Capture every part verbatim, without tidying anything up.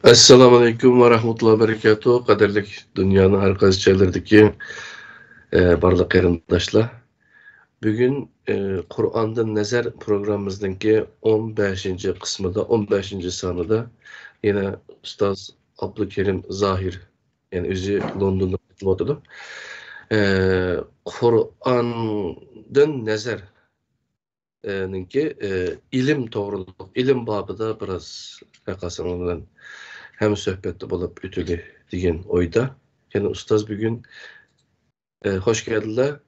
ئەسسالامۇئەلەيكۇم ۋە رەھمەتۇللاھى ۋە بەرىكاتۇھ. قەدىرلىك دۇنيانىڭ ھەر قايسى جايلىرىدىكى، ئە، بارلىق قېرىنداشلار. بۈگۈن، ئە، قۇرئاندىن نەزەر پروگراممىمىزنىڭكى ئون بەشىنچى قىسمىدا، ئون بەشىنچى سانىدا يەنە ئۇستاز ئابدۇكېرىم زاھىر، يەنى ئۆزى لوندوندا ئۆتۈۋاتىدۇ. ئە، قۇرئاندىن نەزەر ئە، نىڭكى، ئە، ئىلىم توغرۇلۇق، ئىلىم بابىدا بىراز ۋەقەسىڭىز بىلەن ھەمسۆھبەتتە بولۇپ ئۆتىلى دېگەن ئويدا. يەنە ئۇستاز بۈگۈن، ئە، خوش كەلدىلەر.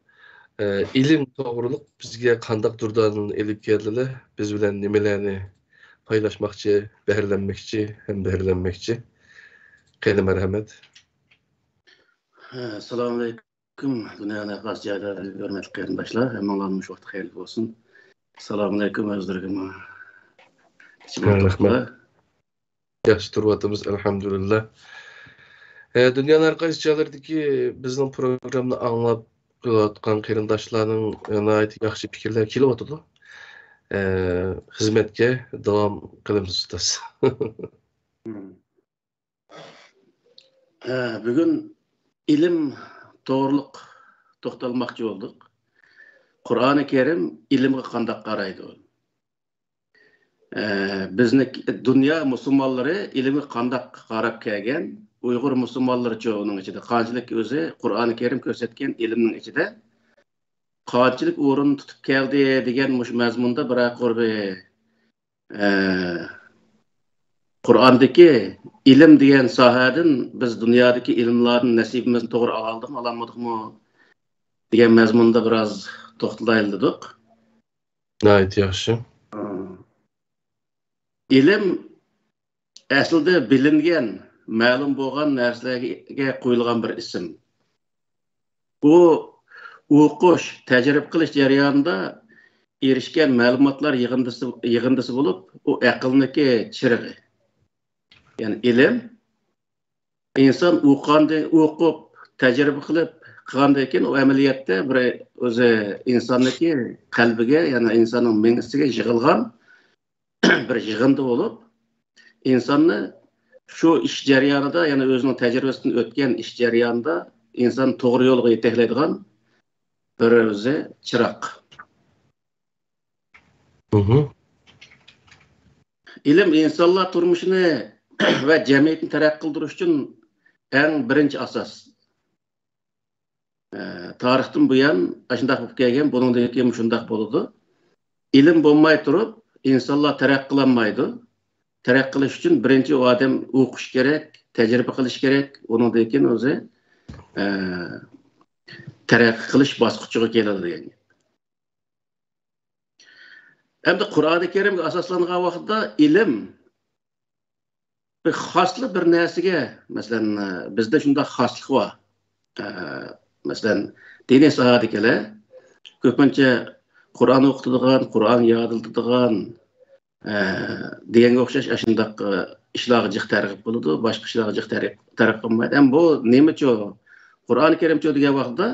ئە، ئىلىم توغرۇلۇق بىزگە قانداق دۇردانىلەرنى ئېلىپ كەلدىلەر؟ بىز بىلەن نېمىلەرنى پايلاشماقچى، بەھرىلەنمەكچى ھەم بەھرىلەنمەكچى؟ قېنى، مەرھەمەت. ھە، سالامۇئەلەيكۇم. دۇنيانىڭ ھەر قايسى جايلىرىدىكى ھۆرمەتلىك قېرىنداشلار، ھەممىڭلارنىڭ مۇشۇ ۋاقتى خەيرلىك بولسۇن. سالامۇئەلەيكۇم ئۆزلىرىگىمۇ. ھە، رەھمەت. ياخشى تۇرۇۋاتىمىز، ئەلھەمدۇلىللا. ئە، دۇنيانىڭ ھەر قايسى جايلىرىدىكى بىزنىڭ پروگراممىنى ئاڭلاپ كېلىۋاتقان قېرىنداشلارنىڭ ناھايىتى ياخشى پىكىرلەر كېلىۋاتىدۇ. ئە، خىزمەتكە داۋام قىلىمىز، ئۇستاز. ھە، بۈگۈن ئىلىم توغرۇلۇق توختالماقچى بولدۇق. قۇرئانى كەرىم ئىلىمغا قانداق قارايدۇ؟ ئە، بىزنى دۇنيا مۇسۇلمانلىرى ئىلىمگە قانداق قاراپ كەلگەن؟ ئۇيغۇر مۇسۇلمانلىرىچۇ ئۇنىڭ ئىچىدە قانچىلىك ئۆزى قۇرئانى كەرىم كۆرسەتكەن ئىلىمنىڭ ئىچىدە قانچىلىك ئورۇن تۇتۇپ كەلدى دېگەن مۇشۇ مەزمۇندا بىرەر قۇر بىر ئە، قۇرئاندىكى ئىلىم دېگەن ساھەدىن بىز دۇنيادىكى ئىلىملاردىن نەسىبىمىزنى توغرا ئالالدۇقمۇ، ئالالمىدۇقمۇ دېگەن مەزمۇندا بىراز توختىلايلى دېدۇق. ناھايىتى ياخشى. ئىلىم ئەسلىدە بىلىنگەن، مەلۇم بولغان نەرسىلەرگە قويۇلغان بىر ئىسىم. ئۇ ئوقۇش، تەجرىبە قىلىش جەريانىدا ئېرىشكەن مەلۇماتلار يىغىندىسى، يىغىندىسى بولۇپ، ئۇ ئەقىلنىڭكى چىرىغى. يەنى ئىلىم، ئىنسان ئوقۇغاندىن، ئوقۇپ، تەجرىبە قىلىپ قىلغاندىن كېيىن، ئۇ ئەمەلىيەتتە بىر ئۆزى ئىنساننىڭكى قەلبىگە، يەنى ئىنساننىڭ مېڭىسىگە يىغىلغان بىر يىغىندى بولۇپ، ئىنساننى شۇ ئىش جەريانىدا، يەنى ئۆزىنىڭ تەجرىبىسىدىن ئۆتكەن ئىش جەريانىدا ئىنسان توغرا يولغا يېتەكلەيدىغان بىر ئۆزى چىراغ. مھم. ئىلىم ئىنسانلار تۇرمۇشىنى ۋە جەمئىيەتنى تەرەققىي قىلدۇرۇش ئۈچۈن ئەڭ بىرىنچى ئاساس. ئە، تارىختىن بۇيان ئاشۇنداق بولۇپ كەلگەن، بۇنىڭدىن كېيىن شۇنداق بولىدۇ. ئىلىم بولماي تۇرۇپ، ئىنسانلار تەرەققىي قىلالمايدۇ. تەرەققىي قىلىش ئۈچۈن بىرىنچى ئۇ ئادەم ئوقۇش كېرەك، تەجرىبە قىلىش كېرەك، ئۇنىڭدىن كېيىن ئۆزى، ئە، تەرەققىي قىلىش باسقۇچىغا كېلىدۇ دېگەن گەپ. ئەمدى قۇرئانى كەرىمگە ئاساسلانغان ۋاقىتتا ئىلىم بىر خاسلا بىر نەرسىگە، مەسىلەن، بىزدە شۇنداق خاسلىق بار. ئە، مەسىلەن، دىنىي ساھەدىكىلەر كۆپىنچە قۇرئان ئوقۇتىدىغان، قۇرئان يادلىتىدىغان، ئە، دېگەنگە ئوخشاش ئاشۇنداق، ئە، ئىشلارغا جىق تەرغىب قىلىدۇ، باشقا ئىشلارغا جىق تەرغىب، تەرغىب قىلمايدۇ. ئەمما بۇ نېمىچۇ؟ قۇرئانى كەرىمچۇ دېگەن ۋاقىتتا،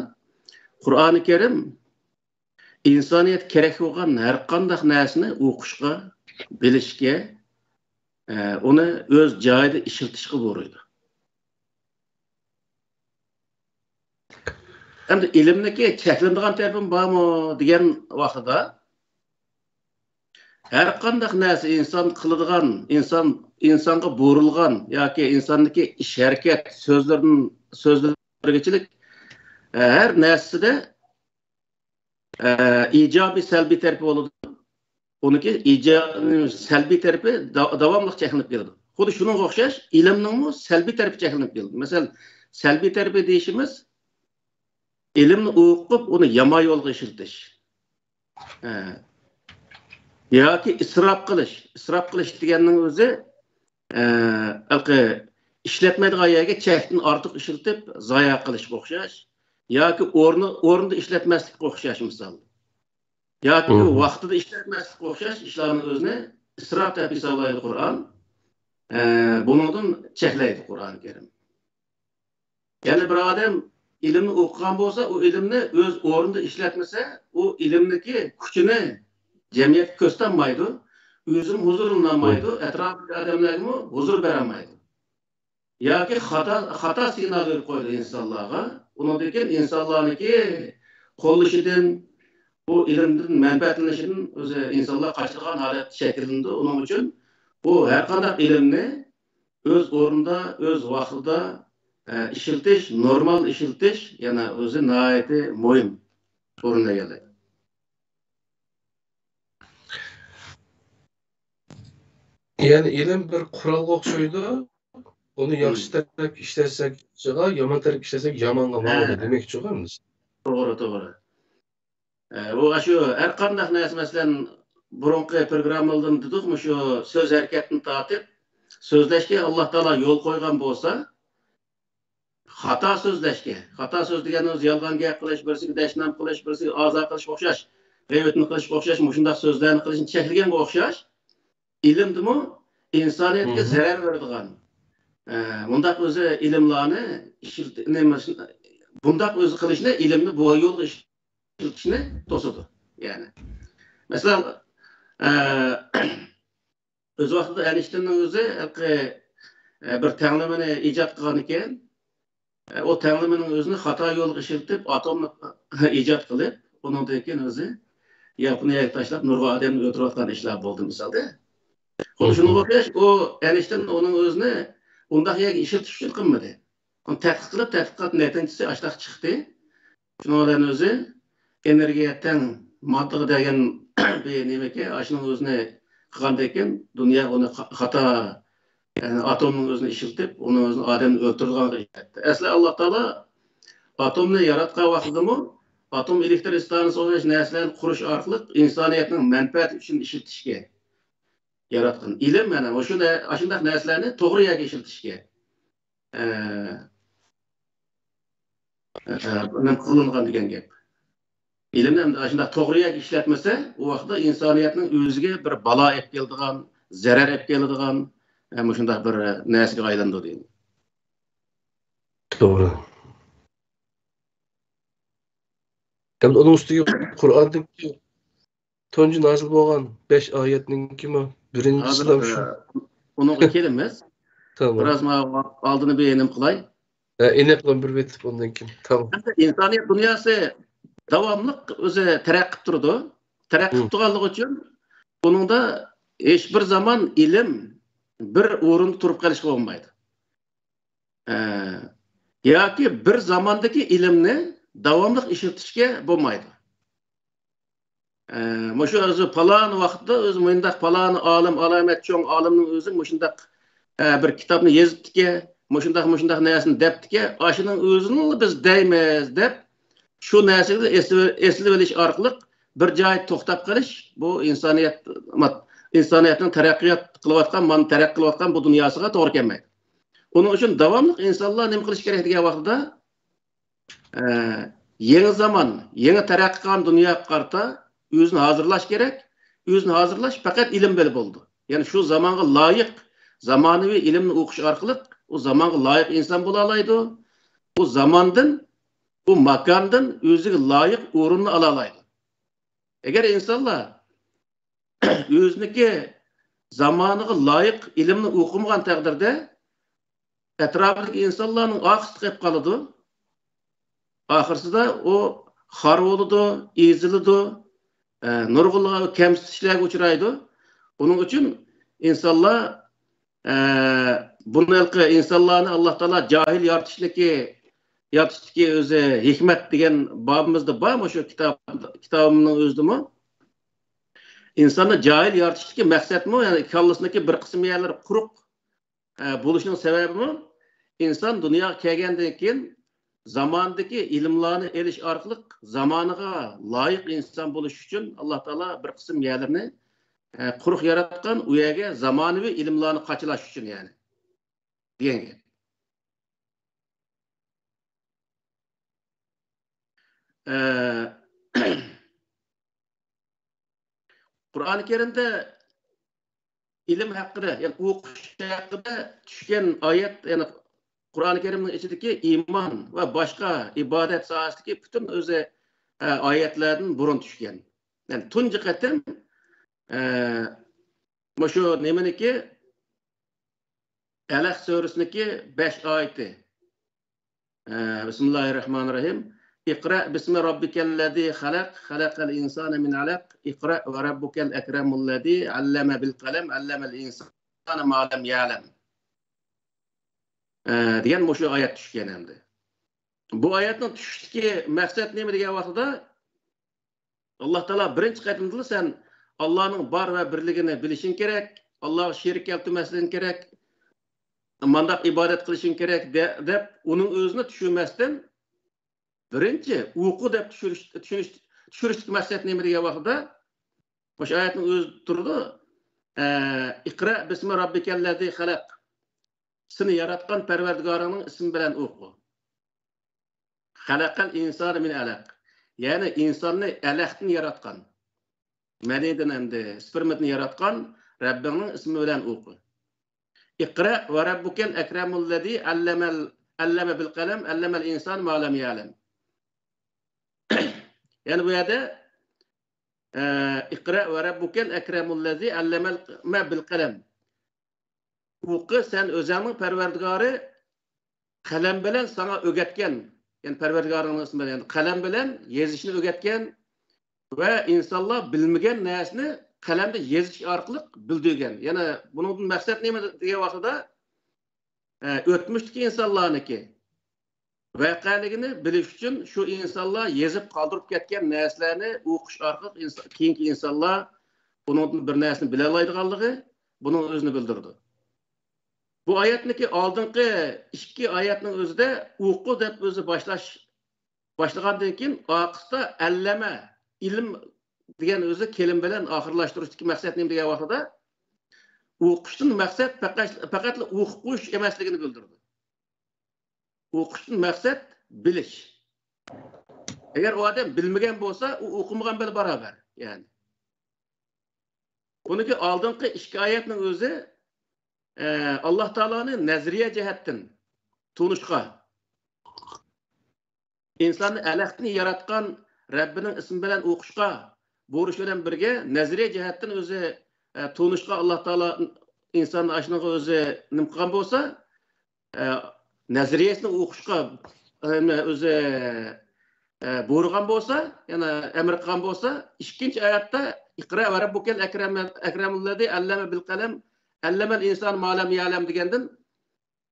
قۇرئانى كەرىم ئىنسانىيەتكە كېرەك بولغان ھەر قانداق نەرسىنى ئوقۇشقا، بىلىشكە، ئە، ئۇنى ئۆز جايىدا ئىشلىتىشقا بۇيرۇيدۇ. ئەمدى ئىلىمنىكى چەكلىنىدىغان تەرىپىمۇ بارمۇ دېگەن ۋاقتىدا، ھەر قانداق نەرسە ئىنسان قىلىدىغان، ئىنسان، ئىنسانغا بۇيرۇلغان ياكى ئىنساننىڭكى ئىش ھەرىكەت، سۆزلىرىدىن، سۆزلىرىگىچىلىك، ئە، ھەر نەرسىدە، ئە، ئىجابىي، سەلبىي تەرىپى بولىدۇ. ئۇنىڭكى ئىجا-، سەلبىي تەرىپى دا-، داۋاملىق چەكلىنىپ كېلىدۇ. خۇددى شۇنىڭغا ئوخشاش، ئىلىمنىڭمۇ سەلبىي تەرىپى چەكلىنىپ كېلىدۇ. مەسىلەن، سەلبىي تەرىپى دېيىشىمىز، ئىلىمنى ئوقۇپ، ئۇنى يامان يولغا ئىشلىتىش. ئە، ياكى ئىسراپ قىلىش. ئىسراپ قىلىش دېگەننىڭ ئۆزى، ئە، ھېلىقى ئىشلەتمەيدىغان يەرگە چەكتىن ئارتۇق ئىشلىتىپ، زايە قىلىشقا ئوخشاش. ياكى ئورنى، ئورنىدا ئىشلەتمەسلىككە ئوخشاش مىسال. ياكى مم. ۋاقتىدا ئىشلەتمەسلىككە ئوخشاش ئىشلارنىڭ ئۆزىنى ئىسراپ دەپ ھېسابلايدۇ قۇرئان. ئە، بۇنىڭدىن چەكلەيدۇ قۇرئانى كەرىم. يەنى بىر ئادەم ئىلىمنى ئوقۇغان بولسا، ئۇ ئىلىمنى ئۆز ئورنىدا ئىشلەتمىسە، ئۇ ئىلىمنىڭكى كۈچىنى جەمئىيەتكە كۆرسىتەلمەيدۇ، ئۆزىمۇ ھۇزۇرلىنالمايدۇ، ئەتراپىدىكى ئادەملەرگىمۇ ھۇزۇر بېرەلمەيدۇ. ياكى خاتا، خاتا سىگنال بېرىپ قويىدۇ ئىنسانلارغا. ئۇنىڭدىن كېيىن ئىنسانلارنىڭكى قوللىشىدىن، بۇ ئىلىمدىن مەنپەئەتلىنىشىدىن ئۆزى ئىنسانلار قاچىدىغان ھالەت شەكىللىنىدۇ. ئۇنىڭ ئۈچۈن بۇ ھەرقانداق ئىلىمنى ئۆز ئورنىدا، ئۆز ۋاقتىدا، ئە، ئىشلىتىش، نورمال ئىشلىتىش يەنە ئۆزى ناھايىتى مۇھىم ئورۇن ئىگىلەيدۇ. يەنى ئىلىم بىر قورالغا ئوخشايدۇ. ئۇنى ياخشى تەرەپكە ئىشلەتسەك ياخشىغا، يامان تەرەپكە ئىشلەتسەك يامانغا ماڭىدۇ دېمەكچىغۇ ئەمدى. توغرا، توغرا. ئە، ئۇ ئاشۇ ھەر قانداق نەرسە، مەسىلەن، بۇرۇنقى پروگراممىلىرىمىزدا دېدۇقمۇ، شۇ سۆز ھەرىكەتتىن تارتىپ سۆزلەشكە ئاللا تائالا يول قويغان بولسا، خاتا سۆزلەشكە، خاتا سۆز دېگەننىڭ ئۆزى يالغان گەپ قىلىش، بىرسىگە دەشنام قىلىش، بىرسىگە ئازار قىلىشقا ئوخشاش، غەيۋەتنى قىلىشقا ئوخشاش، مۇشۇنداق سۆزلەرنى قىلىشنى چەكلىگەنگە ئوخشاش، ئىلىمدىمۇ ئىنسانىيەتكە زەرەر بېرىدىغان، ئە، مۇنداق ئۆزى ئىلىملارنى ئىشلىت-، نېمە، بۇنداق ئۆزى قىلىشنى، ئىلىمنى بۇ يولغا ئىشلىتىشنى توسىدۇ. يەنى، مەسىلەن، ئە، ئۆز ۋاقتىدا ئەينشتىننىڭ ئۆزى ھېلىقى، ئە، بىر تەڭلىمىنى ئىجاد قىلغان ئىكەن. ئە، ئۇ تەڭلىمىنىڭ ئۆزىنى خاتا يولغا ئىشلىتىپ، ئاتومنى ئىجاد قىلىپ، ئۇنىڭدىن كېيىن ئۆزى ياپونىيەگە تاشلاپ، نۇرغۇن ئادەمنى ئۆلتۈرۈۋاتقان ئىشلار بولدى مىسالدا. خۇددى شۇنىڭغا ئوخشاش، ئۇ ئەينشتىن ئۇنىڭ ئۆزىنى ئۇنداق يەرگە ئىشلىتىش ئۈچۈن قىلمىدى. ئۇنى تەتقىق قىلىپ، تەتقىقات نەتىجىسى ئاشتاق چىقتى. شۇنىڭ بىلەن ئۆزى ئېنېرگىيە تەڭ ماددىغا دېگەن بىر نېمىكى، ئاشۇنىڭ ئۆزىنى قىلغاندىن كېيىن دۇنيا ئۇنى خا-، خاتا، يەنى ئاتومنىڭ ئۆزىنى ئىشلىتىپ، ئۇنىڭ ئۆزىنى ئادەمنى ئۆلتۈرىدىغان قىلىپ كەتتى. ئەسلى ئاللا تائالا ئاتومنى ياراتقان ۋاقتىدىمۇ ئاتوم ئېلېكتر ئىستانسىسى ئوخشاش نەرسىلەرنى قۇرۇش ئارقىلىق ئىنسانىيەتنىڭ مەنپەئەتى ئۈچۈن ئىشلىتىشكە ياراتقان. ئىلىم مانا مۇشۇ نە-، ئاشۇنداق نەرسىلەرنى توغرا يەرگە ئىشلىتىشكە، ئە، ئە، نېمە قىلىنغان دېگەن گەپ. ئىلىمنى ئەمدى ئاشۇنداق توغرا يەرگە ئىشلەتمىسە، ئۇ ۋاقىتتا ئىنسانىيەتنىڭ ئۆزىگە بىر بالا ئېلىپ كېلىدىغان، زەرەر ئېلىپ كېلىدىغان، ئە، مۇشۇنداق بىر نەرسىگە ئايلىنىدۇ دەيدۇ. توغرا. ئەمدى ئۇنىڭ ئۈستىگە قۇرئاندىكى تۇنجى نازىل بولغان بەش ئايەتنىڭكىمۇ بىرىنچىسى ھازىر، شۇ. ئە، ئۇنىڭغا كېلىمىز. تامام. بىراز ماۋۇ ئالدىنى بىر نېمە قىلاي. ئە، ئېنىقلام بىر بېتىپ ئۇندىن كېيىن. تامام. ئەمدى ئىنسانىيەت دۇنياسى داۋاملىق ئۆزى تەرەققىي قىلىپ تۇرىدۇ. تەرەققىي قىلىپ تۇرغانلىقى ئۈچۈن ئۇنىڭدا ھېچ بىر زامان ئىلىم بىر ئورۇندا تۇرۇپ قېلىشقا بولمايدۇ. ئە، ياكى بىر زاماندىكى ئىلىمنى داۋاملىق ئىشلىتىشكە بولمايدۇ. ئە، مۇشۇ ئۆزى پالان ۋاقىتتا ئۆزى مۇنداق پالان ئالىم، ئالامەت چوڭ ئالىمنىڭ ئۆزى مۇشۇنداق، ئە، بىر كىتابنى يېزىپتىكەن، مۇشۇنداق، مۇشۇنداق نەرسىنى دەپتىكەن، ئاشۇنىڭ ئۆزىنىلا بىز دەيمىز دەپ، شۇ نەرسىگە ئېسىل-، ئېسىلىۋېلىش ئارقىلىق بىر جايدا توختاپ قېلىش، بۇ ئىنسانىيەت، ئىنسانىيەتنىڭ تەرەققىيات قىلىۋاتقان، مانا تەرەققىي قىلىۋاتقان بۇ دۇنياسىغا توغرا كەلمەيدۇ. ئۇنىڭ ئۈچۈن داۋاملىق ئىنسانلار نېمە قىلىشى كېرەك دېگەن ۋاقتىدا، ئە، يېڭى زامان، يېڭى تەرەققىي قىلغان دۇنياغا قارىتا ئۆزىنى ھازىرلاش كېرەك. ئۆزىنى ھازىرلاش پەقەت ئىلىم بىلەن بولىدۇ. يەنى شۇ زامانغا لايىق زامانىۋى ئىلىمنى ئوقۇش ئارقىلىق ئۇ زامانغا لايىق ئىنسان بولالايدۇ. ئۇ زاماندىن، ئۇ ماكاندىن ئۆزىگە لايىق ئورۇننى ئالالايدۇ. ئەگەر ئىنسانلار ئۆزىنىڭكى زامانىغا لايىق ئىلىمنى ئوقۇمىغان تەقدىردە، ئەتراپىدىكى ئىنسانلارنىڭ ئارقىسىدا قېلىپ قالىدۇ. ئاخىرسىدا ئۇ خار بولىدۇ، ئېزىلىدۇ، ئە، نۇرغۇنلىغان كەمسىتىشلەرگە ئۇچرايدۇ. ئۇنىڭ ئۈچۈن ئىنسانلار، ئە، بۇنى ھېلىقى ئىنسانلارنى ئاللا تائالا جاھىل يارىتىشنىكى، يارىتىشتىكى ئۆزى ھېكمەت دېگەن بابىمىزدا بار، مۇشۇ كىتاب، كىتابىمنىڭ ئۆزىدىمۇ. ئىنساننى جاھىل يارىتىشتىكى مەقسەتمۇ، يەنى كاللىسىنىڭكى بىر قىسىم يەرلىرى قۇرۇق، ئە، بولۇشنىڭ سەۋەبىمۇ ئىنسان دۇنياغا كەلگەندىن كېيىن زاماندىكى ئىلىملارنى ئېلىش ئارقىلىق زامانىغا لايىق ئىنسان بولۇش ئۈچۈن ئاللا تائالا بىر قىسىم يەرلىرىنى، ئە، قۇرۇق ياراتقان، ئۇ يەرگە زامانىۋى ئىلىملارنى قاچىلاش ئۈچۈن، يەنى، دېگەن گەپ. ئە، قۇرئان كەرىمدە ئىلىم ھەققىدە، يەنى ئوقۇش ھەققىدە چۈشكەن ئايەت، يەنى قۇرئان كەرىمنىڭ ئىچىدىكى ئىمان ۋە باشقا ئىبادەت ساھەسىدىكى پۈتۈن ئۆزى، ئە، ئايەتلەردىن بۇرۇن چۈشكەن. يەنى تۇنجى قېتىم، ئە، مۇشۇ نېمىنىكى، ئەلەق سۈرىسىنىڭكى بەش ئايىتى. ئە، بىسمىللاھىررەھمانىررەھىم. اقرأ باسم ربك الذي خلق، خلق الإنسان من علق، اقرأ وربك الأكرم الذي علم بالقلم، علم الإنسان ما لم يعلم. ئە، دېگەن مۇشۇ ئايەت چۈشكەن ئەمدى. بۇ ئايەتنىڭ چۈشۈشتىكى مەقسەت نېمە دېگەن ۋاقتىدا، ئاللا تائالا بىرىنچى قېتىمدىلا سەن ئاللانىڭ بار ۋە بىرلىكىنى بىلىشىڭ كېرەك، ئاللاغا شېرىك كەلتۈرمەسلىكىڭ كېرەك، مانداق ئىبادەت قىلىشىڭ كېرەك دە-، دەپ ئۇنىڭ ئۆزىنى چۈشۈرمەستىن، بىرىنچى ئوقۇ دەپ چۈشۈرۈش، چۈشۈرۈش، چۈشۈرۈشتىكى مەقسەت نېمە دېگەن ۋاقتىدا، مۇشۇ ئايەتنىڭ ئۆزى تۇرىدۇ. ئە، اقرأ باسم ربك الذي خلق. سېنى ياراتقان پەرۋەردىگارىڭنىڭ ئىسمى بىلەن ئوقۇ. خلق الإنسان من علق. يەنى ئىنساننى ئەلەقتىن ياراتقان، مەنىدىن ئەمدى سپېرمىدىن ياراتقان رەببىڭنىڭ ئىسمى بىلەن ئوقۇ. اقرأ وربك الأكرم الذي علم ال-، علم بالقلم، علم الإنسان ما لم يعلم. يەنى بۇ يەردە، ئە، اقرأ وربك الأكرم الذي علم ال-، ما بالقلم. ئوقۇ، سەن ئۆزۈڭنىڭ پەرۋەردىگارى قەلەم بىلەن ساڭا ئۆگەتكەن، يەنى پەرۋەردىگارىڭنىڭ ئىسمى بىلەن، يەنى قەلەم بىلەن يېزىشنى ئۆگەتكەن ۋە ئىنسانلار بىلمىگەن نەرسىنى قەلەمدە يېزىش ئارقىلىق بىلدۈرگەن. يەنى بۇنىڭدىن مەقسەت نېمە دېگەن ۋاقتىدا، ئە، ئۆتمۈشتىكى ئىنسانلارنىڭكى ۋەقەلىكىنى بىلىش ئۈچۈن شۇ ئىنسانلار يېزىپ قالدۇرۇپ كەتكەن نەرسىلەرنى ئوقۇش ئارقىلىق ئىنس-، كېيىنكى ئىنسانلار ئۇنىڭدىن بىر نەرسىنى بىلەلەيدىغانلىقى بۇنىڭ ئۆزىنى بىلدۈرىدۇ. بۇ ئايەتنىڭكى ئالدىنقى ئىككى ئايەتنىڭ ئۆزىدە ئوقۇ دەپ ئۆزى باشلاش، باشلىغاندىن كېيىن ئارقىسىدا ئەللەمە، ئىلىم دېگەن ئۆزى كېلىم بىلەن ئاخىرلاشتۇرۇشتىكى مەقسەت نېمە دېگەن ۋاقتىدا، ئوقۇشتىن مەقسەت پەقەت، پەقەتلا ئوقۇپ قويۇش ئەمەسلىكىنى بىلدۈرىدۇ. ئوقۇشتىن مەقسەت بىلىش. ئەگەر ئۇ ئادەم بىلمىگەن بولسا، ئۇ ئوقۇمىغان بىلەن باراۋەر. يەنى بۇنىڭكى ئالدىنقى ئىككى ئايەتنىڭ ئۆزى، ئە، ئاللا تائالانى نەزەرىيە جەھەتتىن تونۇشقا، ئىنساننى ئەلەقتىن ياراتقان رەببىنىڭ ئىسمى بىلەن ئوقۇشقا بۇيرۇش بىلەن بىرگە، نەزەرىيە جەھەتتىن ئۆزى، ئە، تونۇشقا ئاللا تائالا ئىنساننى ئاشۇنىڭغا ئۆزى نېمە قىلغان بولسا، ئە، نەزەرىيەسىنى ئوقۇشقا، ئە، ئۆزى، ئە، بۇيرۇغان بولسا، يەنى ئەمر قىلغان بولسا، ئىككىنچى ئايەتتە اقرأ وربك الأكرم، أكرم الذي علم بالقلم، علم الإنسان ما لم يعلم دېگەندىن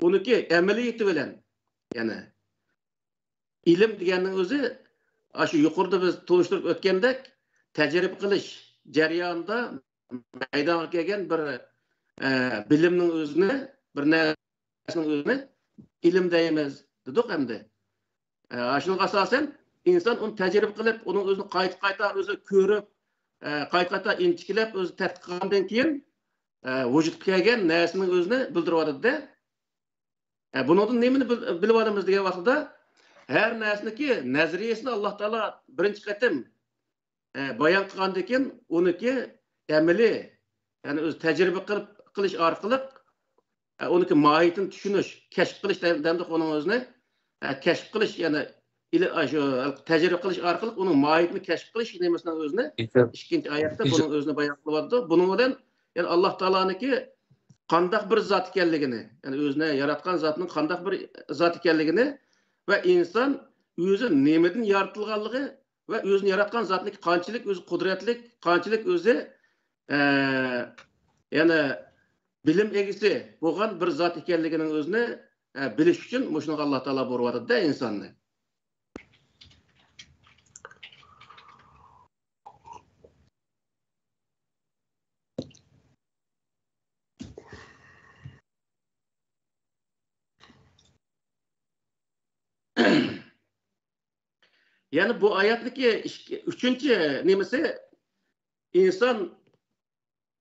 ئۇنىڭكى ئەمەلىيىتى بىلەن، يەنى ئىلىم دېگەننىڭ ئۆزى، ئاشۇ يۇقىرىدا بىز تونۇشتۇرۇپ ئۆتكەندەك، تەجرىبە قىلىش جەريانىدا مەيدانغا كەلگەن بىر، ئە، بىلىمنىڭ ئۆزىنى، بىر نەرسىنىڭ ئۆزىنى ئىلىم دەيمىز دېدۇق ئەمدى. ئە، شۇنىڭغا ئاساسەن، ئىنسان ئۇنى تەجرىبە قىلىپ، ئۇنىڭ ئۆزىنى قايتا-قايتا ئۆزى كۆرۈپ، ئە، قايتا-قايتا ئىنچىكىلەپ ئۆزى تەتقىق قىلغاندىن كېيىن، ئە، ۋۇجۇدقا كەلگەن نەرسىنىڭ ئۆزىنى بىلدۈرۈۋاتىدۇ-دە. ئە، بۇنىڭدىن نېمىنى بىل-، بىلىۋالىمىز دېگەن ۋاقتىدا، ھەر نەرسىنىڭكى نەزەرىيەسىنى ئاللا تائالا بىرىنچى قېتىم، ئە، بايان قىلغاندىن كېيىن، ئۇنىڭكى ئەمەلىي، يەنى ئۆزى تەجرىبە قىلىپ، قىلىش ئارقىلىق، ئە، ئۇنىڭكى ماھىيىتىنى چۈشىنىش، كەشىپ قىلىش دە-، دەمدۇق ئۇنىڭ ئۆزىنى، ئە، كەشىپ قىلىش، يەنى ئىلى-، ئە، شۇ تەجرىبە قىلىش ئارقىلىق ئۇنىڭ ماھىيىتىنى كەشىپ قىلىش نېمىسىنىڭ ئۆزىنى ئىككىنچى ئايەتتە بۇنىڭ ئۆزىنى بايان قىلىۋاتىدۇ. بۇنىڭ بىلەن، يەنى، ئاللا تائالانىڭكى قانداق بىر زات ئىكەنلىكىنى، يەنى ئۆزىنى ياراتقان زاتنىڭ قانداق بىر زات ئىكەنلىكىنى ۋە ئىنسان ئۆزى نېمىدىن يارىتىلغانلىقى ۋە ئۆزىنى ياراتقان زاتنىڭكى قانچىلىك ئۆزى قۇدرەتلىك، قانچىلىك ئۆزى، ئە، يەنى بىلىم ئىگىسى بولغان بىر زات ئىكەنلىكىنىڭ ئۆزىنى، ئە، بىلىش ئۈچۈن مۇشۇنىڭغا ئاللا تائالا بۇيرۇۋاتىدۇ-دە ئىنساننى. يەنى بۇ ئايەتتىكى ئىككى، ئۈچىنچى نېمىسى، ئىنسان،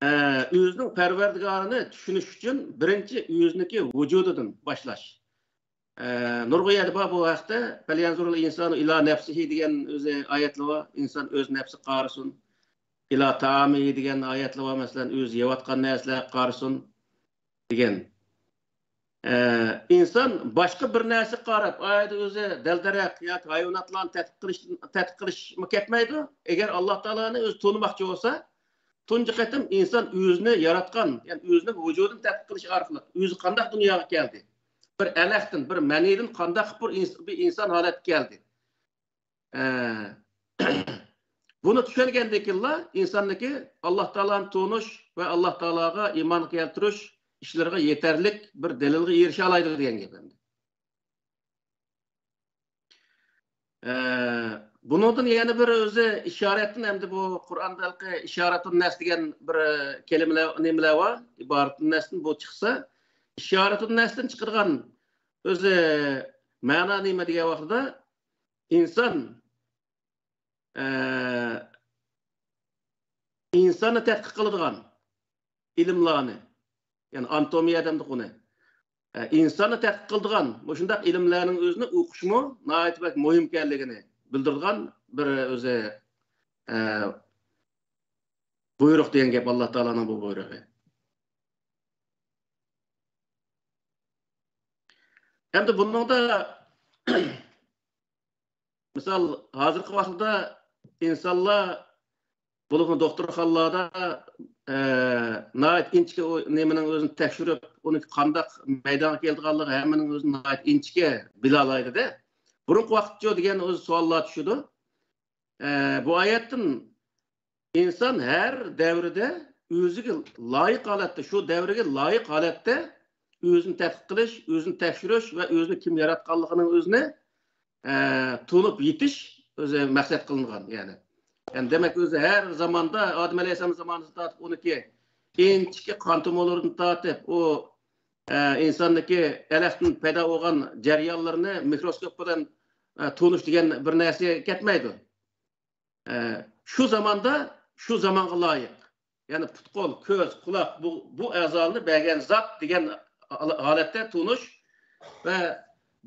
ئە، ئۆزىنىڭ پەرۋەردىگارىنى چۈشىنىش ئۈچۈن بىرىنچى ئۆزىنىڭكى ۋۇجۇدىدىن باشلاش. ئە، نۇرغۇن يەردە بار بۇ ھەقتە، فَلْيَنْظُرِ الْإِنْسَانُ إِلَى نَفْسِهِ دېگەن ئۆزى ئايەتلەر بار. ئىنسان ئۆز نەپسىگە قارىسۇن. إِلَى طَعَامِهِ دېگەن ئايەتلەر بار، مەسىلەن، ئۆزى يەۋاتقان نەرسىلەرگە قارىسۇن دېگەن. ئە، ئىنسان باشقا بىر نەرسىگە قاراپ، ئايدا ئۆزى دەل-دەرەخ ياكى ھايۋاناتلارنى تەتقىق قىلىش، تەتقىق قىلىشمۇ كەتمەيدۇ. ئەگەر ئاللا تائالانى ئۆزى تونۇماقچى بولسا، تۇنجى قېتىم ئىنسان ئۆزىنى ياراتقان، يەنى ئۆزىنىڭ ۋۇجۇدىنى تەتقىق قىلىش ئارقىلىق ئۆزى قانداق دۇنياغا كەلدى؟ بىر ئەلەقتىن، بىر مەنىدىن قانداق بىر ئىنس-، بىر ئىنسان ھالەتكە كەلدى؟ ئە، بۇنى چۈشەنگەندىن كېيىنلا ئىنساننىڭكى ئاللا تائالانى تونۇش ۋە ئاللا تائالاغا ئىمان كەلتۈرۈش ئىشلىرىغا يېتەرلىك بىر دەلىلغا ئېرىشەلايدۇ دېگەن گەپ ئەمدى. ئە، بۇنىڭدىن يەنە بىر ئۆزى ئىشارەتتىن، ئەمدى بۇ قۇرئاندا ھېلىقى ئىشارەتۇن نەس دېگەن بىر، ئە، كەلىمىلەر، نېمىلەر بار، ئىبارەتۇن نەستىن بۇ چىقسا، ئىشارەتۇن نەستىن چىقىدىغان ئۆزى مەنا نېمە دېگەن ۋاقتىدا، ئىنسان، ئە، ئىنساننى تەتقىق قىلىدىغان ئىلىملارنى، يەنى ئاناتومىيە دەمدۇق ئۇنى، ئە، ئىنساننى تەتقىق قىلىدىغان مۇشۇنداق ئىلىملەرنىڭ ئۆزىنى ئوقۇشمۇ ناھايىتى بەك مۇھىم ئىكەنلىكىنى بىلدۈرىدىغان بىر ئۆزى، ئە، بۇيرۇق دېگەن گەپ، ئاللا تائالانىڭ بۇ بۇيرۇقى. ئەمدى بۇنىڭدا مىسال، ھازىرقى ۋاقىتتا ئىنسانلار، بولۇپمۇ دوختۇرخانىلاردا، ئە، ناھايىتى ئىنچىكە ئۇ نېمىنىڭ ئۆزىنى تەكشۈرۈپ، ئۇنى قانداق مەيدانغا كېلىدىغانلىقى ھەممىنىڭ ئۆزىنى ناھايىتى ئىنچىكە بىلالايدۇ-دە. بۇرۇنقى ۋاقىتچۇ دېگەن ئۆزى سوئاللار چۈشىدۇ. ئە، بۇ ئايەتتىن ئىنسان ھەر دەۋرىدە ئۆزىگە لايىق ھالەتتە، شۇ دەۋرگە لايىق ھالەتتە ئۆزىنى تەتقىق قىلىش، ئۆزىنى تەكشۈرۈش ۋە ئۆزىنى كىم ياراتقانلىقىنىڭ ئۆزىنى، ئە، تونۇپ يېتىش ئۆزى مەقسەت قىلىنغان، يەنى. يەنى دېمەك، ئۆزى ھەر زاماندا، ئادەم ئەلەيھىسسالام زامانىدىن تارتىپ ئۇنىڭكى ئىنچىكە قان تومۇرلىرىدىن تارتىپ، ئۇ، ئە، ئىنساننىڭكى ئەلەقتىن پەيدا بولغان جەريانلىرىنى مىكروسكوپ بىلەن، ئە، تونۇش دېگەن بىر نەرسىگە كەتمەيدۇ. ئە، شۇ زاماندا، شۇ زامانغا لايىق. يەنى پۇت-قول، كۆز، قۇلاق، بۇ، بۇ ئەزالارنى بەرگەن زات دېگەن ھال-، ھالەتتە تونۇش ۋە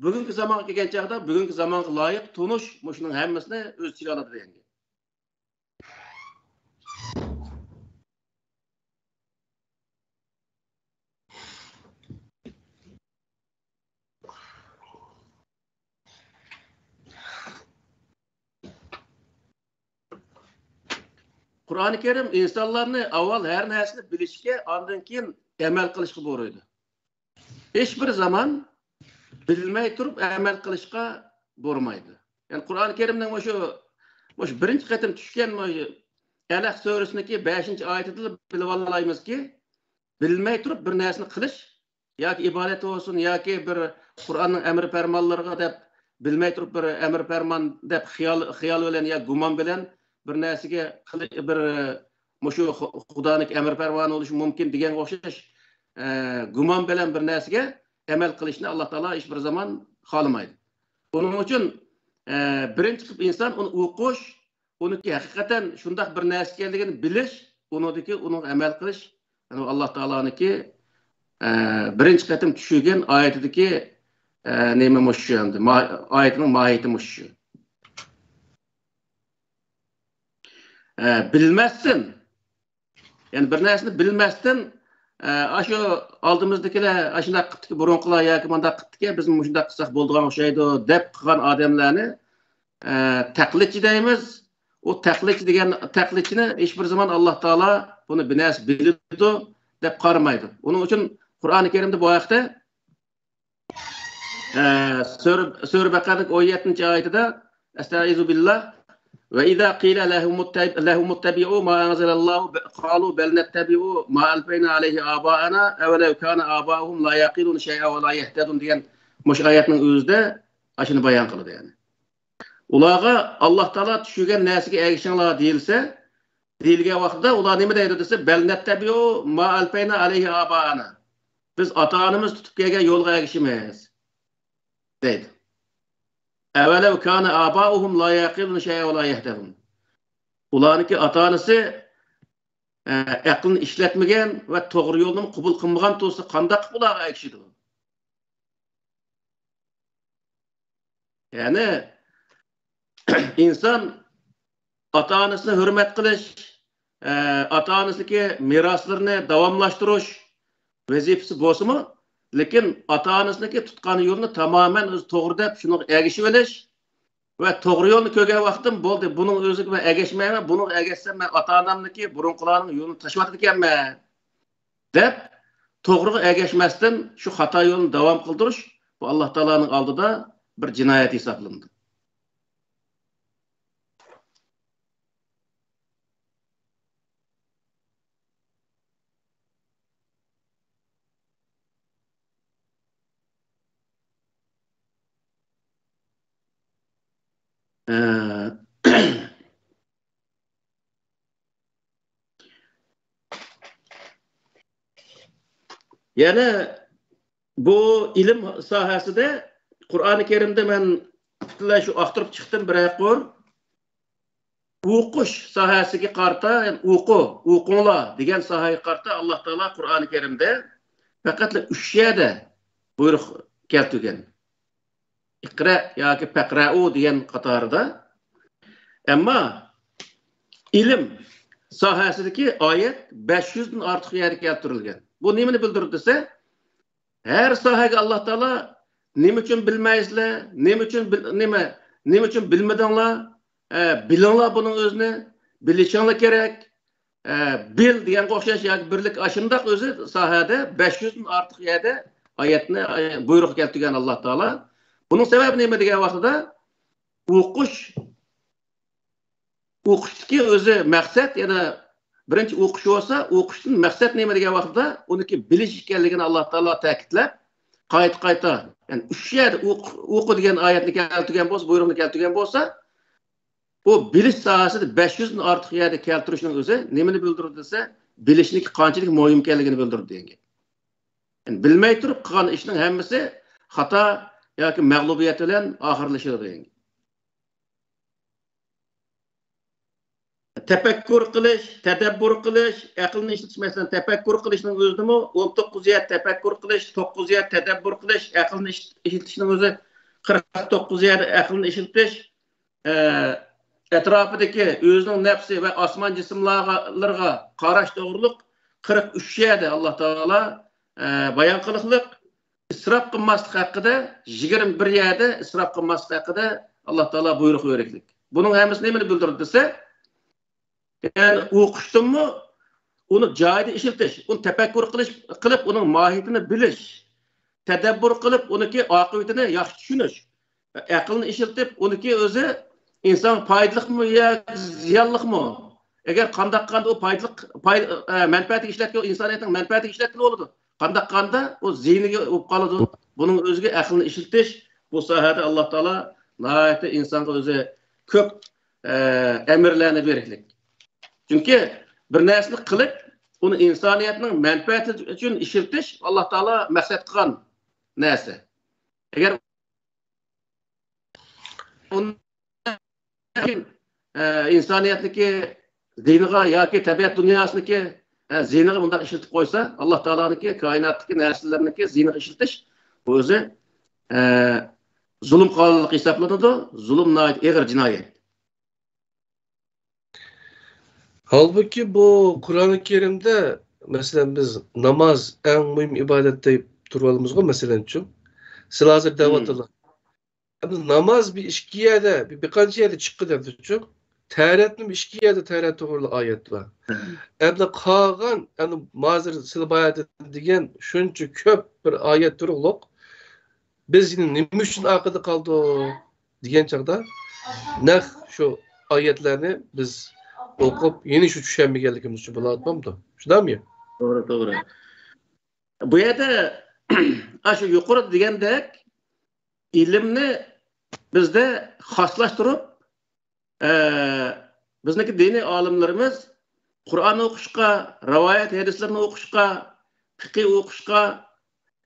بۈگۈنكى زامانغا كەلگەن چاغدا بۈگۈنكى زامانغا لايىق تونۇش، مۇشۇنىڭ ھەممىسىنى ئۆز ئىچىگە ئالىدۇ دېگەن گەپ. قۇرئانى كەرىم ئىنسانلارنى ئاۋۋال ھەر نەرسىنى بىلىشكە، ئاندىن كېيىن ئەمەل قىلىشقا بۇيرۇيدۇ. ھېچ بىر زامان بىلمەي تۇرۇپ ئەمەل قىلىشقا بۇيرۇمايدۇ. يەنى قۇرئانى كەرىمنىڭ مۇشۇ، مۇشۇ بىرىنچى قېتىم چۈشكەن مۇشۇ ئەلەق سۈرىسىنىڭكى بەشىنچى ئايىتىدىلا بىلىۋالالايمىزكى، بىلمەي تۇرۇپ بىر نەرسىنى قىلىش، ياكى ئىبادەت بولسۇن، ياكى بىر قۇرئاننىڭ ئەمر پەرمانلىرىغا دەپ، بىلمەي تۇرۇپ بىر ئەمر پەرمان دەپ خىيال، خىيال بىلەن يا گۇمان بىلەن بىر نەرسىگە قىل-، بىر، مۇشۇ خۇ-، خۇدانىڭ ئەمر پەرمانى بولۇشى مۇمكىن دېگەنگە ئوخشاش، ئە، گۇمان بىلەن بىر نەرسىگە ئەمەل قىلىشنى ئاللا تائالا ھېچ بىر زامان خالىمايدۇ. بۇنىڭ ئۈچۈن، ئە، بىرىنچى قىلىپ ئىنسان ئۇنى ئوقۇش، ئۇنىڭكى ھەقىقەتەن شۇنداق بىر نەرسە ئىكەنلىكىنى بىلىش، ئۇنىڭدىكى، ئۇنىڭغا ئەمەل قىلىش، يەنى ئاللا تائالانىڭكى، ئە، بىرىنچى قېتىم چۈشۈرگەن ئايىتىدىكى، ئە، نېمە مۇشۇ ئەمدى؟ ما-، ئايىتىنىڭ ماھىيىتى مۇشۇ. ئە، بىلمەستىن، يەنى بىر نەرسىنى بىلمەستىن، ئە، ئاشۇ ئالدىمىزدىكىلەر ئاشۇنداق قىپتىكى، بۇرۇنقىلار ياكى مۇنداق قىپتىكى، بىز مۇشۇنداق قىلساق بولىدىغان ئوخشايدۇ دەپ قىلغان ئادەملەرنى، ئە، تەقلىدچى دەيمىز. ئۇ تەقلىدچى دېگەن، تەقلىدچىنى ھېچ بىر زامان ئاللا تائالا بۇنى بىر نەرسە بىلىدۇ دەپ قارىمايدۇ. ئۇنىڭ ئۈچۈن قۇرئانى كەرىمدە بۇ ھەقتە ئە، سۈرە، سۈرە بەقەرىنىڭ ئون يەتتىنچى ئايىتىدە، ئەستەئىزۇ بىللا، وَإِذَا قِيلَ لَهُمُ اتَّبِعُوا مَا أَنزَلَ اللَّهُ قَالُوا بَلْ نَتَّبِعُ مَا أَلْفَيْنَا عَلَيْهِ آبَاءَنَا أَوَلَوْ كَانَ آبَاؤُهُمْ لَا يَعْقِلُونَ شَيْئًا وَلَا يَهْتَدُونَ دېگەن مۇشۇ ئايەتنىڭ ئۆزىدە ئاشۇنى بايان قىلىدۇ، يەنى. ئۇلارغا ئاللا تائالا چۈشۈرگەن نەرسىگە ئەگىشىڭلار دېيىلسە، دېيىلگەن ۋاقتىدا ئۇلار نېمە دەيدۇ دېسە، بَلْ نَتَّبِعُ مَا أَلْفَيْنَا عَلَيْهِ آبَاءَنَا. بىز ئاتا-ئانىمىز تۇتۇپ كەلگەن يولغا ئەگىشىمىز، دەيدۇ. أَوَلَوْ كَانَ آبَاؤُهُمْ لَا يَعْقِلُونَ شَيْئًا وَلَا يَهْتَدُونَ. ئۇلارنىڭكى ئاتا-ئانىسى، ئە، ئەقلىنى ئىشلەتمىگەن ۋە توغرا يولنى قوبۇل قىلمىغان تۇرسا، قانداق قىلىپ ئۇلارغا ئەگىشىدۇ؟ يەنى، ئىنسان ئاتا-ئانىسىنى ھۆرمەت قىلىش، ئە، ئاتا-ئانىسىنىڭكى مىراسلىرىنى داۋاملاشتۇرۇش ۋەزىپىسى بولسىمۇ، لېكىن ئاتا-ئانىسىنىڭكى تۇتقان يولىنى تامامەن ئۆزى توغرا دەپ، شۇنىڭغا ئەگىشىۋېلىش، ۋە توغرا يولنى كۆرگەن ۋاقتىم بولدى، بۇنىڭ ئۆزىگە مەن ئەگەشمەيمەن، بۇنىڭغا ئەگەشسەم مەن ئاتا-ئانامنىڭكى، بۇرۇنقىلارنىڭ يولىنى تاشلىۋاتىدىكەنمەن، دەپ، توغرىغا ئەگەشمەستىن شۇ خاتا يولنى داۋام قىلدۇرۇش، بۇ ئاللا تائالانىڭ ئالدىدا بىر جىنايەت ھېسابلىنىدۇ. ئە، يەنە بۇ ئىلىم ساھەسىدە قۇرئانى كەرىمدە مەن پۈتۈنلەي شۇ ئاختۇرۇپ چىقتىم بىرەر قۇر. ئوقۇش ساھەسىگە قارىتا، يەنى ئوقۇ، ئوقۇڭلار دېگەن ساھەگە قارىتا ئاللا تائالا قۇرئانى كەرىمدە پەقەتلا ئۈچ يەردە بۇيرۇق كەلتۈرگەن. ئىقرا ياكى پەقرەئۇ دېگەن قاتارىدا. ئەمما ئىلىم ساھەسىدىكى ئايەت بەش يۈزدىن ئارتۇق يەردە كەلتۈرۈلگەن. بۇ نېمىنى بىلدۈرىدۇ دېسە، ھەر ساھەگە ئاللا تائالا نېمە ئۈچۈن بىلمەيسىلەر، نېمە ئۈچۈن بىل-، نېمە، نېمە ئۈچۈن بىلمىدىڭلار، ئە، بىلىڭلار بۇنىڭ ئۆزىنى، بىلىشىڭلار كېرەك، ئە، بىل دېگەنگە ئوخشاش ياكى بىرلىك ئاشۇنداق ئۆزى ساھەدە بەش يۈزدىن ئارتۇق يەردە ئايەتنى، ئاي-، بۇيرۇق كەلتۈرگەن ئاللا تائالا. بۇنىڭ سەۋەبى نېمە دېگەن ۋاقتىدا، ئوقۇش، ئوقۇشتىكى ئۆزى مەقسەت، يەنە بىرىنچى ئوقۇش بولسا، ئوقۇشتىن مەقسەت نېمە دېگەن ۋاقتىدا، ئۇنىڭكى بىلىش ئىكەنلىكىنى ئاللا تائالا تەكىتلەپ، قايتا-قايتا، يەنى ئۈچ يەردە ئوقۇ، ئوقۇ دېگەن ئايەتنى كەلتۈرگەن بولسا، بۇيرۇقنى كەلتۈرگەن بولسا، بۇ بىلىش ساھەسىدە بەش يۈزدىن ئارتۇق يەردە كەلتۈرۈشنىڭ ئۆزى نېمىنى بىلدۈرىدۇ دېسە، بىلىشنىڭ قانچىلىك مۇھىم ئىكەنلىكىنى بىلدۈرىدۇ دېگەن گەپ. يەنى بىلمەي تۇرۇپ قىلغان ئىشنىڭ ھەممىسى خاتا ياكى مەغلۇبىيەت بىلەن ئاخىرلىشىدۇ دېگەن گەپ. تەپەككۇر قىلىش، تەدەببۇر قىلىش، ئەقىلنى ئىشلىتىش، مەسىلەن، تەپەككۇر قىلىشنىڭ ئۆزىدىمۇ ئون توققۇز يەر تەپەككۇر قىلىش، توققۇز يەر تەدەببۇر قىلىش، ئەقىلنى ئىش-، ئىشلىتىشنىڭ ئۆزى قىرىق توققۇز يەر ئەقىلنى ئىشلىتىش، ئە، ئەتراپىدىكى ئۆزىنىڭ نەپسى ۋە ئاسمان جىسىملارغا قاراش توغرۇلۇق قىرىق ئۈچ يەردە ئاللا تائالا، ئە، بايان قىلىقلىق. ئىسراپ قىلماسلىق ھەققىدە، يىگىرمە بىر يەردە ئىسراپ قىلماسلىق ھەققىدە ئاللا تائالا بۇيرۇق بېرىكلىك. بۇنىڭ ھەممىسى نېمىنى بىلدۈرىدۇ دېسە، يەنى ئوقۇشتىنمۇ ئۇنى جايىدا ئىشلىتىش، ئۇنى تەپەككۇر قىلىش، قىلىپ ئۇنىڭ ماھىيىتىنى بىلىش، تەدەببۇر قىلىپ ئۇنىڭكى ئاقىۋىتىنى ياخشى چۈشىنىش، ئەقىلنى ئىشلىتىپ ئۇنىڭكى ئۆزى ئىنسانغا پايدىلىقمۇ يا زىيانلىقمۇ؟ ئەگەر قانداق قاندا ئۇ پايدىلىق، پاي-، ئە، مەنپەئەتكە ئىشلەتكىلى، ئىنسانىيەتنىڭ مەنپەئەتىگە ئىشلەتكىلى بولىدۇ. قانداق قاندا ئۇ زىيىنىگە بولۇپ قالىدۇ. بۇنىڭ ئۆزىگە ئەقىلنى ئىشلىتىش، بۇ ساھەدە ئاللا تائالا ناھايىتى ئىنسانغا ئۆزى كۆپ، ئە، ئەمىرلەرنى بېرىكلىك. چۈنكى بىر نەرسىنى قىلىپ، ئۇنى ئىنسانىيەتنىڭ مەنپەئەتى ئۈچۈن ئىشلىتىش ئاللا تائالا مەقسەت قىلغان نەرسە. ئەگەر ئۇنى، ئە، ئىنسانىيەتنىكى زىيىنىغا ياكى تەبىئەت دۇنياسىنىڭكى، ئە، زىيىنىغا مۇنداق ئىشلىتىپ قويسا، ئاللا تائالانىڭكى كائىناتتىكى نەرسىلەرنىڭكى زىيىنىغا ئىشلىتىش، بۇ ئۆزى، ئە، زۇلۇم قىلغانلىق ھېسابلىنىدۇ. زۇلۇم ناھايىتى ئېغىر جىنايەت. ھالبۇكى، بۇ قۇرئانى كەرىمدە، مەسىلەن، بىز ناماز ئەڭ مۇھىم ئىبادەت دەپ تۇرۇۋالىمىزغۇ، مەسىلەنچۇ. سىلەر ھازىر دەۋاتىدىلا. ئەمدى ناماز بىر ئىككى يەردە، بىر، بىر قانچە يەردە چىققى دەپتۇچۇ. تەھارەتنىمۇ ئىككى يەردە تەھارەت توغرىلىق ئايەت بار. ئەمدى قالغان، ئەمدى ھازىر سىلەر بايا دېگەن شۇنچە كۆپ بىر ئايەت تۇرۇقلۇق، بىز يەنە نېمە ئۈچۈن ئارقىدا قالدۇق دېگەن چاغدا، نەق شۇ ئايەتلەرنى بىز ئوقۇپ، يەنە شۇ چۈشەنمىگەنلىكىمىز ئۈچۈن بولۇۋاتمامدۇ؟ شۇنداقمۇ؟ توغرا، توغرا. بۇ يەردە ئاشۇ يۇقىرىدا دېگەندەك، ئىلىمنى بىزدە خاسلاشتۇرۇپ، ئە، بىزنىڭكى دىنىي ئالىملىرىمىز قۇرئان ئوقۇشقا، رىۋايەت ھەدىسلىرىنى ئوقۇشقا، پىقى ئوقۇشقا،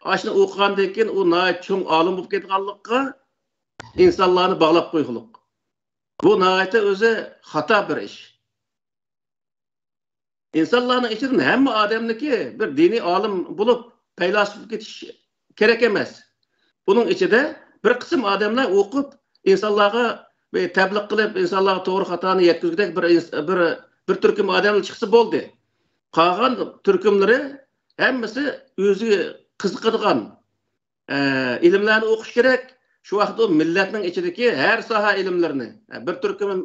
ئاشۇنى ئوقۇغاندىن كېيىن ئۇ ناھايىتى چوڭ ئالىم بولۇپ كېتىدىغانلىققا ئىنسانلارنى باغلاپ قويغۇلۇق. بۇ ناھايىتى ئۆزى خاتا بىر ئىش. ئىنسانلارنىڭ ئىچىدىن ھەممە ئادەمنىكى بىر دىنىي ئالىم بولۇپ، پەيلاسوپ بولۇپ كېتىش كېرەك ئەمەس. بۇنىڭ ئىچىدە بىر قىسىم ئادەملەر ئوقۇپ، ئىنسانلارغا بىر تەبلىغ قىلىپ، ئىنسانلارغا توغرا خاتانى يەتكۈزگۈدەك بىر ئىنس-، بىر، بىر تۈركۈم ئادەملەر چىقسا بولدى. قالغان تۈركۈملىرى ھەممىسى ئۆزى قىزىقىدىغان، ئە، ئىلىملەرنى ئوقۇش كېرەك، شۇ ۋاقىتتا ئۇ مىللەتنىڭ ئىچىدىكى ھەر ساھە ئىلىملىرىنى، بىر تۈركۈمى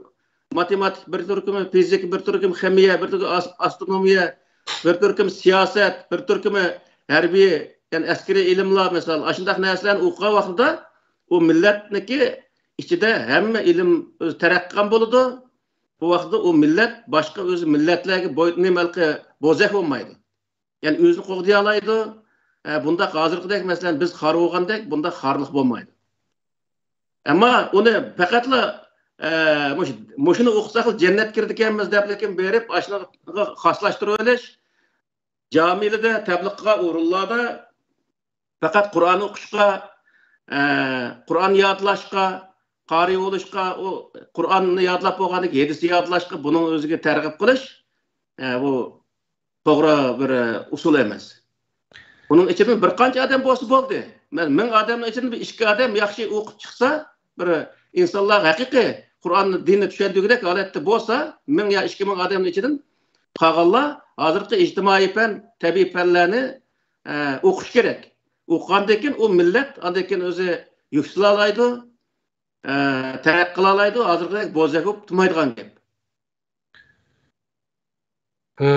ماتېماتىك، بىر تۈركۈمى فىزىكا، بىر تۈركۈمى خىمىيە، بىر تۈركۈمى ئاس-، ئاسترونومىيە، بىر تۈركۈم سىياسەت، بىر تۈركۈمى ھەربىي، يەنى ئەسكىرىي ئىلىملار، مىسال، ئاشۇنداق نەرسىلەرنى ئوقۇغان ۋاقتىدا ئۇ مىللەتنىكى ئىچىدە ھەممە ئىلىم ئۆزى تەرەققىي قىلغان بولىدۇ. بۇ ۋاقىتتا ئۇ مىللەت باشقا ئۆزى مىللەتلەرگە بوي-، نېمە ھېلىقى بوزەك بولمايدۇ. يەنى ئۆزىنى قوغدىيالايدۇ. ئە، بۇنداق ھازىرقىدەك، مەسىلەن، بىز خار بولغاندەك بۇنداق خارلىق بولمايدۇ. ئەمما ئۇنى پەقەتلا، ئە، مۇش-، مۇشۇنى ئوقۇساقلا جەننەتكە كىرىدىكەنمىز دەپلىكىن بېرىپ، ئاشۇنىڭغا خاسلاشتۇرۇۋېلىش، جامىلىدە، تەبلىغقا، ئورۇنلاردا پەقەت قۇرئان ئوقۇشقا، ئە، قۇرئان يادلاشقا، قارىي بولۇشقا، ئۇ قۇرئاننى يادلاپ بولغاندىن كېيىن ھەدىسنى يادلاشقا، بۇنىڭ ئۆزىگە تەرغىب قىلىش، ئە، بۇ توغرا بىر، ئە، ئۇسۇل ئەمەس. ئۇنىڭ ئىچىدىن بىر قانچە ئادەم بولسا بولدى. مەن مىڭ ئادەمنىڭ ئىچىدىن بىر ئىككى ئادەم ياخشى ئوقۇپ چىقسا، بىر ئىنسانلارغا ھەقىقىي قۇرئان دىننى چۈشەندۈرگۈدەك ھالەتتە بولسا، مىڭ يا ئىككى مىڭ ئادەمنىڭ ئىچىدىن قالغانلار ھازىرقى ئىجتىمائىي پەن، تەبىئىي پەنلەرنى، ئە، ئوقۇش كېرەك. ئوقۇغاندىن كېيىن ئۇ مىللەت ئاندىن كېيىن ئۆزى يۈكسىلەلايدۇ، ئە، تەرەققىي قىلالايدۇ. ھازىرقىدەك بوزەك بولۇپ تۇرمايدىغان گەپ. ھە.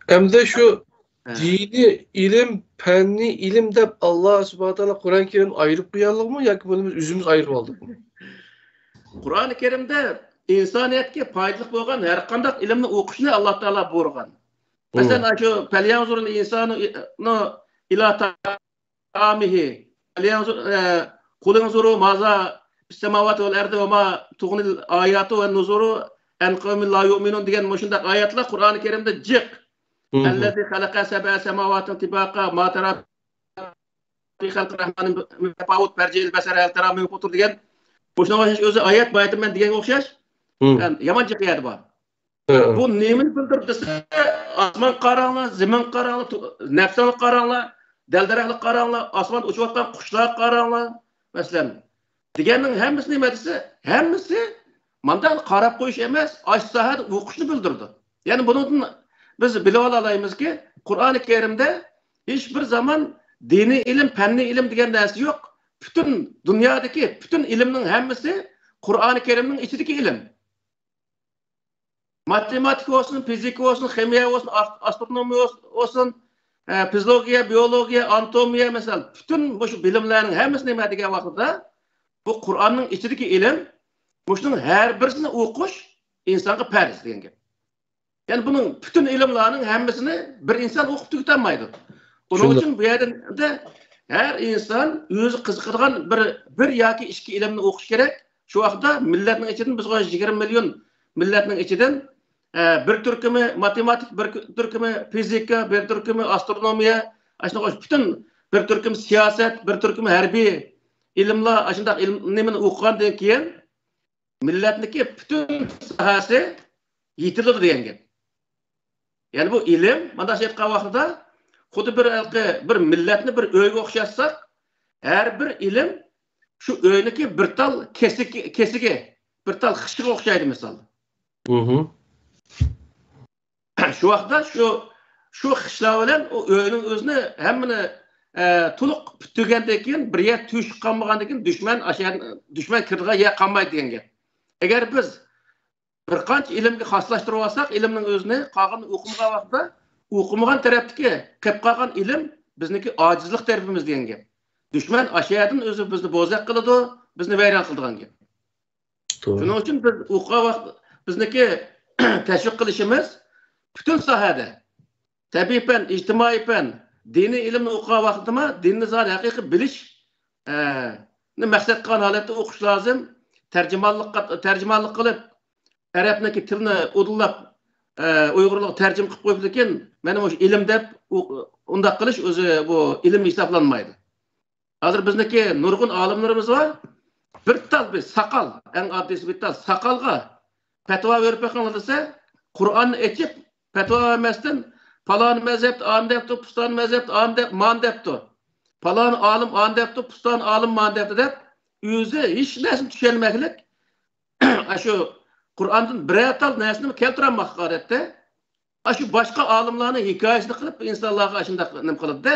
ئەمدى شۇ ھە. دىنىي ئىلىم، پەننىي ئىلىم دەپ ئاللا سۇبھانەھۇ ۋە تائالا قۇرئان كەرىمدە ئايرىپ قويغانلىقمۇ ياكى بۇنى بىز ئۆزىمىز ئايرىپ ئالدۇقمۇ؟ قۇرئان كەرىمدە ئىنسانىيەتكە پايدىلىق بولغان ھەر قانداق ئىلىمنى ئوقۇشنى ئاللا تائالا بۇيرۇغان. مەسىلەن، شۇ فەليەنزۇرىل ئىنسانۇ ئىلا تائامىھى. فەليەنزۇر، ئە، قۇلىنزۇرۇ مازا فىسسەماۋاتى ۋەل ئەرزى ۋە ما تۇغنىل ئاياتۇ ۋەن نۇزۇرۇ ئەن قەۋمىن لا يۇئمىنۇن دېگەن مۇشۇنداق ئايەتلەر قۇرئانى كەرىمدە جىق. مم. ئەللەزى خەلەقە سەبئە سەماۋاتىن تىباقا ما تەرا فى خەلقى رەھمانى مىن تەپاۋۇت فەرجىئىل بەسەرە ھەل تەرا مىن فۇتۇر دېگەن مۇشۇنىڭغا ئوخشاش ئۆزى ئايەت بايىتىمەن دېگەنگە ئوخشاش. مم. يامان جىق ئايەت بار. ھە. بۇ نېمىنى بىلدۈرىدۇ دېسە، ئاسمانغا قاراڭلار، زېمىنغا قاراڭلار، تو-، نەپسىڭلارغا قاراڭلار، دەل-دەرەخلەرگە قاراڭلار، ئاسماندا ئۇچۇۋاتقان قۇشلارغا قاراڭلار، مەسىلەن. دېگەننىڭ ھەممىسى نېمە دېسە، ھەممىسى مانداق قاراپ قويۇش ئەمەس، ئاشۇ ساھەدە ئوقۇشنى بىلدۈرىدۇ. يەنى بۇنىڭدىن بىز بىلىۋالالايمىزكى، قۇرئانى كەرىمدە ھېچ بىر زامان دىنىي ئىلىم، پەننىي ئىلىم دېگەن نەرسە يوق. پۈتۈن دۇنيادىكى پۈتۈن ئىلىمنىڭ ھەممىسى قۇرئانى كەرىمنىڭ ئىچىدىكى ئىلىم. ماتېماتىكا بولسۇن، فىزىكا بولسۇن، خىمىيە بولسۇن، ئاس-، ئاسترونومىيە بولسۇن، ئە، فىزىولوگىيە، بىيولوگىيە، ئاناتومىيە، مەسىلەن، پۈتۈن مۇشۇ بىلىملەرنىڭ ھەممىسى نېمە دېگەن ۋاقتىدا، بۇ قۇرئاننىڭ ئىچىدىكى ئىلىم، مۇشۇنىڭ ھەر بىرسىنى ئوقۇش ئىنسانغا پەرز دېگەن گەپ. يەنى بۇنىڭ پۈتۈن ئىلىملارنىڭ ھەممىسىنى بىر ئىنسان ئوقۇپ تۈگىتەلمەيدۇ. ئۇنىڭ شۇنداق. ئۈچۈن بۇ يەردە ھەر ئىنسان ئۆزى قىزىقىدىغان بىر، بىر ياكى ئىككى ئىلىمنى ئوقۇش كېرەك. شۇ ۋاقىتتا مىللەتنىڭ ئىچىدىن، بىز يىگىرمە مىليون مىللەتنىڭ ئىچىدىن، ئە، بىر تۈركۈمى ماتېماتىك، بىر تۈركۈمى فىزىكا، بىر تۈركۈمى ئاسترونومىيە، ئاشۇنداق پۈتۈن بىر تۈركۈم سىياسەت، بىر تۈركۈم ھەربىي ئىلىملار، ئاشۇنداق ئىلىم نېمىنى ئوقۇغاندىن كېيىن، مىللەتنىڭكى پۈتۈن ساھەسى يېتىلىدۇ دېگەن گەپ. يەنى بۇ ئىلىم، مانداق ئېيتقان ۋاقتىدا، خۇددى بىر ھېلىقى بىر مىللەتنى بىر ئۆيگە ئوخشاتساق، ھەر بىر ئىلىم شۇ ئۆينىڭكى بىر تال كېسىكى، كېسىكى، بىر تال خىشىغا ئوخشايدۇ، مىسال. مھم. شۇ ۋاقىتتا شۇ، شۇ خىشلار بىلەن ئۇ ئۆينىڭ ئۆزىنى ھەممىنى، ئە، تولۇق پۈتتۈرگەندىن كېيىن، بىر يەر تۆشۈك قالمىغاندىن كېيىن، دۈشمەن ئاشۇ يەر، دۈشمەن كىرىدىغان يەر قالمايدۇ دېگەن گەپ. ئەگەر بىز بىر قانچە ئىلىمگە خاسلاشتۇرۇپ ئالساق، ئىلىمنىڭ ئۆزىنى قالغىنىنى ئوقۇمىغان ۋاقىتتا، ئوقۇمىغان تەرەپتىكى قېلىپ قالغان ئىلىم بىزنىڭكى ئاجىزلىق تەرىپىمىز دېگەن گەپ. دۈشمەن ئاشۇ يەردىن ئۆزى بىزنى بوزەك قىلىدۇ، بىزنى ۋەيران قىلىدىغان گەپ. توغرا. شۇنىڭ ئۈچۈن بىز ئوقۇغان ۋاقىت، بىزنىڭكى تەشۋىق قىلىشىمىز پۈتۈن ساھەدە، تەبىئىي پەن، ئىجتىمائىي پەن، دىنىي ئىلىمنى ئوقۇغان ۋاقتىدىمۇ دىننى زادى ھەقىقىي بىلىش، ئە، نى مەقسەت قىلغان ھالەتتە ئوقۇش لازىم. تەرجىمانلىق، تەرجىمانلىق قىلىپ، ئەرەبنىڭكى تىلىنى ئۇدۇللاپ، ئە، ئۇيغۇرلارغا تەرجىمە قىلىپ قويۇپتىكىن، مانا مۇشۇ ئىلىم دەپ ئۇ-، ئۇنداق قىلىش ئۆزى بۇ ئىلىم ھېسابلانمايدۇ. ھازىر بىزنىڭكى نۇرغۇن ئالىملىرىمىز بار. بىر تال بىر ساقال، ئەڭ ئاددىيسى بىر تال ساقالغا پەتىۋا بېرىپ بېقىڭلار دېسە، قۇرئاننى ئېچىپ، پەتىۋا بەرمەستىن، پالان مەزھەپتە ئانى دەپتۇ، پۇستان مەزھەپتە ئانى دەپ، مانى دەپتۇ. پالان ئالىم ئانى دەپتۇ، پۇستان ئالىم مانى دەپتۇ دەپ، ئۆزى ھېچ نەرسىنى چۈشەنمەكلىك، ئاشۇ قۇرئاندىن بىرەر تال نەرسىنى كەلتۈرەلمەسلىك ئادەتتە. ئاشۇ باشقا ئالىملارنىڭ ھېكايىسىنى قىلىپ، ئىنسانلارغا ئاشۇنداق نېمە قىلىدۇ-دە.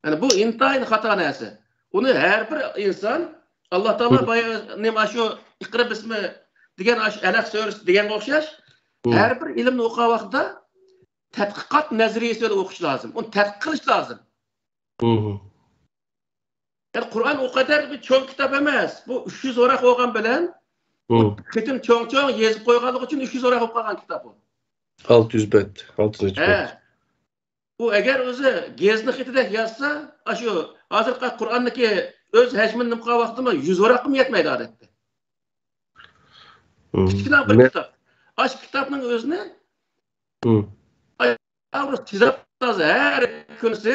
يەنى بۇ ئىنتايىن خاتا نەرسە. بۇنى ھەر بىر ئىنسان، ئاللا تائالا بايا نېمە، ئاشۇ ئىقرا بىسمى دېگەن، ئاشۇ ئەلەق سۈرىسى دېگەنگە ئوخشاش، ھەر بىر ئىلىمنى ئوقۇغان ۋاقتىدا تەتقىقات نەزەرىيىسى بىلەن ئوقۇش لازىم. ئۇنى تەتقىق قىلىش لازىم. يەنى قۇرئان ئۇ قەدەر بىر چوڭ كىتاب ئەمەس. بۇ ئۈچ يۈز ۋاراق بولغان بىلەن، بۇ خېتىن چوڭ-چوڭ يېزىپ قويغانلىقى ئۈچۈن ئۈچ يۈز ۋاراق بولۇپ قالغان كىتاب بۇ. ئالتە يۈز بەت، ئالتە يۈز نەچچە بەت. ئۇ ئەگەر ئۆزى گېزىتنىڭ خېتىدەك يازسا، ئاشۇ ھازىرقى قۇرئاننىڭكى ئۆز ھەجمىنى نېمە قىلغان ۋاقتىدا يۈز ۋاراققىمۇ يەتمەيدۇ ئادەتتە. كىچىككىنە بىر كىتاب. ئاشۇ كىتابنىڭ ئۆزىنى ئاغرىق تېزاپ تازا ھەر كۈنسى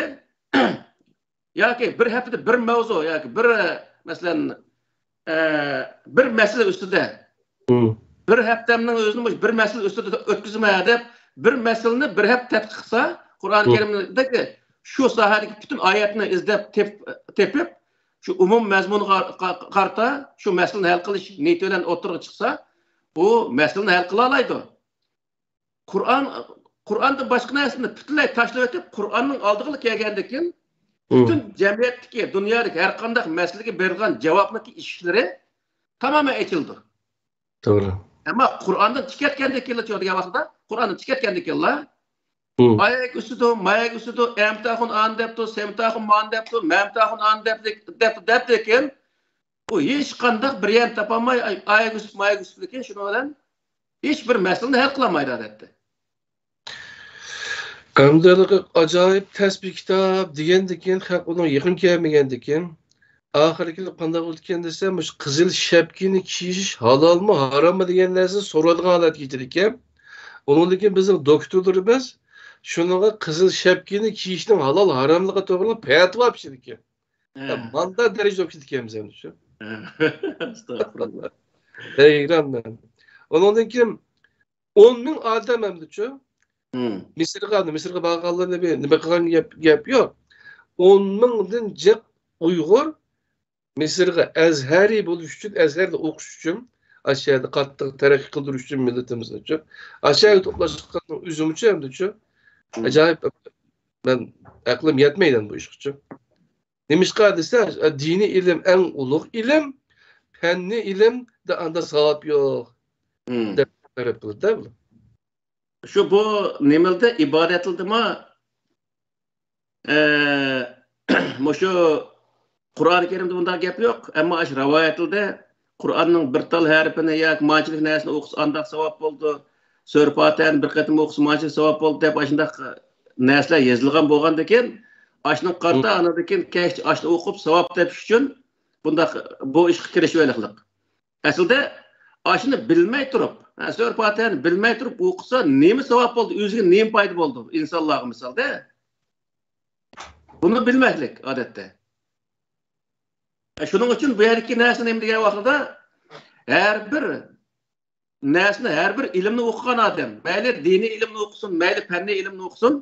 ياكى بىر ھەپتىدە بىر مەۋزۇ ياكى بىر، مەسىلەن، ئە، بىر مەسىلە ئۈستىدە، بىر ھەپتەمنىڭ ئۆزىنى مۇشۇ بىر مەسىلە ئۈستىدە ئۆتكۈزىمەن دەپ، بىر مەسىلىنى بىر ھەپتە تەتقىق قىلسا، قۇرئان كەرىمدىكى شۇ ساھەدىكى پۈتۈن ئايەتنى ئىزدەپ تېپ-، تېپىپ، شۇ ئومۇم مەزمۇنغا قا-، قارىتا شۇ مەسىلىنى ھەل قىلىش نىيىتى بىلەن ئوتتۇرىغا چىقسا، بۇ مەسىلىنى ھەل قىلالايدۇ. قۇرئان، قۇرئاندىن باشقا نەرسىنى پۈتۈنلەي تاشلىۋېتىپ، قۇرئاننىڭ ئالدىغىلا كەلگەندىن كېيىن، پۈتۈن جەمئىيەتتىكى، دۇنيادىكى ھەر قانداق مەسىلىگە بېرىدىغان جاۋابنىڭكى ئىشىكلىرى تامامەن ئېچىلىدۇ. توغرا. ئەمما قۇرئاندىن چىقىۋەتكەندىن كېيىنلا، چۈشۈرگەن ۋاقتىدا، قۇرئاندىن چىقىۋەتكەندىن كېيىنلا، ئايەگە ئۈستىدۇ، مايەگە ئۈستىدۇ، ئەمتاخۇن ئان دەپتۇ، سەمتاخۇن مان دەپتۇ، مەمتاخۇن ئان دەپتۇ، دەپتۇ، دەپتۇ لېكىن، ئۇ ھېچقانداق بىر يەرنى تاپالماي، ئايەگە ئۈستۈپ، مايەگە ئۈستۈپ لېكىن، شۇنىڭ بىلەن ھېچ بىر مەسىلىنى ھەل قىلالمايدۇ ئادەتتە. ئەمدى ئاجايىپ تەس بىر كىتاب دېگەندىكىن، خەق ئۇنىڭ يېقىن كەلمىگەندىكىن، ئاخىرى كېلىپ قانداق بولىدىكەن دېسە، مۇشۇ قىزىل شەپكىنى كىيىش ھالالمۇ، ھاراممۇ دېگەن نەرسىنى سورايدىغان ھالەتكە يېتىدىكەن. ئۇنىڭدىن كېيىن بىزنىڭ دوكتورلىرىمىز شۇنىڭغا قىزىل شەپكىنى كىيىشنىڭ ھالال ھاراملىقى توغرىلىق پەتىۋا پىشىدىكەن. ماندا دەرىجىدە ئوقۇيدىكەنمىز ئەمدى شۇ. ئەستەغپۇرۇللا. ھەيرانمەن. ئۇنىڭدىن كېيىن ئون مىڭ ئادەم ئەمدىچۇ. مىسىرغا، مىسىرغا بارغانلىرىنى بىر نېمە قىلغان گەپ، گەپ يوق. ئون مىڭدىن جىق ئۇيغۇر مىسىرغا ئەزھەرىي بولۇش ئۈچۈن، ئەزھەردە ئوقۇش ئۈچۈن، ئاشۇ يەردە قاتتىق تەرەققىي قىلدۇرۇش ئۈچۈن مىللىتىمىزنىچۇ. ئاشۇ يەردە توپلاشقاننىڭ ئۆزىمۇچۇ ئەمدىچۇ. ئاجايىپ، مەن ئەقلىم يەتمەيدۇ بۇ ئىشقىچۇ. نېمىشقا دېسە، دىنىي ئىلىم ئەڭ ئۇلۇغ ئىلىم، پەننىي ئىلىمدە ئاندا ساۋاب يوق دەپ تەرەپ قىلىدۇ بۇلار. شۇ بۇ نېمىلدە، ئىبادەتلىدىمۇ، ئە، مۇشۇ قۇرئان كەرىمدە بۇنداق گەپ يوق، ئەمما ئاشۇ رىۋايەتلىدە قۇرئاننىڭ بىر تال ھەرپىنى ياكى مانچىلىك نەرسىنى ئوقۇسا ئانداق ساۋاب بولىدۇ، سۈرە پاتىھەنى بىر قېتىم ئوقۇسا مانچىلىك ساۋاب بولىدۇ دەپ ئاشۇنداق نەرسىلەر يېزىلغان بولغاندىكىن، ئاشۇنىڭغا قارىتا ئانىدىن كېيىن كەچتە ئاشۇنى ئوقۇپ ساۋاب تېپىش ئۈچۈن بۇنداق بۇ ئىشقا كىرىشىۋېلىقلىق. ئەسلىدە ئاشۇنى بىلمەي تۇرۇپ، ھە، سۈرە پاتىھەنى بىلمەي تۇرۇپ ئوقۇسا نېمە ساۋاب بولدى، ئۆزىگە نېمە پايدا بولدى، ئىنسانلارغا مىسالدا؟ بۇنى بىلمەكلىك ئادەتتە. شۇنىڭ ئۈچۈن بۇ يەردىكى نەرسە نېمە دېگەن ۋاقتىدا، ھەر بىر نەرسىنى، ھەر بىر ئىلىمنى ئوقۇغان ئادەم، مەيلى دىنىي ئىلىمنى ئوقۇسۇن، مەيلى پەننىي ئىلىمنى ئوقۇسۇن،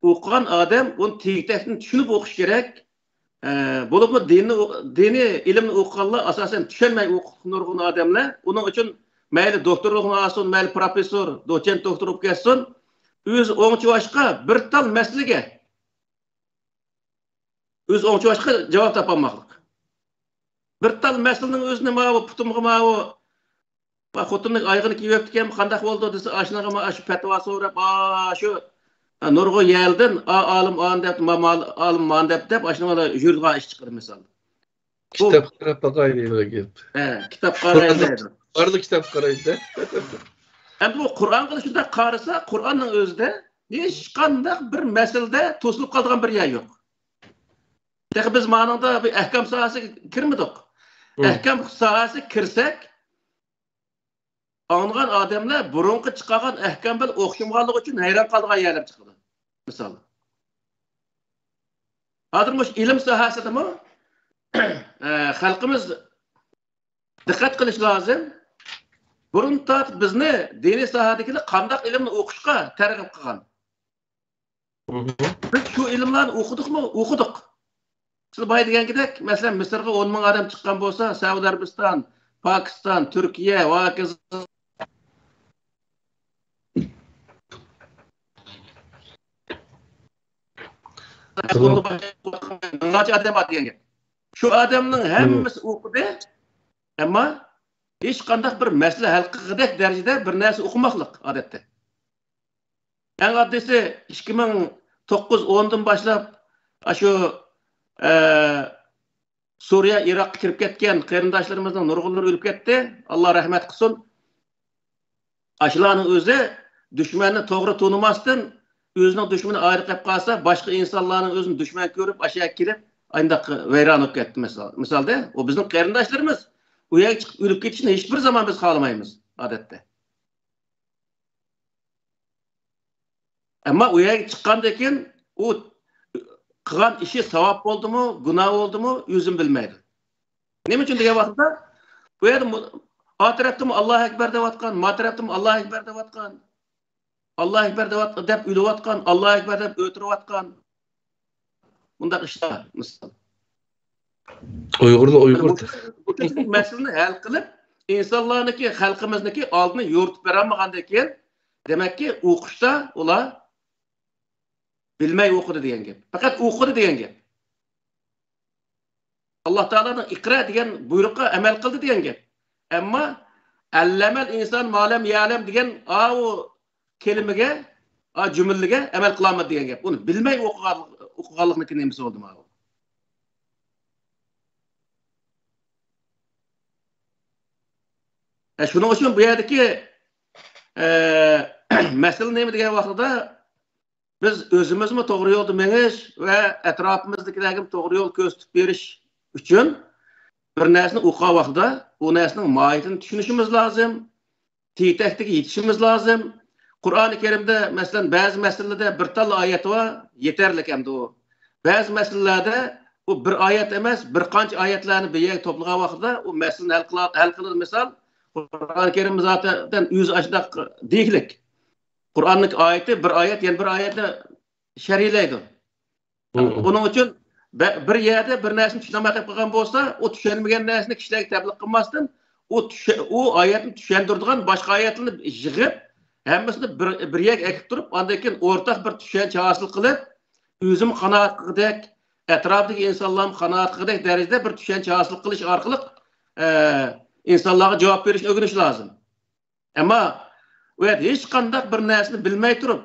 ئوقۇغان ئادەم ئۇنى تېگى-تەكتىن چۈشىنىپ ئوقۇش كېرەك. ئە، بولۇپمۇ دىننى ئو-، دىنىي ئىلىمنى ئوقۇغانلار ئاساسەن چۈشەنمەي ئوقۇپ نۇرغۇن ئادەملەر. ئۇنىڭ ئۈچۈن مەيلى دوكتورلۇقنى ئالسۇن، مەيلى پروفېسسور، دوتسېنت دوكتور بولۇپ كەتسۇن، ئۆزى ئوڭچىۋاشقا بىر تال مەسىلىگە، ئۆزى ئوڭچىۋاشقا جاۋاب تاپالماقلىق. بىر تال مەسىلىنىڭ ئۆزىنى ماۋۇ پۇتۇمغا ماۋۇ ما خوتۇننىڭ ئايىغىنى كىيىۋەپتىكەن، قانداق بولدى دېسە، ئاشۇنىڭغا ما ئاشۇ پەتىۋا سوراپ، ئاشۇ نۇرغۇن يەردىن، ئا، ئالىم ئان دەپ، ما، ما، ئالىم مان دەپ، دەپ، ئاشۇنىڭغا يۈرىدىغان ئىش چىقىدۇ، مىسال. بۇ كىتاب قاراپ باقاي دەيدىغان گەپ. ھە، كىتاب قاراي دەيدۇ. بارلىق كىتاب قارايدۇ. ئەمدى بۇ قۇرئانغا شۇنداق قارىسا، قۇرئاننىڭ ئۆزىدە ھېچقانداق بىر مەسىلىدە توسۇلۇپ قالىدىغان بىر يەر يوق. تېخى بىز مانىڭدا بىر ئەھكام ساھەسىگە كىرمىدۇق. ئەھكام ساھەسىگە كىرسەك، ئاڭلىغان ئادەملەر بۇرۇنقى چىقارغان ئەھكام بىلەن ئوخشىمىغانلىقى ئۈچۈن ھەيران قالىدىغان يەرلەر چىقىدۇ. مىسال، ھازىر مۇشۇ ئىلىم ساھەسىدىمۇ، ئە، خەلقىمىز دىققەت قىلىش لازىم. بۇرۇن تارتىپ بىزنى دىنىي ساھەدىكىلەر قانداق ئىلىمنى ئوقۇشقا تەرغىب قىلغان؟ بىز شۇ ئىلىملارنى ئوقۇدۇقمۇ؟ ئوقۇدۇق. سىز بايا دېگەنكىدەك، مەسىلەن، مىسىرغا ئون مىڭ ئادەم چىققان بولسا، سەئۇدى ئەرەبىستان، پاكىستان، تۈركىيە ۋە ھاكازا مىڭلارچە ئادەم بار دېگەن گەپ. شۇ ئادەمنىڭ ھەممىسى ئوقۇدى، ئەمما ھېچقانداق بىر مەسىلە ھەل قىلغۇدەك دەرىجىدە بىر نەرسە ئوقۇماسلىق ئادەتتە. ئەڭ ئاددىيسى، ئىككى مىڭ توققۇز ئوندىن باشلاپ ئاشۇ، ئە، سۈرىيە، ئىراققا كىرىپ كەتكەن قېرىنداشلىرىمىزنىڭ نۇرغۇنلىرى ئۆلۈپ كەتتى. ئاللا رەھمەت قىلسۇن. ئاشۇلارنىڭ ئۆزى دۈشمەننى توغرا تونۇماستىن، ئۆزىنىڭ دۈشمىنى ئايرىپ قېلىپ قالسا، باشقا ئىنسانلارنىڭ ئۆزىنى دۈشمەن كۆرۈپ، ئاشۇ يەرگە كېلىپ، ئانداق ۋەيران بولۇپ كەتتى. مىسال، مىسالدا، ئۇ بىزنىڭ قېرىنداشلىرىمىز. ئۇ يەرگە چىقىپ ئۆلۈپ كېتىشىنى ھېچبىر زامان بىز خالىمايمىز، ئادەتتە. ئەمما ئۇ يەرگە چىققاندىن كېيىن ئۇ قىلغان ئىشى ساۋاب بولدىمۇ، گۇناھ بولدىمۇ، ئۆزىمۇ بىلمەيدۇ. نېمە ئۈچۈن دېگەن ۋاقىتتا، بۇ يەردە مۇ-، ئا تەرەپتىمۇ ئاللاھۇ ئەكبەر دەۋاتقان، ما تەرەپتىمۇ ئاللاھۇ ئەكبەر دەۋاتقان. ئاللاھۇ ئەكبەر دەۋات-، دەپ ئۆلۈۋاتقان، ئاللاھۇ ئەكبەر دەپ ئۆلتۈرۈۋاتقان. بۇنداق ئىشلار، مىسال. ئۇيغۇرنى ئۇيغۇر. مۇشۇ، مۇشۇ مەسىلىنى ھەل قىلىپ، ئىنسانلارنىڭكى، خەلقىمىزنىڭكى ئالدىنى يورۇتۇپ بېرەلمىگەندىن كېيىن، دېمەككى، ئوقۇشتا ئۇلار بىلمەي ئوقۇدى دېگەن گەپ. پەقەت ئوقۇدى دېگەن گەپ. ئاللا تائالانىڭ ئىقرا دېگەن بۇيرۇققا ئەمەل قىلدى دېگەن گەپ. ئەمما ئەللەمەل ئىنسان مالەم يەلەم دېگەن ئاۋۇ كەلىمىگە، ئا جۈملىگە ئەمەل قىلالمىدى دېگەن گەپ. ئۇنى بىلمەي ئوقۇغان، ئوقۇغانلىقنىڭكى نېمىسى بولدى ماۋۇ؟ ئە، شۇنىڭ ئۈچۈن بۇ يەردىكى، ئە، مەسىلە نېمە دېگەن ۋاقتىدا، بىز ئۆزىمىزمۇ توغرا يولدا مېڭىش ۋە ئەتراپىمىزدىكىلەرگىمۇ توغرا يول كۆرسىتىپ بېرىش ئۈچۈن بىر نەرسىنى ئوقۇغان ۋاقتىدا ئۇ نەرسىنىڭ ماھىيىتىنى چۈشىنىشىمىز لازىم، تېگى-تەكتىگە يېتىشىمىز لازىم. قۇرئانى كەرىمدە، مەسىلەن، بەزى مەسىلىلەردە بىر تاللا ئايەت بار، يېتەرلىك ئەمدى ئۇ. بەزى مەسىلىلەردە ئۇ بىر ئايەت ئەمەس، بىر قانچە ئايەتلەرنى بىر يەرگە توپلىغان ۋاقتىدا ئۇ مەسىلىنى ھەل قىلا-، ھەل قىلىدۇ. مىسال، قۇرئانى كەرىم زاتەن ئۆزى ئاشۇنداق دېگۈلۈك. قۇرئاننىڭ ئايىتى بىر ئايەت، يەنە بىر ئايەتنى شەرھلەيدۇ. مم. ئۇنىڭ ئۈچۈن بە-، بىر يەردە بىر نەرسىنى چۈشىنەلمەي قېلىپ قالغان بولسا، ئۇ چۈشەنمىگەن نەرسىنى كىشىلەرگە تەبلىغ قىلماستىن، ئۇ چۈشە-، ئۇ ئايەتنى چۈشەندۈرىدىغان باشقا ئايەتلەرنى يىغىپ، ھەممىسىنى بىر، بىر يەرگە ئەكىپ تۇرۇپ، ئاندىن كېيىن ئورتاق بىر چۈشەنچە ھاسىل قىلىپ، ئۆزىمۇ قانائەت قىلغۇدەك، ئەتراپىدىكى ئىنسانلارمۇ قانائەت قىلغۇدەك دەرىجىدە بىر چۈشەنچە ھاسىل قىلىش ئارقىلىق، ئە، ئىنسانلارغا جاۋاب بېرىشنى ئۆگىنىش لازىم. ئەمما ئۇ يەردە ھېچقانداق بىر نەرسىنى بىلمەي تۇرۇپ،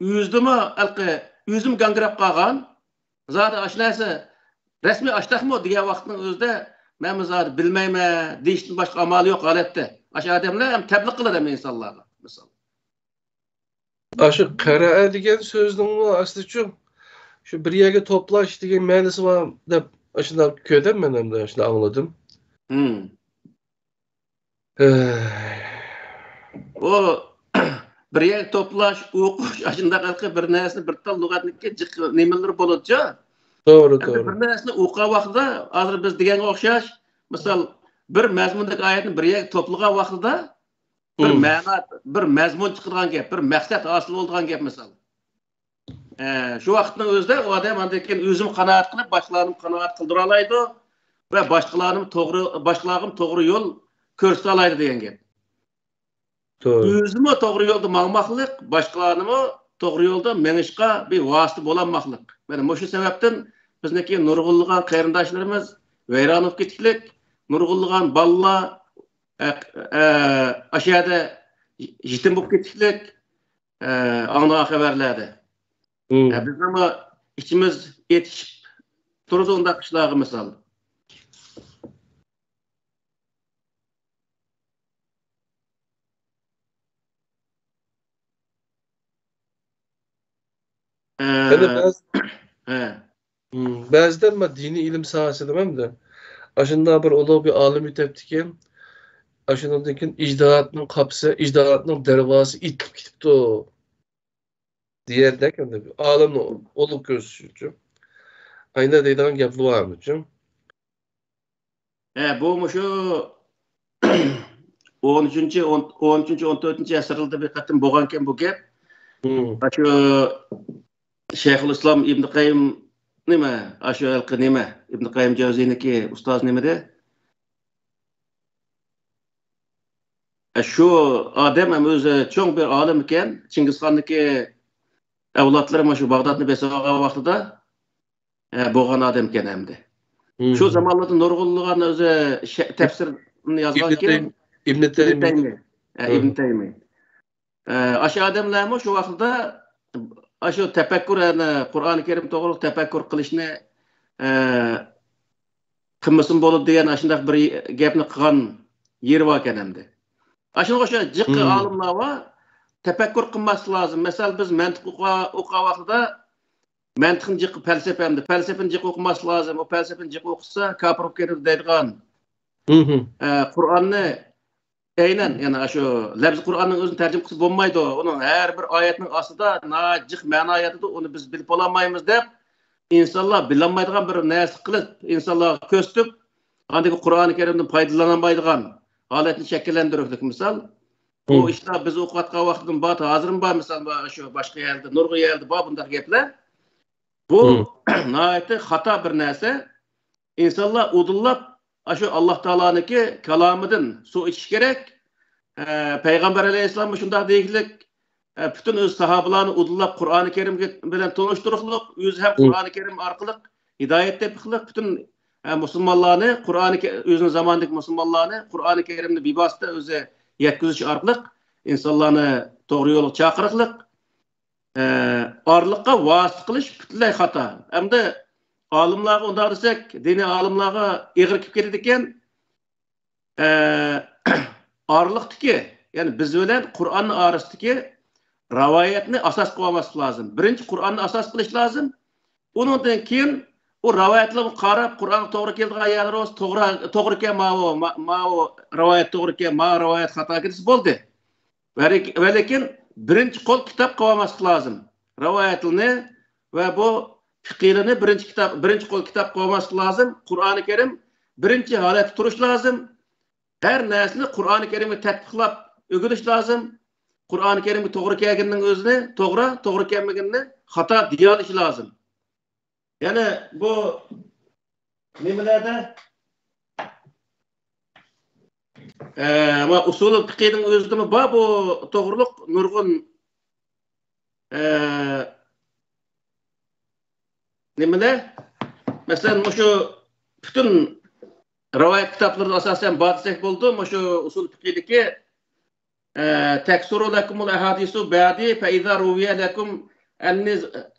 ئۆزىدىمۇ ھېلىقى، ئۆزىمۇ گاڭگىراپ قالغان، زادى ئاشۇ نەرسە رەسمىي ئاشتاقمۇ دېگەن ۋاقىتنىڭ ئۆزىدە، مەنمۇ زادى بىلمەيمەن دېيىشتىن باشقا ئامالى يوق ھالەتتە. ئاشۇ ئادەملەر ھەم تەبلىغ قىلىدۇ ھەم ئىنسانلارغا، مىسال. ئاشۇ قەرەئە دېگەن سۆزنىڭمۇ ئەسلىچۇ شۇ بىر يەرگە توپلاش دېگەن مەنىسى بار دەپ ئاشۇنداق كۆردۈم مەن، ئەمدى ئاشۇنداق ئاڭلىدىم. ھىم. ئۇ بىر يەرگە توپلاش، ئوقۇش، ئاشۇنداق ھېلىقى بىر نەرسىنى، بىر تال لۇغەتنىڭكى جىق نېمىلىرى بولىدۇچۇ. توغرا، ئەمدى توغرا. بىر نەرسىنى ئوقۇغان ۋاقتىدا، ھازىر بىز دېگەنگە ئوخشاش، مىسال، بىر مەزمۇندىكى ئايەتنى بىر يەرگە توپلىغان ۋاقتىدا، بىر مەنا، بىر مەزمۇن چىقىدىغان گەپ، بىر مەقسەت ھاسىل بولىدىغان گەپ، مىسال. ئە، شۇ ۋاقىتنىڭ ئۆزىدە ئۇ ئادەم ئاندىن كېيىن ئۆزىمۇ قانائەت قىلىپ، باشقىلارنى قانائەت قىلدۇرالايدۇ ۋە باشقىلارنىمۇ توغرا، باشقىلارغىمۇ توغرا يول كۆرسىتەلايدۇ دېگەن گەپ. توغرا. ئۆزىمۇ توغرا يولدا ماڭماقلىق، باشقىلارنىمۇ توغرا يولدا مېڭىشقا بىر ۋاسىتە بولالماقلىق. مانا مۇشۇ سەۋەبتىن بىزنىڭكى نۇرغۇنلىغان قېرىنداشلىرىمىز ۋەيران بولۇپ كېتىشلىك، نۇرغۇنلىغان بالىلار، ئە، ئە، ئاشۇ يەردە يېتىم بولۇپ كېتىشلىك، ئە، ئاڭلىغان خەۋەرلەردە. مم. ئە، بىزنىڭمۇ ئىچىمىز ئېتىشىپ تۇرىدۇ ئۇنداق ئىشلارغا، مىسال. ئە، يەنە بەزى، ھە. مم، بەزىدە مانا دىنىي ئىلىم ساھەسىدە ئەمدى ئاشۇنداق بىر ئۇلۇغ بىر ئالىم ئۆتەپتىكەن، ئاشۇنىڭدىن كېيىن ئىجتىھادنىڭ قاپىسى، ئىجتىھادنىڭ دەرۋازىسى ئېتىلىپ كېتىپتۇ دېيەردەك، ئەمدى ئالىمنى ئۇلۇغ كۆرسىتىش ئۈچۈن. ئەينە دەيدىغان گەپلەر بارمىكىن؟ ھە، بۇ مۇشۇ ئون ئۈچىنچى، ئون، ئون ئۈچىنچى، ئون تۆتىنچى ئەسىرلەردە بىر قېتىم بولغانكەن بۇ گەپ. مم. شۇ شەيخۇل ئىسلام ئىبن قەييىم نېمە؟ ئاشۇ ھېلىقى نېمە؟ ئىبن قەييىم جەۋزىينىڭكى ئۇستازى نېمىدى؟ ئە، شۇ ئادەم ھەم ئۆزى چوڭ بىر ئالىم ئىكەن. چىڭگىزخاننىڭكى ئەۋلادلىرى مانا شۇ باغدادنى بېسىۋالغان ۋاقتىدا، ئە، بولغان ئادەم ئىكەن ئەمدى. شۇ زامانلاردا نۇرغۇنلىغان ئۆزى شە-، تەپسىرنى يازغان ئىبن كىم؟ تەيم-، ئىبن ئىبن تەيمىيە. تەيمىيە. ئە، ئىبن تەيمىيە. ئە، ئاشۇ ئادەملەرمۇ شۇ ۋاقىتتا ئاشۇ تەپەككۇر، يەنى قۇرئانى كەرىم توغرىلىق تەپەككۇر قىلىشنى، ئە، قىلمىسىمۇ بولىدۇ دېگەن ئاشۇنداق بىر گەپنى قىلغان يېرى باركەن ئەمدى. ئاشۇنىڭغا ئوخشاش جىق ئالىملار بار. تەپەككۇر قىلماسلىق لازىم. مەسىلەن، بىز مەنتىق ئوقۇ-، ئوقۇغان ۋاقتىدا مەنتىقنى جىق، پەلسەپە ئەمدى. پەلسەپىنى جىق ئوقۇماسلىق لازىم. ئۇ پەلسەپىنى جىق ئوقۇسا، كاپىر بولۇپ كېتىدۇ دەيدىغان. ئە، قۇرئاننى ئەينەن، يەنى ئاشۇ لەپزى قۇرئاننىڭ ئۆزىنى تەرجىمە قىلسا بولمايدۇ. ئۇنىڭ ھەر بىر ئايەتنىڭ ئاستىدا ناھايىتى جىق مەنا ياتىدۇ، ئۇنى بىز بىلىپ بولالمايمىز دەپ، ئىنسانلار بىلەلمەيدىغان بىر نەرسە قىلىپ، ئىنسانلارغا كۆرسىتىپ، ئاندىن كېيىن قۇرئانى كەرىمدىن پايدىلانالمايدىغان ھالەتنى شەكىللەندۈرۈپتۇ. مىسال، بۇ ئىشلار بىز ئوقۇۋاتقان ۋاقىتتىن بار، ھازىرمۇ بار، مىسال، بار، شۇ باشقا يەردە، نۇرغۇن يەردە بار بۇنداق گەپلەر. بۇ ناھايىتى خاتا بىر نەرسە. ئىنسانلار ئۇدۇللاپ ئاشۇ ئاللا تائالانىڭكى كالامىدىن سۇ ئىچىش كېرەك. ئە، پەيغەمبەر ئەلەيھىسسالام شۇنداق دېگىلىك، ئە، پۈتۈن ئۆز ساھابىلارنى ئۇدۇللاپ قۇرئانى كەرىم بىلەن تونۇشتۇرۇقلۇق، ئۆزى ھەم قۇرئانى كەرىم ئارقىلىق ھىدايەت تېپىقلىق، پۈتۈن، ئە، مۇسۇلمانلارنى قۇرئانى كە-، ئۆزىنىڭ زامانىدىكى مۇسۇلمانلارنى قۇرئانى كەرىمنى بىۋاسىتە ئۆزى يەتكۈزۈش ئارقىلىق ئىنسانلارنى توغرا يولغا چاقىرىقلىق، ئە، ئارىلىققا ۋاسىتە قىلىش پۈتۈنلەي خاتا. ئەمدى ئالىملارغا ئۇنداق دېسەك، دىنىي ئالىملارغا ئېغىر كېلىپ كېتىدىكەن. ئە، ئارىلىقتىكى، يەنى بىز بىلەن قۇرئاننىڭ ئارىسىدىكى رىۋايەتنى ئاساس قىلالماسلىق لازىم. بىرىنچى قۇرئاننى ئاساس قىلىش لازىم. ئۇنىڭدىن كېيىن ئۇ رىۋايەتلەرگە قاراپ، قۇرئانغا توغرا كېلىدىغان يەرلىرى بولسا، توغرا، توغرا ئىكەن، ماۋۇ، ما-، ماۋۇ رىۋايەت توغرا ئىكەن، ماۋۇ رىۋايەت خاتا ئىكەن دېسە بولدى. ۋە لېك-، ۋە لېكىن بىرىنچى قول كىتاب قىلىۋالماسلىق لازىم. رىۋايەتلىرىنى ۋە بۇ پىقىلىرىنى بىرىنچى كىتاب، بىرىنچى قول كىتاب قىلىۋالماسلىق لازىم. قۇرئانى كەرىم بىرىنچى ھالەتتە تۇرۇش لازىم. ھەر نەرسىنى قۇرئانى كەرىمگە تەتبىقلاپ ئۆگىنىش لازىم. قۇرئانى كەرىمگە توغرا كەلگىنىنىڭ ئۆزىنى توغرا، توغرا كەلمىگىنىنى خاتا دېيەلىشى لازىم. يەنە بۇ نېمىلەردە، ئە، ۋە ئۇسۇلۇل پىقىنىڭ ئۆزىدىمۇ بار بۇ توغرۇلۇق نۇرغۇن، ئە، نېمىلەر؟ مەسىلەن، مۇشۇ پۈتۈن رىۋايەت كىتابلىرىدا ئاساسەن بار دېسەك بولىدۇ. مۇشۇ ئۇسۇل پىقىدىكى، ئە، تەكسۇرۇ لەكۇمۇل ئەھادىسۇ بەدى فەئىزا رۇۋىيە لەكۇم ئەننى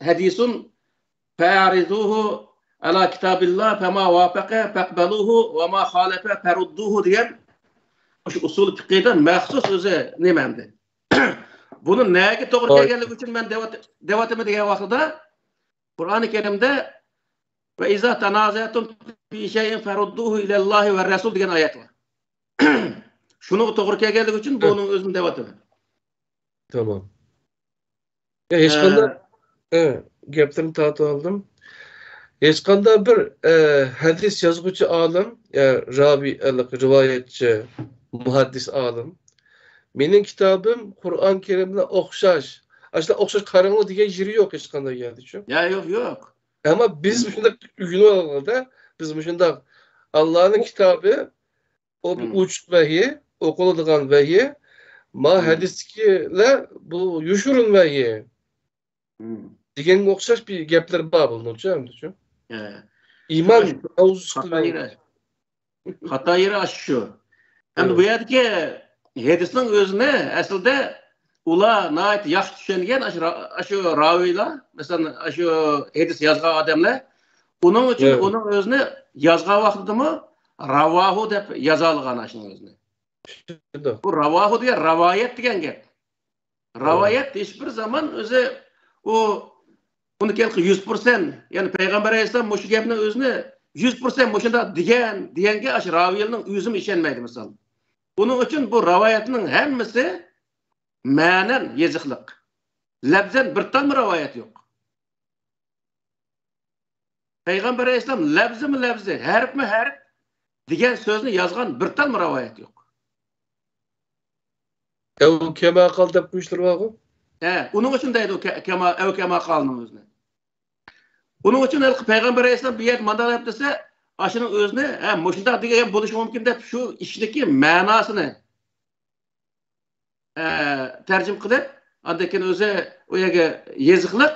ھەدىسۇن فەئەرىزۇھۇ ئەلا كىتابىللا فەما ۋافەقە فەقبەلۇھۇ ۋەما خالەفە فەرۇددۇھۇ دېگەن مۇشۇ ئۇسۇل پىقىدا مەخسۇس ئۆزى نېمە ئەمدى؟ بۇنى نەگە توغرا ئاي. كەلگەنلىكى ئۈچۈن مەن دەۋات-، دەۋاتىمەن دېگەن ۋاقتىدا، قۇرئانى كەرىمدە «ۋە ئىزا تانازەتۇم فى شەيئىن فەرۇددۇھۇ ئىلەللاھى ۋە رەسۇل» دېگەن ئايەت بار. شۇنىڭغا توغرا كەلگەنلىكى ئۈچۈن بۇنىڭ ئۆزىنى دەۋاتىمەن. تامام. يا، ھېچقانداق، ئە، ئە، گەپلىرىنى تارتىۋالدىم. ھېچقانداق بىر، ئە، ھەدىس يازغۇچى ئالىم، يا، راۋىي، ئەلق، رىۋايەتچى، مۇھەددىس ئالىم، «مېنىڭ كىتابىم قۇرئان كەرىم بىلەن ئوخشاش، ئاشۇنداق ئوخشاش قاراڭلار» دېگەن يېرى يوق ھېچقانداق يەردىچۇ. يا، يوق، يوق. ئەمما بىز مۇشۇنداق ئۆگىنىۋالغاندا، بىز مۇشۇنداق ئاللانىڭ كىتابى، ئۇ بىر ئوچۇق ۋەھىي، ئوقۇلىدىغان ۋەھىي. ما ھەدىستىكىلەر بۇ يوشۇرۇن ۋەھىي دېگەنگە ئوخشاش بىر گەپلەر بار بۇنىڭچۇ، ئەمدىچۇ؟ ئە. ئىمان مەۋزۇسىدا خاتا يېرى. خاتا يېرى ئاشۇ شۇ. ئەمدى بۇ يەردىكى ھەدىسنىڭ ئۆزىنى ئەسلىدە ئۇلار ناھايىتى ياخشى چۈشەنگەن، ئاشۇ را-، ئاشۇ راۋىيلار، مەسىلەن، ئاشۇ ھەدىس يازغان ئادەملەر. ئۇنىڭ ئۈچۈن ئۇنىڭ ئۆزىنى يازغان ۋاقتىدىمۇ راۋاھۇ دەپ يازالىغان ئاشۇنىڭ ئۆزىنى. چۈشەندىم. بۇ راۋاھۇ دېگەن راۋايەت دېگەن گەپ. راۋايەت ھېچ بىر زامان ئۆزى ئۇ، ئۇنى كەلقى يۈز پىرسەنت، يەنى پەيغەمبەر ئەلەيھىسسالام مۇشۇ گەپنى ئۆزىنى يۈز پىرسەنت مۇشۇنداق دېگەن، دېگەنگە ئاشۇ راۋىيلارنىڭ ئۆزىمۇ ئىشەنمەيدۇ، مىسال. ئۇنىڭ ئۈچۈن بۇ راۋايەتنىڭ ھەممىسى مەنەن يېزىقلىق. لەپزەن بىر تالمۇ راۋايەت يوق. پەيغەمبەر ئەلەيھىسسالام لەپزىمۇ لەپزى، ھەرپمۇ ھەرپ دېگەن سۆزنى يازغان بىر تالمۇ راۋايەت يوق. ئەۋ كەما قال دەپ قويۇشلىرى بارغۇ؟ ھە، ئۇنىڭ ئۈچۈن دەيدۇ، كە-، كەما، ئەۋ كەما قالنىڭ ئۆزىنى. ئۇنىڭ ئۈچۈن ھېلىقى پەيغەمبەر ئەلەيھىسسالام بۇ يەردە مانداق دەپ دېسە، ئاشۇنىڭ ئۆزىنى، ھە، مۇشۇنداق دېگەن بولۇشى مۇمكىن دەپ شۇ ئىشنىكى مەناسىنى ئە، تەرجىمە قىلىپ، ئاندىن كېيىن ئۆزى ئۇ يەرگە يېزىقلىق،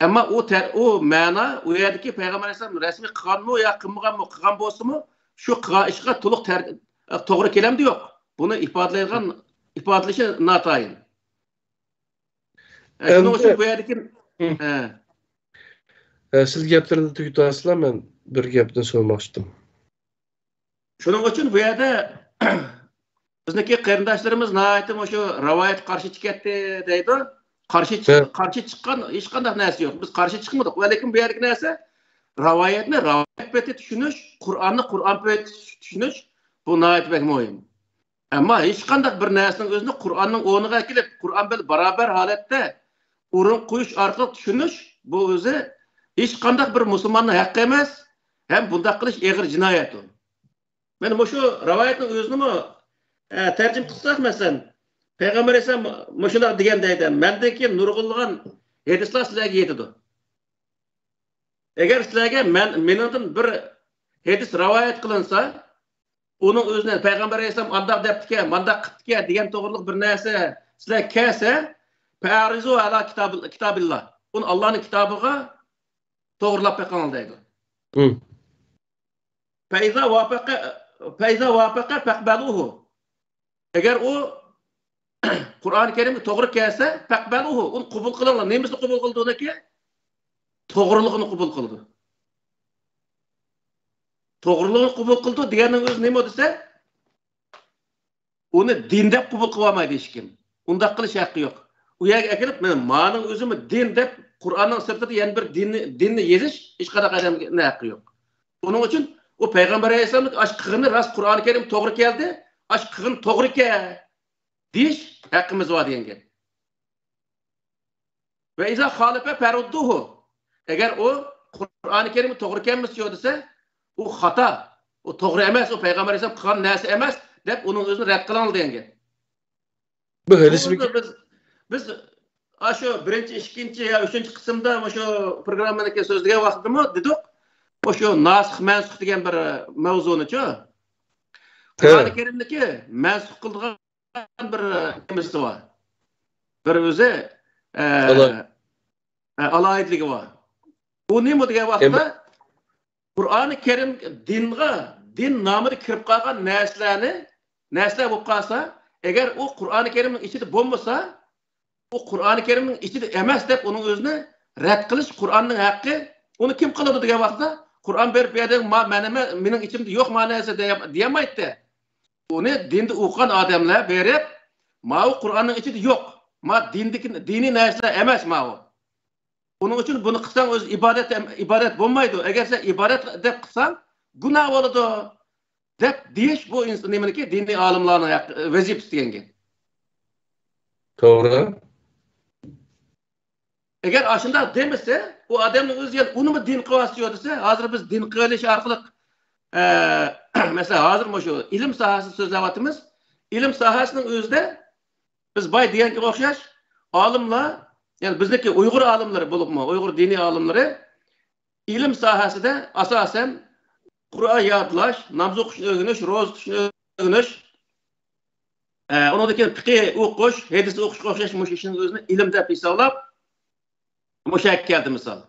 ئەمما ئۇ تەر-، ئۇ مەنا ئۇ يەردىكى پەيغەمبەر ئەلەيھىسسالام رەسمىي قىلغانمۇ يا قىلمىغانمۇ، قىلغان بولسىمۇ، شۇ قىلغان ئىشقا تولۇق تەر-، توغرا كېلەمدۇ يوق؟ بۇنى ئىپادىلەيدىغان، ئىپادىلىشى ناتايىن. ئە، شۇنىڭ ئۈچۈن ئەمدى بۇ يەردىكى، ھە. ئە، سىز گەپلىرىڭىزنى تۈگىتىۋالسىلا، مەن بىر گەپنى سورىماقچىدىم. شۇنىڭ ئۈچۈن بۇ يەردە بىزنىڭكى قېرىنداشلىرىمىز ناھايىتى مۇشۇ رىۋايەتكە قارشى چىقىۋەتتى دەيدۇ. قارشى چىق-، ھە. قارشى چىققان ھېچقانداق نەرسە يوق. بىز قارشى چىقمىدۇق. ۋەلىكىن بۇ يەردىكى نەرسە رىۋايەتنى رىۋايەت پېتى چۈشىنىش، قۇرئاننى قۇرئان پېتى چۈشىنىش، بۇ ناھايىتى بەك مۇھىم. ئەمما ھېچقانداق بىر نەرسىنىڭ ئۆزىنى قۇرئاننىڭ ئورنىغا ئەكېلىپ، قۇرئان بىلەن باراۋەر ھالەتتە ئورۇن قويۇش ئارقىلىق چۈشىنىش، بۇ ئۆزى ھېچقانداق بىر مۇسۇلماننىڭ ھەققى ئەمەس، ھەم بۇنداق قىلىش ئېغىر جىنايەت ئۇ. مانا مۇشۇ رىۋايەتنىڭ ئۆزىنىمۇ، ئە، تەرجىمە قىلساق، مەسىلەن، پەيغەمبەر ئەلەيھىسسالام مۇشۇنداق دېگەن دەيدۇ، مەندىن كېيىن نۇرغۇنلىغان ھەدىسلەر سىلەرگە يېتىدۇ. ئەگەر سىلەرگە مەن، مېنىڭدىن بىر ھەدىس رىۋايەت قىلىنسا، ئۇنىڭ ئۆزىنى پەيغەمبەر ئەلەيھىسسالام ئانداق دەپتىكەن، مانداق قىپتىكەن دېگەن توغرىلىق بىر نەرسە سىلەر كەلسە، فەئەرىزۇ ئەلا كىتاب-، كىتابىللا. ئۇنى ئاللانىڭ كىتابىغا توغرىلاپ بېقىڭ دەيدۇ. ھىم. فەئىزا ۋافەقە، فەئىزا ۋافەقە فەقبەلۇھۇ. ئەگەر ئۇ قۇرئانى كەرىمگە توغرا كەلسە، فەقبەلۇھۇ، ئۇنى قوبۇل قىلىڭلار. نېمىسىنى قوبۇل قىلىدۇ ئۇنىڭكى؟ توغرىلىقىنى قوبۇل قىلىدۇ. توغرىلىقىنى قوبۇل قىلىدۇ دېگەننىڭ ئۆزى نېمە دېسە، ئۇنى دىن دەپ قوبۇل قىلىۋالمايدۇ ھېچكىم. ئۇنداق قىلىش ھەققى يوق. ئۇ يەرگە ئەكېلىپ، مانا، مانىڭ ئۆزىمۇ دىن دەپ، قۇرئاننىڭ سىرتىدا يەنە بىر دىننى، دىننى يېزىش ھېچقانداق ئادەمگە ھەققى يوق. ئۇنىڭ ئۈچۈن ئۇ پەيغەمبەر ئەلەيھىسسالامنىڭ ئاش قىلغىنى راست، قۇرئانى كەرىم توغرا كەلدى، ئاش قىلغىنى توغرا ئىكەن دېيىش ھەققىمىز بار دېگەن گەپ. ۋە ئىزا خالەفە فەرۇددۇھۇ. ئەگەر ئۇ قۇرئانى كەرىمگە توغرا كەلمىسە دېسە، ئۇ خاتا، ئۇ توغرا ئەمەس، ئۇ پەيغەمبەر ئەلەيھىسسالام قىلغان نەرسە ئەمەس دەپ ئۇنىڭ ئۆزىنى رەت قىلىڭ دېگەن گەپ. بۇ ھەدىسمىكىن؟ بىز، بىز ئاشۇ بىرىنچى، ئىككىنچى يا ئۈچىنچى قىسىمدا مۇشۇ پروگراممىنىڭكى سۆزلىگەن ۋاقتىدىمۇ دېدۇق، مۇشۇ ناسىخ مەنسۇخ دېگەن بىر مەۋزۇنىچۇ. ھە. قۇرئانى كەرىمدىكى مەنسۇخ قىلىدىغان بىر نېمىسى بار. بىر ئۆزى، ئە، ئالاھىدە. ئە، ئالاھىدىلىكى بار. ئۇ نېمە دېگەن ۋاقىتتا، قۇرئانى كەرىم دىنغا، دىن نامىدا كىرىپ قالغان نەرسىلەرنى، نەرسىلەر بولۇپ قالسا، ئەگەر ئۇ قۇرئانى كەرىمنىڭ ئىچىدە بولمىسا، ئۇ قۇرئانى كەرىمنىڭ ئىچىدە ئەمەس دەپ ئۇنىڭ ئۆزىنى رەت قىلىش قۇرئاننىڭ ھەققى. ئۇنى كىم قىلىدۇ دېگەن ۋاقىتتا، قۇرئان بېرىپ بەردى، ما-، مەن ئەمە-، مېنىڭ ئىچىمدە يوق ما نەرسە دېيە-، دېيەلمەيتتى. ئۇنى دىندا ئوقۇغان ئادەملەر بېرىپ، ماۋۇ قۇرئاننىڭ ئىچىدە يوق. ما دىندىكى، دىنىي نەرسىلەر ئەمەس ماۋۇ. ئۇنىڭ ئۈچۈن بۇنى قىلساڭ ئۆزى ئىبادەت، ئىبادەت بولمايدۇ. ئەگەر سەن ئىبادەت دەپ قىلساڭ، گۇناھ بولىدۇ، دەپ دېيىش بۇ ئىنس-، نېمىنىڭكى، دىنىي ئالىملارنىڭ ھەق-، ۋەزىپىسى دېگەن گەپ. توغرا. ئەگەر ئاشۇنداق دېمىسە، ئۇ ئادەمنىڭ ئۆزى يەنە ئۇنىمۇ دىن قىلىۋاتىدۇ دېسە، ھازىر بىز دىن قىلىۋېلىش ئارقىلىق، ئە، مەسىلەن، ھازىر مۇشۇ ئىلىم ساھەسىنى سۆزلەۋاتىمىز. ئىلىم ساھەسىنىڭ ئۆزىدە بىز باي دېگەنگە ئوخشاش ئالىملار، يەنى بىزنىڭكى ئۇيغۇر ئالىملىرى بولۇپمۇ، ئۇيغۇر دىنىي ئالىملىرى ئىلىم ساھەسىدە ئاساسەن قۇرئان يادلاش، ناماز ئوقۇشنى ئۆگىنىش، روزا تۇتۇشنى ئۆگىنىش، ئە، ئۇنىڭدىن كېيىن پىقى ئوقۇش، ھەدىس ئوقۇشقا ئوخشاش مۇشۇ ئىشنىڭ ئۆزىنى ئىلىم دەپ ھېسابلاپ، مۇشۇ يەرگە كەلدى مىسال.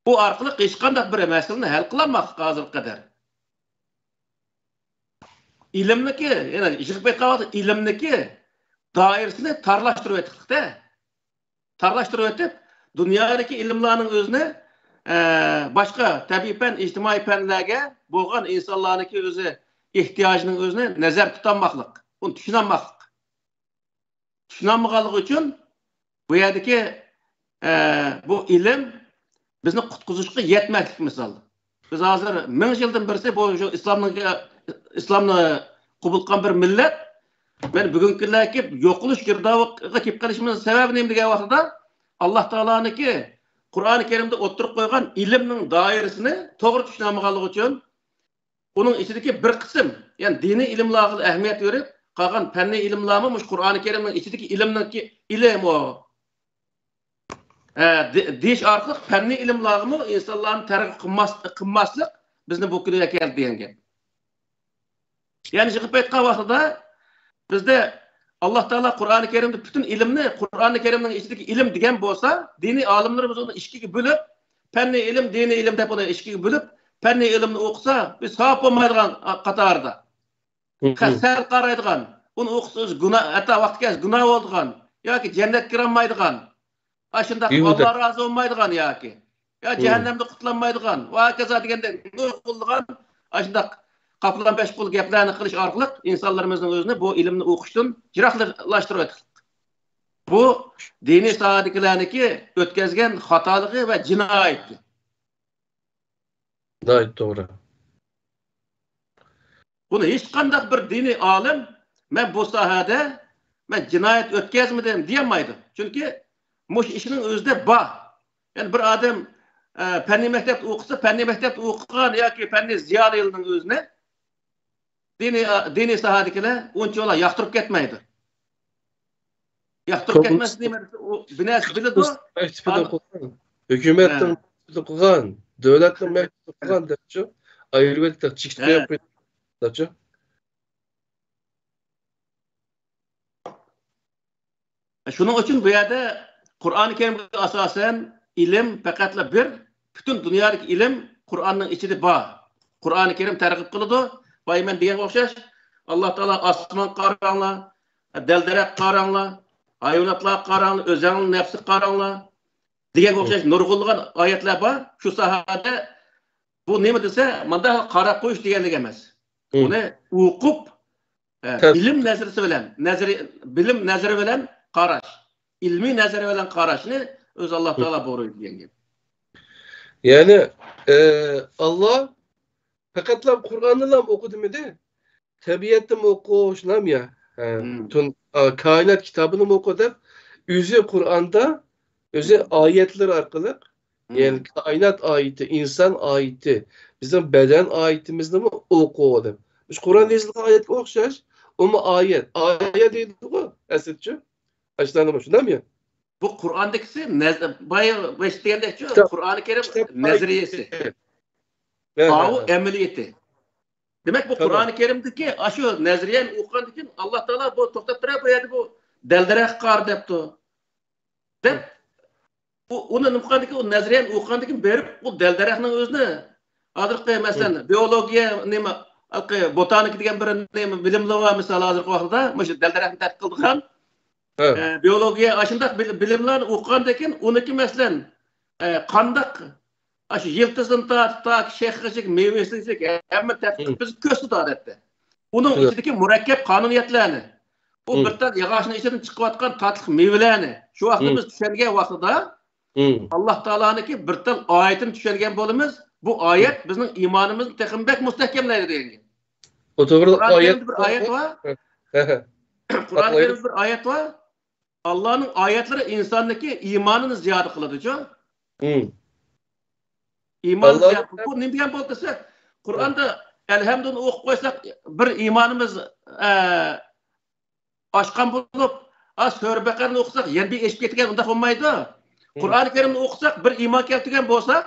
بۇ ئارقىلىق ھېچقانداق بىر مەسىلىنى ھەل قىلالماقلىق ھازىرغا قەدەر. ئىلىمنىكى، يەنە يىغىپ ئېيتقان ۋاقىتتا ئىلىمنىكى دائىرىسىنى تارلاشتۇرۇۋەتتۇق-دە. تارلاشتۇرۇۋېتىپ، دۇنيادىكى ئىلىملارنىڭ ئۆزىنى، ئە، باشقا تەبىئىي پەن، ئىجتىمائىي پەنلەرگە بولغان ئىنسانلارنىڭكى ئۆزى ئېھتىياجىنىڭ ئۆزىنى نەزەردە تۇتالماسلىق، ئۇنى چۈشىنەلمەسلىك. چۈشىنەلمىگەنلىكى ئۈچۈن بۇ يەردىكى، ئە، بۇ ئىلىم بىزنى قۇتقۇزۇشقا يەتمەسلىك مىسال. بىز ھازىر مىڭ يىلدىن بېرى بۇ شۇ ئىسلامنى، ئىسلامنى قوبۇل قىلغان بىر مىللەت. مەن بۈگۈنكى كۈنلەرگە كېلىپ يوقىلىش گىردابىغا كېلىپ قېلىشىمىزنىڭ سەۋەبى نېمە دېگەن ۋاقتىدا، ئاللا تائالانىڭكى قۇرئانى كەرىمدە ئوتتۇرىغا قويغان ئىلىمنىڭ دائىرىسىنى توغرا چۈشىنەلمىگەنلىكى ئۈچۈن، ئۇنىڭ ئىچىدىكى بىر قىسىم، يەنى دىنىي ئىلىملارغا ئەھمىيەت بېرىپ، قالغان پەننىي ئىلىملارمۇ مۇشۇ قۇرئانى كەرىمنىڭ ئىچىدىكى ئىلىمنىڭكى ئىلىم ئۇ. ئە، دې-، دېيىش ئارقىلىق پەننىي ئىلىملارغىمۇ ئىنسانلارنى تەرغىب قىلماس-، قىلماسلىق بىزنى بۇ كۈنگە ئەكەلدى دېگەن گەپ. يەنى يىغىپ ئېيتقان ۋاقتىدا بىزدە ئاللا تائالا قۇرئانى كەرىمدە پۈتۈن ئىلىمنى، قۇرئانى كەرىمنىڭ ئىچىدىكى ئىلىم دېگەن بولسا، دىنىي ئالىملىرىمىز ئۇنى ئىككىگە بۆلۈپ، پەننىي ئىلىم، دىنىي ئىلىم دەپ ئۇنى ئىككىگە بۆلۈپ، پەننىي ئىلىمنى ئوقۇسا، بىز ساۋاب بولمايدىغان قاتارىدا. سەل قارايدىغان، ئۇنى ئوقۇسا ئۆزى گۇناھ، ھەتتا ۋاقتى كەلسە گۇناھ بولىدىغان ياكى جەننەتكە كىرەلمەيدىغان، ئاشۇنداق ئاللا رازى بولمايدىغان ياكى يا جەھەننەمدە قۇتۇلالمايدىغان ۋە ھاكازا دېگەندەك نۇرغۇنلىغان ئاشۇنداق قاپلان بەش قۇل گەپلەرنى قىلىش ئارقىلىق ئىنسانلىرىمىزنىڭ ئۆزىنى بۇ ئىلىمنى ئوقۇشتىن يىراقلاشتۇرۇۋەتتۇق. بۇ دىنىي ساھەدىكىلەرنىڭكى ئۆتكەزگەن خاتالىقى ۋە جىنايىتى. ناھايىتى توغرا. بۇنى ھېچقانداق بىر دىنىي ئالىم، مەن بۇ ساھەدە مەن جىنايەت ئۆتكەزمىدىم دېيەلمەيدۇ. چۈنكى مۇشۇ ئىشنىڭ ئۆزىدە بار. يەنى بىر ئادەم ئە، پەننىي مەكتەپتە ئوقۇسا، پەننىي مەكتەپتە ئوقۇغان ياكى پەننىي زىيالىيلىرىنىڭ ئۆزىنى دىنىي، دىنىي ساھەدىكىلەر ئۇنچىۋالا ياقتۇرۇپ كەتمەيدۇ. ياقتۇرۇپ كەتمەس نېمە دېسە، ئۇ بىر نەرسە بىلىدۇ. مەكتىپىدە ئوقۇغان، ھۆكۈمەتنىڭ مەكتىپىدە ئوقۇغان، دۆلەتنىڭ مەكتىپىدە ئوقۇغان دەپچۇ، ئايرىۋېتىپ چېكىتىپ قويۇپ دەپچۇ. شۇنىڭ ئۈچۈن بۇ يەردە قۇرئانى كەرىمگە ئاساسەن ئىلىم پەقەتلا بىر، پۈتۈن دۇنيادىكى ئىلىم قۇرئاننىڭ ئىچىدە بار. قۇرئانى كەرىم تەرغىب قىلىدۇ. بايا مەن دېگەنگە ئوخشاش، ئاللا تائالا ئاسمانغا قاراڭلار، دەل-دەرەخكە قاراڭلار، ھايۋاناتلارغا قاراڭلار، ئۆزۈڭنىڭ نەپسىگە قاراڭلار دېگەنگە ئوخشاش نۇرغۇنلىغان ئايەتلەر بار. شۇ ساھەدە بۇ نېمە دېسە، مانداق قاراپ قويۇش دېگەنلىك ئەمەس. ئۇنى ئوقۇپ، ئە، بىلىم نەزىرىسى بىلەن، نەزىرىي، بىلىم نەزىرى بىلەن قاراش، ئىلمىي نەزىرى بىلەن قاراشنى ئۆزى ئاللا تائالا بۇيرۇيدۇ دېگەن گەپ. يەنى، ئە، ئاللا پەقەتلا قۇرئاننىلا ئوقۇ دېمىدى. تەبىئەتتىمۇ ئوقۇ، شۇنداقمۇ يا؟ ھە. تۇن-، ئا، كائىنات كىتابىنىمۇ ئوقۇ دەپ، ئۆزى قۇرئاندا، ئۆزى ئايەتلىرى ئارقىلىق، يەنى كائىنات ئايىتى، ئىنسان ئايىتى، بىزنىڭ بەدەن ئايىتىمىزنىمۇ ئوقۇ دەپ. مۇشۇ قۇرئاندا يېزىلغان ئايەتكە ئوخشاش، ئۇمۇ ئايەت. ئايەت دەيدىغۇ، ئەسلىچۇ؟ ئاشۇنداقمۇ، شۇنداقمۇ يا؟ بۇ قۇرئاندىكىسى نەز-، بايا باشتا دېگەندەكچۇ، قۇرئانى كەرىم نەزەرىيەسى. ئاۋۇ ئەمەلىيىتى. دېمەك، بۇ قۇرئانى كەرىمدىكى ئاشۇ نەزەرىيەنى ئوقۇغاندىن كېيىن، ئاللا تائالا بۇ توختاپ تۇرە، بۇ يەردە بۇ دەل-دەرەخكە قارا دەپتۇ. دەپ، ئۇ، ئۇنى نېمە قىلغاندىن كېيىن، ئۇ نەزەرىيەنى ئوقۇغاندىن كېيىن بېرىپ، ئۇ دەل-دەرەخنىڭ ئۆزىنى، ھازىرقى، مەسىلەن، بىئولوگىيە، نېمە، ھېلىقى بوتانىكا دېگەن بىر نېمە بىلىملەر بار، مىسال، ھازىرقى ۋاقىتتا مۇشۇ دەل-دەرەخنى تەتقىق قىلىدىغان. ئە، بىئولوگىيە، ئاشۇنداق بىل-، بىلىملەرنى ئوقۇغاندىن كېيىن، ئۇنىڭكى، مەسىلەن، ئە، قانداق، ئاشۇ يىلتىزىدىن تارتىپ تاكى شېخىغىچە، مېۋىسىگىچە ھەممە تەتقىق بىز كۆرسىتىدۇ ئادەتتە. ئۇنىڭ ئىچىدىكى مۇرەككەپ قانۇنىيەتلەرنى، بۇ بىر تال ياغاچنىڭ ئىچىدىن چىقىۋاتقان تاتلىق مېۋىلەرنى شۇ ۋاقىتتا بىز چۈشەنگەن ۋاقتىدا، ئاللا تائالانىڭكى بىر تال ئايىتىنى چۈشەنگەن بولىمىز. بۇ ئايەت بىزنىڭ ئىمانىمىزنى تېخىمۇ بەك مۇستەھكەملەيدۇ دېگەن گەپ. ئۇ توغرىلىق قۇرئان كەرىمدە بىر ئايەت بار. قۇرئان كەرىمدە بىر ئايەت بار. ئاللانىڭ ئايەتلىرى ئىنساننىڭكى ئىمانىنى زىيادە قىلىدۇچۇ. ئىماننى زىيادە قىلىدۇ. بۇ نېمە دېگەن بولدى دېسە، قۇرئاندا ئەلھەمدۇنى ئوقۇپ قويساق، بىر ئىمانىمىز، ئە، ئاشقان بولۇپ، ئا، سۈرە بەقەرىنى ئوقۇساق، يەنە بىر ئېشىپ كەتكەن، ئۇنداق بولمايدۇ. قۇرئانى كەرىمنى ئوقۇساق، بىر ئىمان كەلتۈرگەن بولساق،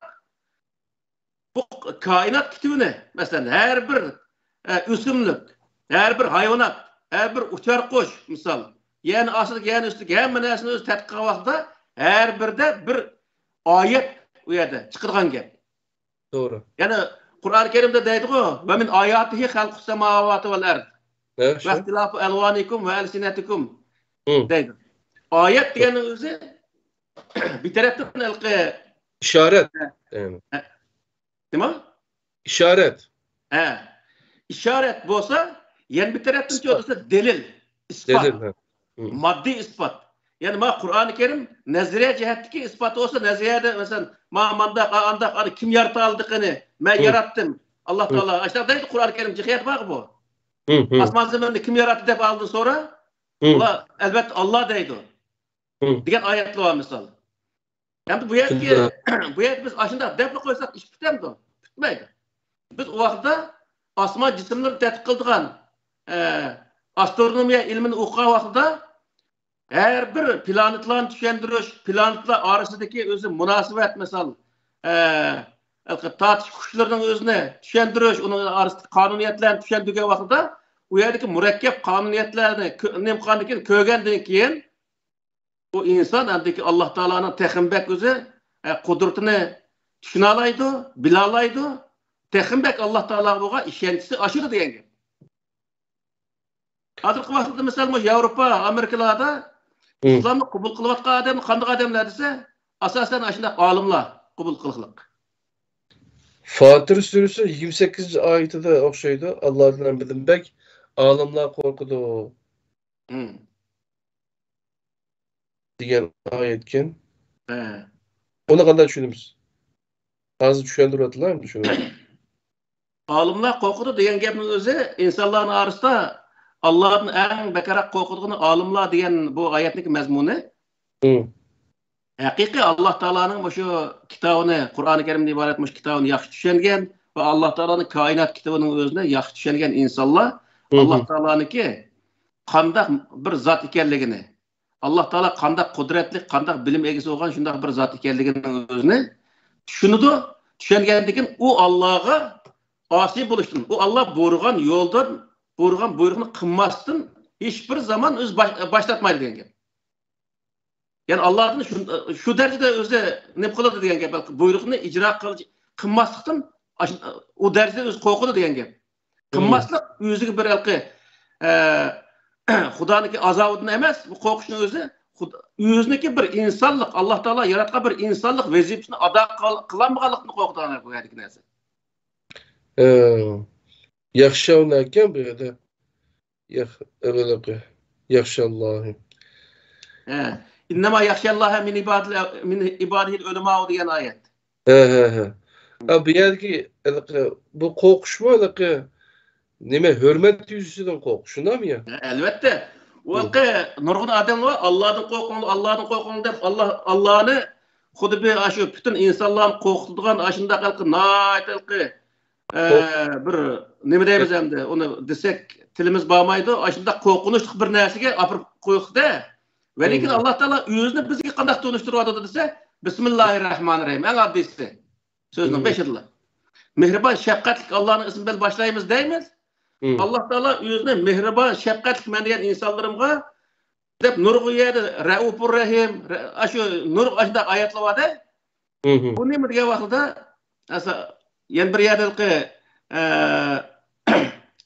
بۇ كائىنات كۈتۈۋىنى، مەسىلەن، ھەر بىر، ئە، ئۆسۈملۈك، ھەر بىر ھايۋانات، ھەر بىر ئۇچار قۇش، مىسال، يەرنىڭ ئاستىدىكى، يەرنىڭ ئۈستىدىكى ھەممە نەرسىنى ئۆزى تەتقىق قىلغان ۋاقتىدا، ھەر بىرىدە بىر ئايەت ئۇ يەردە چىقىدىغان گەپ. توغرا. يەنە قۇرئانى كەرىمدە دەيدىغۇ، «ۋە مىن ئاياتىھى خەلقۇس سەماۋاتى ۋەل ئەرد ۋە ئىختىلاپۇ ئەلۋانىكۇم ۋە ئەلسىنەتىكۇم» دەيدۇ. ئايەت دېگەننىڭ ئۆزى بىر تەرەپتىن ھېلىقى ئىشارەت. نېمە؟ ئىشارەت. ھە. ئىشارەت بولسا، يەنە بىر تەرەپتىن چىقىۋاتسا دەلىل، ئىسپات. دەلىل، ھە. ماددىي ئىسپات. يەنى مانا قۇرئانى كەرىم نەزەرىيە جەھەتتىكى ئىسپاتى بولسا، نەزەرىيەدە مەسىلەن، مانا مانداق، ئا-، ئانداق، ئانى كىم يارىتالدى قېنى؟ مەن ياراتتىم. ئاللا تائالا. ئاشۇنداق دەيدۇ قۇرئانى كەرىم، جىقىيەت بارغۇ بۇ. ئاسمان زېمىننى كىم ياراتتى دەپ ئالدىن سورا. ئۇلار ئەلۋەتتە ئاللا دەيدۇ. دېگەن ئايەتلەر بار مىسال. ئەمدى بۇ يەردىكى، بۇ يەردە بىز ئاشۇنداق دەپلا قويساق ئىش پۈتەمدۇ؟ پۈتمەيدۇ. بىز ئۇ ۋاقىتتا ئاسمان جىسىملىرىنى تەتقىق قىلىدىغان، ئە، ئاسترونومىيە ئىلمىنى ئوقۇغان ۋاقتىدا ھەر بىر پلانېتلارنى چۈشەندۈرۈش، پلانېتلار ئارىسىدىكى ئۆزى مۇناسىۋەت، مىسال، ئە، تارتىش كۈچلىرىنىڭ ئۆزىنى چۈشەندۈرۈش، ئۇنىڭ ئارىسىدىكى قانۇنىيەتلەرنى چۈشەندۈرگەن ۋاقتىدا ئۇ يەردىكى مۇرەككەپ قانۇنىيەتلەرنى كۆ-، نېمە قىلغاندىن كېيىن، كۆرگەندىن كېيىن، ئۇ ئىنسان ئەمدىكى ئاللا تائالانىڭ تېخىمۇ بەك ئۆزى، ئە، قۇدرىتىنى چۈشىنەلەيدۇ، بىلەلەيدۇ، تېخىمۇ بەك ئاللا تائالاغا بولغان ئىشەنچىسى ئاشىدۇ دېگەن گەپ. ھازىرقى ۋاقىتتا، مىسال، مۇشۇ ياۋروپا، ئامېرىكىلاردا ئىسلامنى قوبۇل قىلىۋاتقان ئادەم قانداق ئادەملەر دېسە، ئاساسەن، ئاشۇنداق ئالىملار قوبۇل قىلغانلىق. فاتىر سۈرىسى يىگىرمە سەككىزىنچى ئايىتىدە ئوخشايدۇ. ئاللادىن ھەممىدىن بەك ئالىملار قورقىدۇ. دېگەن ئايەتكەن. ئۇنى قانداق چۈشىنىمىز؟ ھازىر چۈشەندۈرۈۋاتىلا ئەمدى شۇنى. ئالىملار قورقىدۇ دېگەن گەپنىڭ ئۆزى ئىنسانلارنىڭ ئارىسىدا ئاللادىن ئەڭ بەكرەك قورقىدىغىنى ئالىملار دېگەن بۇ ئايەتنىڭ مەزمۇنى. ھەقىقىي ئاللا تائالانىڭ مۇشۇ كىتابىنى، قۇرئانى كەرىمدىن ئىبارەت مۇشۇ كىتابىنى ياخشى چۈشەنگەن ۋە ئاللا تائالانىڭ كائىنات كىتابىنىڭ ئۆزىنى ياخشى چۈشەنگەن ئىنسانلار ئاللا تائالانىڭكى قانداق بىر زات ئىكەنلىكىنى، ئاللا تائالا قانداق قۇدرەتلىك، قانداق بىلىم ئىگىسى بولغان شۇنداق بىر زات ئىكەنلىكىنىڭ ئۆزىنى چۈشىنىدۇ. چۈشەنگەندىن كېيىن ئۇ ئاللاغا ئاسىي بولۇشتىن، ئۇ ئاللا بۇيرۇغان يولدىن، بۇيرۇغان بۇيرۇقنى قىلماستىن ھېچبىر زامان ئۆزى باش، باش تارتمايدۇ دېگەن گەپ. يەنى ئاللادىن شۇ، شۇ دەرىجىدە ئۆزى نېمە قىلىدۇ دېگەن گەپ. بۇيرۇقنى ئىجرا قىل، قىلماسلىقتىن ئاش، ئۇ دەرىجىدە ئۆزى قورقىدۇ دېگەن گەپ. قىلماسلىق ئۆزىگە بىر ھېلىقى، ئە، خۇدانىڭكى ئازابىدىن ئەمەس، بۇ قورقۇشنىڭ ئۆزى خۇد، ئۆزىنىڭكى بىر ئىنسانلىق، ئاللا تائالا ياراتقان بىر ئىنسانلىق ۋەزىپىسىنى ئادا قىل، قىلالمىغانلىقتىن قورقىدىغان بۇ يەردىكى نەرسە. ئە، ياخشى ئەكەن بۇ يەردە. ياخ، ئەۋەلىقى. ياخشى ئاللاھى. ھە. ئىننەما يەخشەللاھە مىن ئىبادىل، مىن ئىبادىھىل ئۆلەمائۇ دېگەن ئايەت. ھە، ھە، ھە. ئا، بۇ يەردىكى ھېلىقى، بۇ قورقۇشمۇ ھېلىقى نېمە، ھۆرمەت تۇيغۇسىدىن قورقۇش، شۇنداقمۇ يا؟ ھە، ئەلۋەتتە. ئۇ ھېلىقى نۇرغۇن ئادەملەر بار، ئاللادىن قورقۇڭلار، ئاللادىن قورقۇڭلار دەپ، ئاللا، ئاللانى خۇددى بىر ئاشۇ پۈتۈن ئىنسانلارنى قورقۇتىدىغان ئاشۇنداق ھېلىقى ناھايىتى ھېلىقى ئە، بىر نېمە دەيمىز ئەمدى، ئۇنى دېسەك تىلىمىز بارمايدۇ. ئاشۇنداق قورقۇنچلۇق بىر نەرسىگە ئاپىرىپ قويۇقتە. ۋەلىكىن ئاللا تائالا ئۆزىنى بىزگە قانداق تونۇشتۇرۇۋاتىدۇ دېسە، بىسمىللاھىررەھمانىررەھىم، ئەڭ ئاددىيسى. سۆزنىڭ بېشىدىلا. مېھرىبان، شەپقەتلىك ئاللانىڭ ئىسمى بىلەن باشلايمىز دەيمىز. ئاللا تائالا ئۆزىنى مېھرىبان، شەپقەتلىك مەن دېگەن ئىنسانلىرىمغا دەپ نۇرغۇن يەردە رەئۇپۇر رەھىم، ئاشۇ نۇرغۇن ئاشۇنداق ئايەتلەر بار-دە. بۇ نېمە دېگەن ۋاقتىدا، ئەسا، يەنە بىر يەردە ھېلىقى، ئە،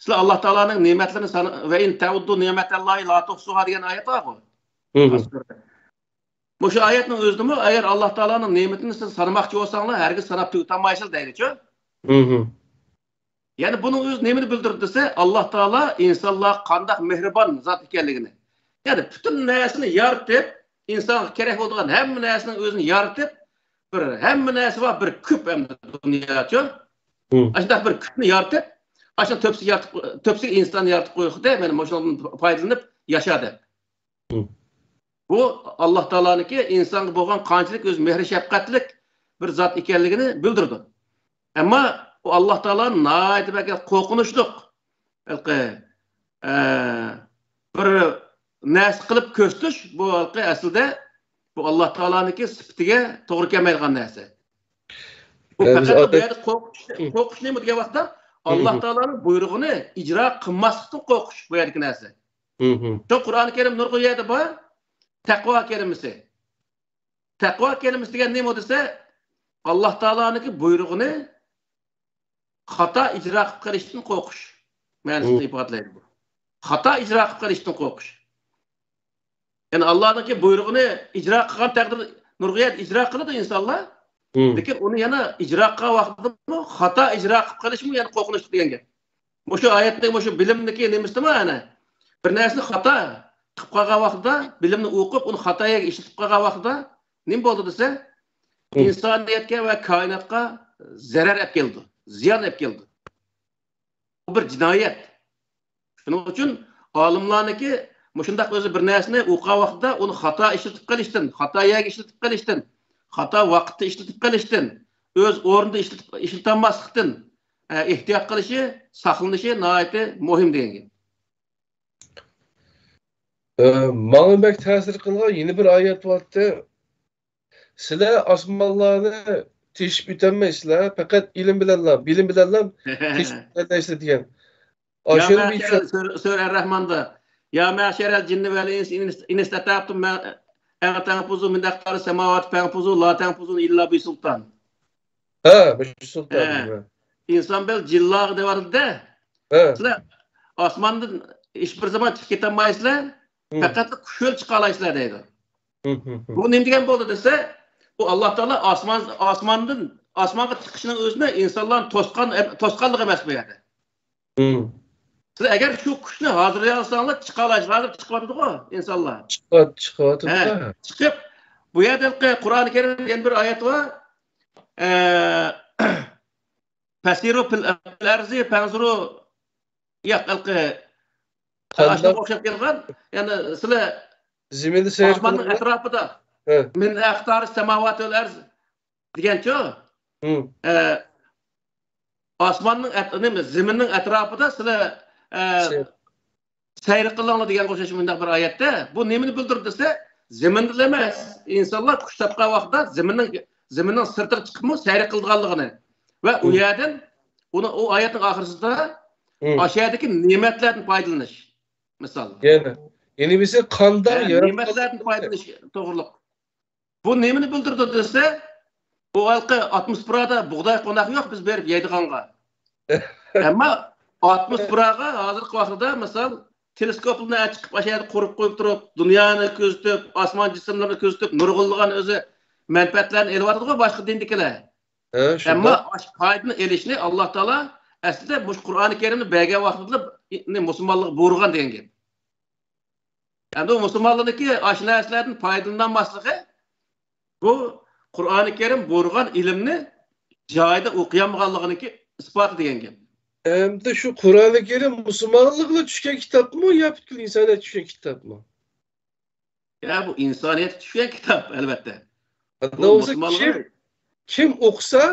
سىلەر ئاللا تائالانىڭ نېمەتلىرىنى سانا، ۋە ئىن تەئۇددۇ نېمەتەللاھى لا تۇھسۇھا دېگەن ئايەت بارغۇ. مۇشۇ ئايەتنىڭ ئۆزىدىمۇ، ئەگەر ئاللا تائالانىڭ نېمىتىنى سىز سانىماقچى بولساڭلار، ھەرگىز ساناپ تۈگىتەلمەيسىلەر دەيدىچۇ. يەنى بۇنىڭ ئۆزى نېمىنى بىلدۈرىدۇ دېسە، ئاللا تائالا ئىنسانلارغا قانداق مېھرىبان زات ئىكەنلىكىنى. يەنى پۈتۈن نەرسىنى يارىتىپ، ئىنسانغا كېرەك بولىدىغان ھەممە نەرسىنىڭ ئۆزىنى يارىتىپ، بىر ھەممە نەرسە بار، بىر كۈپ ئەمدى دۇنياچۇ. ئاشۇنداق بىر كۈپنى يارىتىپ، ئاشۇنى تۆپىسىگە يارىتىپ، تۆپىسىگە ئىنسان يارىتىپ قويۇقتى، مانا مۇشۇنىڭدىن پايدىلىنىپ ياشا دەپ. بۇ ئاللا تائالانىڭكى ئىنسانغا بولغان قانچىلىك ئۆز مېھرى شەپقەتلىك بىر زات ئىكەنلىكىنى بىلدۈرىدۇ. ئەمما بۇ ئاللا تائالا ناھايىتى بەك قورقۇنچلۇق، ھېلىقى، ئە، بىر نەرسە قىلىپ كۆرسىتىش، بۇ ھېلىقى ئەسلىدە بۇ ئاللا تائالانىڭكى سۈپىتىگە توغرا كەلمەيدىغان نەرسە. بۇ پەقەت بۇ يەردە قورقۇش، قورقۇش نېمە دېگەن ۋاقىتتا، ئاللا تائالانىڭ بۇيرۇغىنى ئىجرا قىلماسلىقتىن قورقۇش بۇ يەردىكى نەرسە. شۇ قۇرئانى كەرىم نۇرغۇن يەردە بار. تەقۋا كەلىمىسى. تەقۋا كەلىمىسى دېگەن نېمە دېسە، ئاللا تائالانىڭكى بۇيرۇغىنى خاتا ئىجرا قىلىپ قېلىشتىن قورقۇش مەنىسىنى ئىپادىلەيدۇ بۇ. خاتا ئىجرا قىلىپ قېلىشتىن قورقۇش. يەنى ئاللانىڭكى بۇيرۇغىنى ئىجرا قىلغان تەقدىردە نۇرغۇن يەردە ئىجرا قىلىدۇ ئىنسانلار. لېكىن ئۇنى يەنە ئىجرا قىلغان ۋاقتىدىمۇ خاتا ئىجرا قىلىپ قېلىشمۇ يەنە قورقۇنچلۇق دېگەن گەپ. مۇشۇ ئايەتنىڭ مۇشۇ بىلىمنىكى نېمىسىدىمۇ ئەنە بىر نەرسىنى خاتا قىلىپ قالغان ۋاقتىدا بىلىمنى ئوقۇپ، ئۇنى خاتا يەرگە ئىشلىتىپ قالغان ۋاقتىدا نېمە بولدى دېسە، ئىنسانىيەتكە ۋە كائىناتقا زەرەر ئەپ كېلىدۇ، زىيان ئەپ كېلىدۇ. بۇ بىر جىنايەت. شۇنىڭ ئۈچۈن ئالىملارنىڭكى مۇشۇنداق ئۆزى بىر نەرسىنى ئوقۇغان ۋاقتىدا ئۇنى خاتا ئىشلىتىپ قېلىشتىن، خاتا يەرگە ئىشلىتىپ قېلىشتىن، خاتا ۋاقىتتا ئىشلىتىپ قېلىشتىن، ئۆز ئورنىدا ئىشلىتىپ، ئىشلىتەلماسلىقتىن، ئە، ئېھتىيات قىلىشى، ساقلىنىشى ناھايىتى مۇھىم دېگەن گەپ. ئە، ماڭا بەك تەسىر قىلغان يەنە بىر ئايەت بارتتى. سىلەر ئاسمانلارنى تېشىپ ئۆتەلمەيسىلەر، پەقەت ئىلىم بىلەنلا، بىلىم بىلەنلا تېشىپ ئۆتەلەيسىلەر دېگەن. يا ئاشۇنى بىر مەشەرەل سۈر-، سۈرە ئەر-رەھماندا، يا مەشەرەل جىننى ۋەل ئىنسى ئىن ئىستەتەتۇم مە-، ئەن تەنفۇزۇ مىن ئەقتارى سەماۋاتى فەنفۇزۇ لا تەنفۇزۇن ئىللا بىسۇلتان. ھە، مۇشۇ سۇلتان. ھە. ھە. ئىنسان بىلەن جىنلارغا دەۋاتىدۇ-دە. ھە. سىلەر ئاسماندىن ھېچ بىر زامان چىقىپ كېتەلمەيسىلەر. ھە. پەقەت كۈچ بىلەن چىقالايسىلەر دەيدۇ. ھە، ھە، ھە. بۇ نېمە دېگەن بولدى دېسە، بۇ ئاللا تائالا ئاسمان، ئاسماندىن، ئاسمانغا چىقىشنىڭ ئۆزىنى ئىنسانلارنى توسقان، توسقانلىق ئەمەس بۇ يەردە. ھە. سىلەر ئەگەر شۇ كۈچنى ھازىرلىيالساڭلار، چىقالايسىلەر. ھازىر چىقىۋاتىدىغۇ ئىنسانلار. چىقىۋات-، چىقىۋاتىدۇ. ھە، چىقىپ، بۇ يەردە قۇرئان كەرىمدە يەنە بىر ئايەت بار. ئە، فەسىرۇ فىل ئەرزى فەنزۇرۇ. ياق، ھېلىقى قانداق؟ ئاشۇنىڭغا ئوخشاپ كەلگەن. يەنى سىلەر زېمىندا سەير ئاسماننىڭ قىلىڭلار. ئەتراپىدا. ھە. مىن ئەقتارى سەماۋاتى ۋەل ئەرز دېگەنچۇ؟ ھە. ئە، ئاسماننىڭ ئەت-، نېمە، زېمىننىڭ ئەتراپىدا سىلەر، ئە، سەير. سەير قىلىڭلار دېگەنگە ئوخشاش مۇنداق بىر ئايەتتە. بۇ نېمىنى بىلدۈرىدۇ دېسە، زېمىندا ئەمەس، ئىنسانلار كۈچ تاپقان ۋاقىتتا زېمىننىڭ، زېمىننىڭ سىرتىغا چىقىپمۇ سەير قىلىدىغانلىقىنى ۋە ئۇ ھە. يەردىن ئۇنى، ئۇ ئايەتنىڭ ئاخىرىسىدا ھە. ئاشۇ يەردىكى نېمەتلەردىن پايدىلىنىش، مىسال. يەنە، يەنە بىزنى قانداق ھە، ياراتقان نېمەتلەردىن پايدىلىنىش توغرۇلۇق. بۇ نېمىنى بىلدۈرىدۇ دېسە، بۇ ھېلىقى ئاتموسفېرادا بۇغداي قوناق يوق، بىز بېرىپ يەيدىغانغا. ئەمما ئاتموسفېراغا ھازىرقى ۋاقىتتا، مىسال، تېلېسكوپلارنى چىقىپ، ئاشۇ يەردە قۇرۇپ قويۇپ تۇرۇپ، دۇنيانى كۆزىتىپ، ئاسمان جىسىملىرىنى كۆزىتىپ، نۇرغۇنلىغان ئۆزى مەنپەئەتلەرنى ئېلىۋاتىدىغۇ باشقا دىندىكىلەر. ھە، شۇنداق. ئەمما ئاشۇ پايدىنى ئېلىشنى ئاللا تائالا ئەسلىدە مۇشۇ قۇرئانى كەرىمنى بەرگەن ۋاقتىدا مۇسۇلمانلارغا بۇيرۇغان دېگەن گەپ. ئەمدى ئۇ مۇسۇلمانلارنىڭكى ئاشۇ نەرسىلەردىن پايدىلىنالماسلىقى، بۇ قۇرئانى كەرىم بۇيرۇغان ئىلىمنى جايىدا ئوقۇيالمىغانلىقىنىڭكى ئىسپاتى دېگەن گەپ. ئەمدى شۇ قۇرئانى كەرىم مۇسۇلمانلارغىلا چۈشكەن كىتابمۇ يا پۈتكۈل ئىنسانىيەتكە چۈشكەن كىتابمۇ؟ يا، بۇ ئىنسانىيەتكە چۈشكەن كىتاب، ئەلۋەتتە. ئۇنداق بۇ بولسا مۇسۇلمانلار كىم، كىم ئوقۇسا،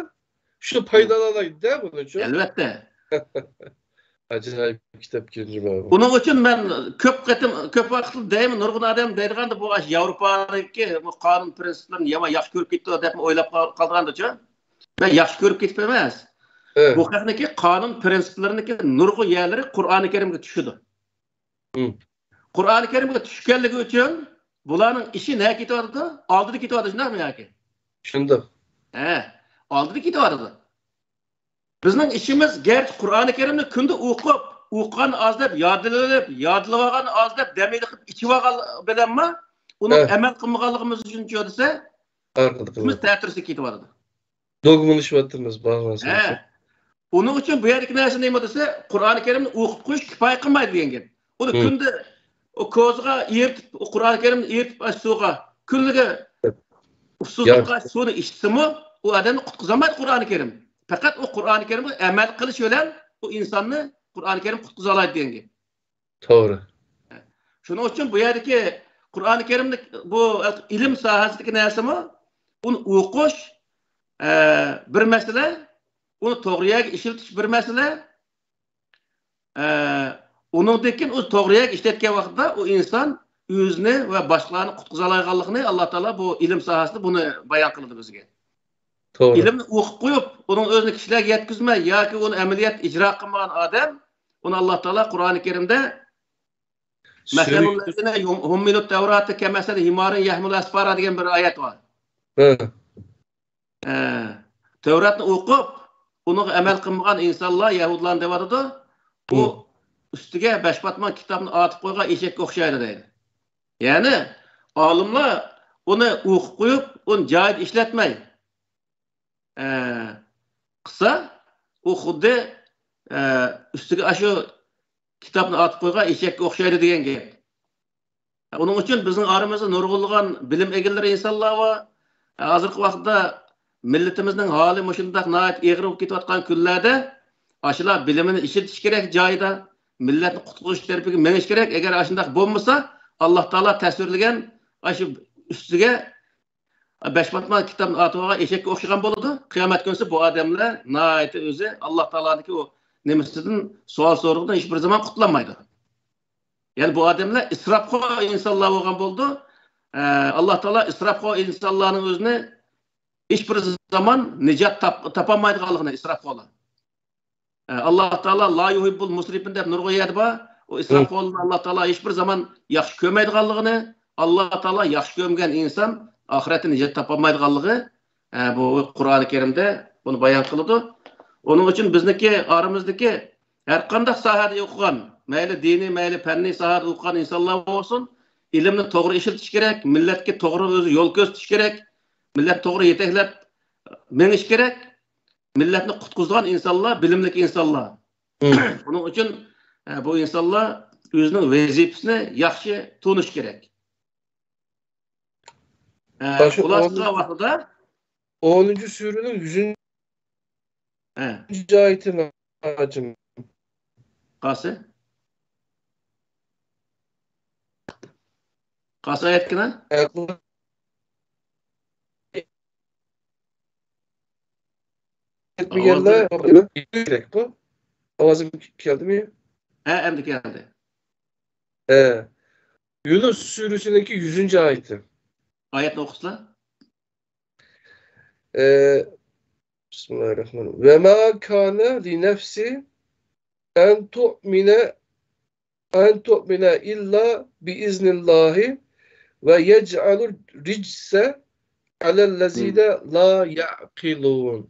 شۇ پايدىلىنالايدۇ-دە بۇنىڭ ئۈچۈن. ئەلۋەتتە. ئاجايىپ كىتاب ئىكەن، جۇما. بۇنىڭ ئۈچۈن مەن كۆپ قېتىم، كۆپ ۋاقىتلا دەيمەن، نۇرغۇن ئادەم دەيدىغاندا، بۇ ئاشۇ ياۋروپانىڭكى بۇ قانۇن پىرىنسىپلىرىنى يامان ياخشى كۆرۈپ كېتىپتۇ دەپمۇ ئويلاپ قال-، قالىدىغاندىچۇ. مەن ياخشى كۆرۈپ كېتىپ ئەمەس. ھە. بۇ خەقنىڭكى قانۇن پىرىنسىپلىرىنىڭكى نۇرغۇن يەرلىرى قۇرئانى كەرىمگە چۈشىدۇ. ھە. قۇرئانى كەرىمگە چۈشكەنلىكى ئۈچۈن بۇلارنىڭ ئىشى نەگە كېتىۋاتىدۇ؟ ئالدىدا كېتىۋاتىدۇ، شۇنداقمۇ ياكى؟ شۇنداق. ھە، ئالدىدا كېتىۋاتىدۇ. بىزنىڭ ئىشىمىز گەرچە قۇرئانى كەرىمنى كۈندە ئوقۇپ، ئوقۇغان ئاز دەپ يادلىۋېلىپ، يادلىۋالغان ئاز دەپ دەم ئېلىپ ئىچىۋالغان بىلەنمۇ ئۇنىڭ ھە. ئەمەل قىلمىغانلىقىمىز ئۈچۈنچۇ دېسە، ئارقىدا ئىشىمىز قىلىۋاتىدۇ. تەتۈرسىز كېتىۋاتىدۇ. دولغىمىلىشىۋاتىمىز، بارغانسېرى. ھە. ئۇنىڭ ئۈچۈن بۇ يەردىكى نەرسە نېمە دېسە، قۇرئانى كەرىمنى ئوقۇپ قويۇش كۇپايە قىلمايدۇ دېگەن گەپ. ئۇنى ھە. كۈندە ئۇ كوزىغا ئېرىتىپ، ئۇ قۇرئانى كەرىمنى ئېرىتىپ، ئاشۇ سۇغا، كۈنلىكى ئۇسسۇزلۇققا يا. سۇنى ئىچسىمۇ، ئۇ ئادەمنى قۇتقۇزالمايدۇ قۇرئانى كەرىم. پەقەت ئۇ قۇرئانى كەرىمگە ئەمەل قىلىش بىلەن ئۇ ئىنساننى قۇرئانى كەرىم قۇتقۇزالايدۇ دېگەن گەپ. توغرا. شۇنىڭ ئۈچۈن بۇ يەردىكى قۇرئانى كەرىملىك بۇ ئىلىم ساھەسىدىكى نەرسىمۇ، ئۇنى ئوقۇش، ئە، بىر مەسىلە، ئۇنى توغرا يەرگە ئىشلىتىش بىر مەسىلە، ئە، ئۇنىڭدىن كېيىن ئۇ توغرا يەرگە ئىشلەتكەن ۋاقتىدا ئۇ ئىنسان ئۆزىنى ۋە باشقىلارنى قۇتقۇزالايدىغانلىقىنى ئاللا تائالا بۇ ئىلىم ساھەسىدە بۇنى بايان قىلدى بىزگە. توغرا. ئىلىمنى ئوقۇپ قويۇپ، ئۇنىڭ ئۆزىنى كىشىلەرگە يەتكۈزمەي ياكى ئۇنى ئەمەلىيەتتە ئىجرا قىلمىغان ئادەم، ئۇنى ئاللا تائالا قۇرئانى كەرىمدە، سۈرە مەسەلۇللەزىنە ھۇممىلۇت تەۋراتە كەمەسەلى ھىمارىن يەھمىلۇ ئەسپارا دېگەن بىر ئايەت بار. ھە. ھە. تەۋراتنى ئوقۇپ، ئۇنىڭغا ئەمەل قىلمىغان ئىنسانلار، يەھۇدلارنى دەۋاتىدۇ. ئۇ ھە. ئۈستىگە بەش پاتمان كىتابنى ئارتىپ قويغان ئېشەككە ئوخشايدۇ دەيدۇ. يەنى ئالىملار ئۇنى ئوقۇپ قويۇپ، ئۇنى جايىدا ئىشلەتمەي، ئە، قىلسا، ئۇ خۇددى، ئە، ئۈستىگە ئاشۇ كىتابنى ئارتىپ قويغان ئېشەككە ئوخشايدۇ دېگەن گەپ. ئۇنىڭ ئۈچۈن بىزنىڭ ئارىمىزدا نۇرغۇنلىغان بىلىم ئىگىلىرى ئىنسانلار بار. ھازىرقى ۋاقىتتا مىللىتىمىزنىڭ ھالى مۇشۇنداق ناھايىتى ئېغىر بولۇپ كېتىۋاتقان كۈنلەردە ئاشۇلار بىلىمىنى ئىشلىتىش كېرەك جايىدا، مىللەتنى قۇتقۇزۇش تەرىپىگە مېڭىش كېرەك. ئەگەر ئاشۇنداق بولمىسا، ئاللا تائالا تەسۋىرلىگەن ئاشۇ ئۈستىگە بەش پاتمان كىتابنى ئارتىۋالغان ئېشەككە ئوخشىغان بولىدۇ. قىيامەت كۈنىسى بۇ ئادەملەر ناھايىتى ئۆزى ئاللا تائالانىڭكى ئۇ نېمىسىدىن، سوئال سورىقىدىن ھېچ بىر زامان قۇتۇلالمايدۇ. يەنى بۇ ئادەملەر ئىسراپخور ئىنسانلار بولغان بولىدۇ. ئە، ئاللا تائالا ئىسراپخور ئىنسانلارنىڭ ئۆزىنى ھېچ بىر زامان نىجات تاپ-، تاپالمايدىغانلىقىنى ئىسراپخورلار. ئە، ئاللا تائالا لا يۇھىببۇل مۇسرىفىن دەپ نۇرغۇن يەردە بار. ئۇ ئىسراپخورلارنى ئاللا تائالا ھېچبىر زامان ياخشى كۆرمەيدىغانلىقىنى، ئاللا تائالا ياخشى كۆرمىگەن ئىنسان ئاخىرەتتە نىجات تاپالمايدىغانلىقى، ئە، بۇ قۇرئانى كەرىمدە بۇنى بايان قىلىدۇ. ئۇنىڭ ئۈچۈن بىزنىڭكى ئارىمىزدىكى ھەر قانداق ساھەدە ئوقۇغان، مەيلى دىنىي، مەيلى پەننىي ساھەدە ئوقۇغان ئىنسانلار بولسۇن، ئىلىمنى توغرا ئىشلىتىش كېرەك، مىللەتكە توغرا ئۆزى يول كۆرسىتىش كېرەك، مىللەت توغرا يېتەكلەپ مېڭىش كېرەك. مىللەتنى قۇتقۇزىدىغان ئىنسانلار، بىلىملىك ئىنسانلار. بۇنىڭ ئۈچۈن، ئە، بۇ ئىنسانلار ئۆزىنىڭ ۋەزىپىسىنى ياخشى تونۇش كېرەك. ئە، مانا شۇ خۇلاسە قىلغان ۋاقتىدا، ئونىنچى سۈرىنىڭ يۈزىنچى ھە. ئايىتى، ھاجىم. قايسى؟ قايسى ئايەتكىنە؟ ئەقلى يەتمىگەنلەر كېرەك بۇ. ئاۋازىم كەلدىمۇ؟ ھە، ئەمدى كەلدى. ھە. يۇنۇس سۈرىسىنىڭكى يۈزىنچى ئايىتى. ئايەتنى ئوقۇسىلا. ئە، بىسمىللاھىررەھمانىررەھىم. وما كان لنفس أن تؤمن أن تؤمن إلا بإذن الله ويجعل الرجس على الذين لا يعقلون.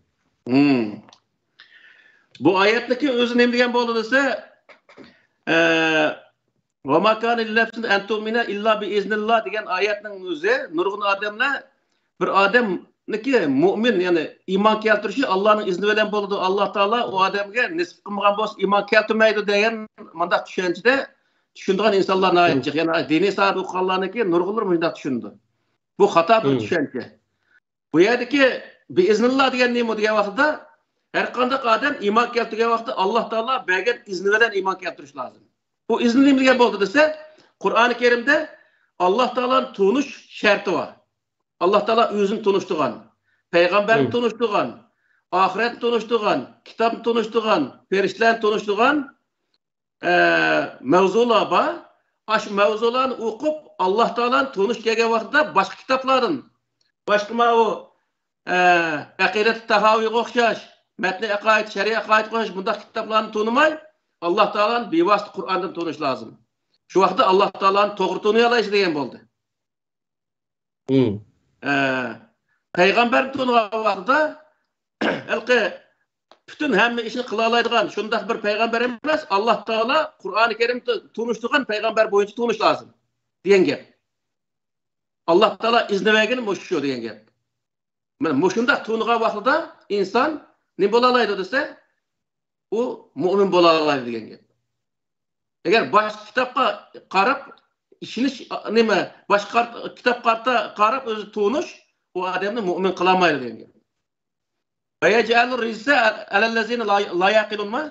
بۇ ئايەتنىڭكى ئۆزى نېمە دېگەن بولدى دېسە، ئە، وما كان لنفس أن تؤمن إلا بإذن الله دېگەن ئايەتنىڭ ئۆزى نۇرغۇن ئادەملەر بىر ئادەمنىڭكى مۇئمىن، يەنى ئىمان كەلتۈرۈشى ئاللانىڭ ئىزنى بىلەن بولىدۇ. ئاللا تائالا ئۇ ئادەمگە نېسىپ قىلمىغان بولسا ئىمان كەلتۈرمەيدۇ دېگەن مۇنداق چۈشەنچىدە چۈشىنىدىغان ئىنسانلار ناھايىتى جىق. يەنى دىنىي ساھەدە ئوقۇغانلارنىڭكى نۇرغۇنلىرى مۇشۇنداق چۈشىنىدۇ. بۇ خاتا بىر چۈشەنچە. بۇ يەردىكى بىئىزنىللا دېگەن نېمە دېگەن ۋاقىتتا، ھەر قانداق ئادەم ئىمان كەلتۈرگەن ۋاقىتتا ئاللا تائالا بەرگەن ئىزنى بىلەن ئىمان كەلتۈرۈش لازىم. بۇ ئىزنى نېمە دېگەن بولدى دېسە، قۇرئانى كەرىمدە ئاللا تائالانى تونۇش شەرتى بار. ئاللا تائالا ئۆزىنى تونۇشتۇرغان، پەيغەمبەرنى تونۇشتۇرغان، ئاخىرەتنى تونۇشتۇرغان، كىتابنى تونۇشتۇرغان، پەرىشتىلەرنى تونۇشتۇرغان، ئە، مەۋزۇلار بار. ئاشۇ مەۋزۇلارنى ئوقۇپ، ئاللا تائالانى تونۇش كەلگەن ۋاقتىدا باشقا كىتابلاردىن، باشقا ماۋۇ، ئە، ئەقىدەتى تاھاۋىيغا ئوخشاش، مەتنى ئەقايىد، شەرئى ئەقايىدقا ئوخشاش بۇنداق كىتابلارنى تونۇماي، ئاللا تائالانى بىۋاسىتە قۇرئاندىن تونۇش لازىم. شۇ ۋاقىتتا ئاللا تائالانى توغرا تونۇيالايسىز دېگەن بولدى. ئە، پەيغەمبەرنى تونۇغان ۋاقتىدا، ھېلىقى پۈتۈن ھەممە ئىشنى قىلالايدىغان شۇنداق بىر پەيغەمبەر ئەمەس، ئاللا تائالا قۇرئانى كەرىمدە تونۇشتۇرغان پەيغەمبەر بويىچە تونۇش لازىم دېگەن گەپ. ئاللا تائالا ئىزنى بەرگىنى مۇشۇ شۇ دېگەن گەپ. مانا مۇشۇنداق تونۇغان ۋاقتىدا ئىنسان نېمە بولالايدۇ دېسە، ئۇ مۇئمىن بولالايدۇ دېگەن گەپ. ئەگەر باشقا كىتابقا قاراپ ئىشىنىش، نېمە، باشقا قار-، كىتابقا قارىتا-، قاراپ ئۆزى تونۇش، ئۇ ئادەمنى مۇئمىن قىلالمايدۇ دېگەن گەپ. ويجعل الرجس على الذين لا، لا يعقلون ما؟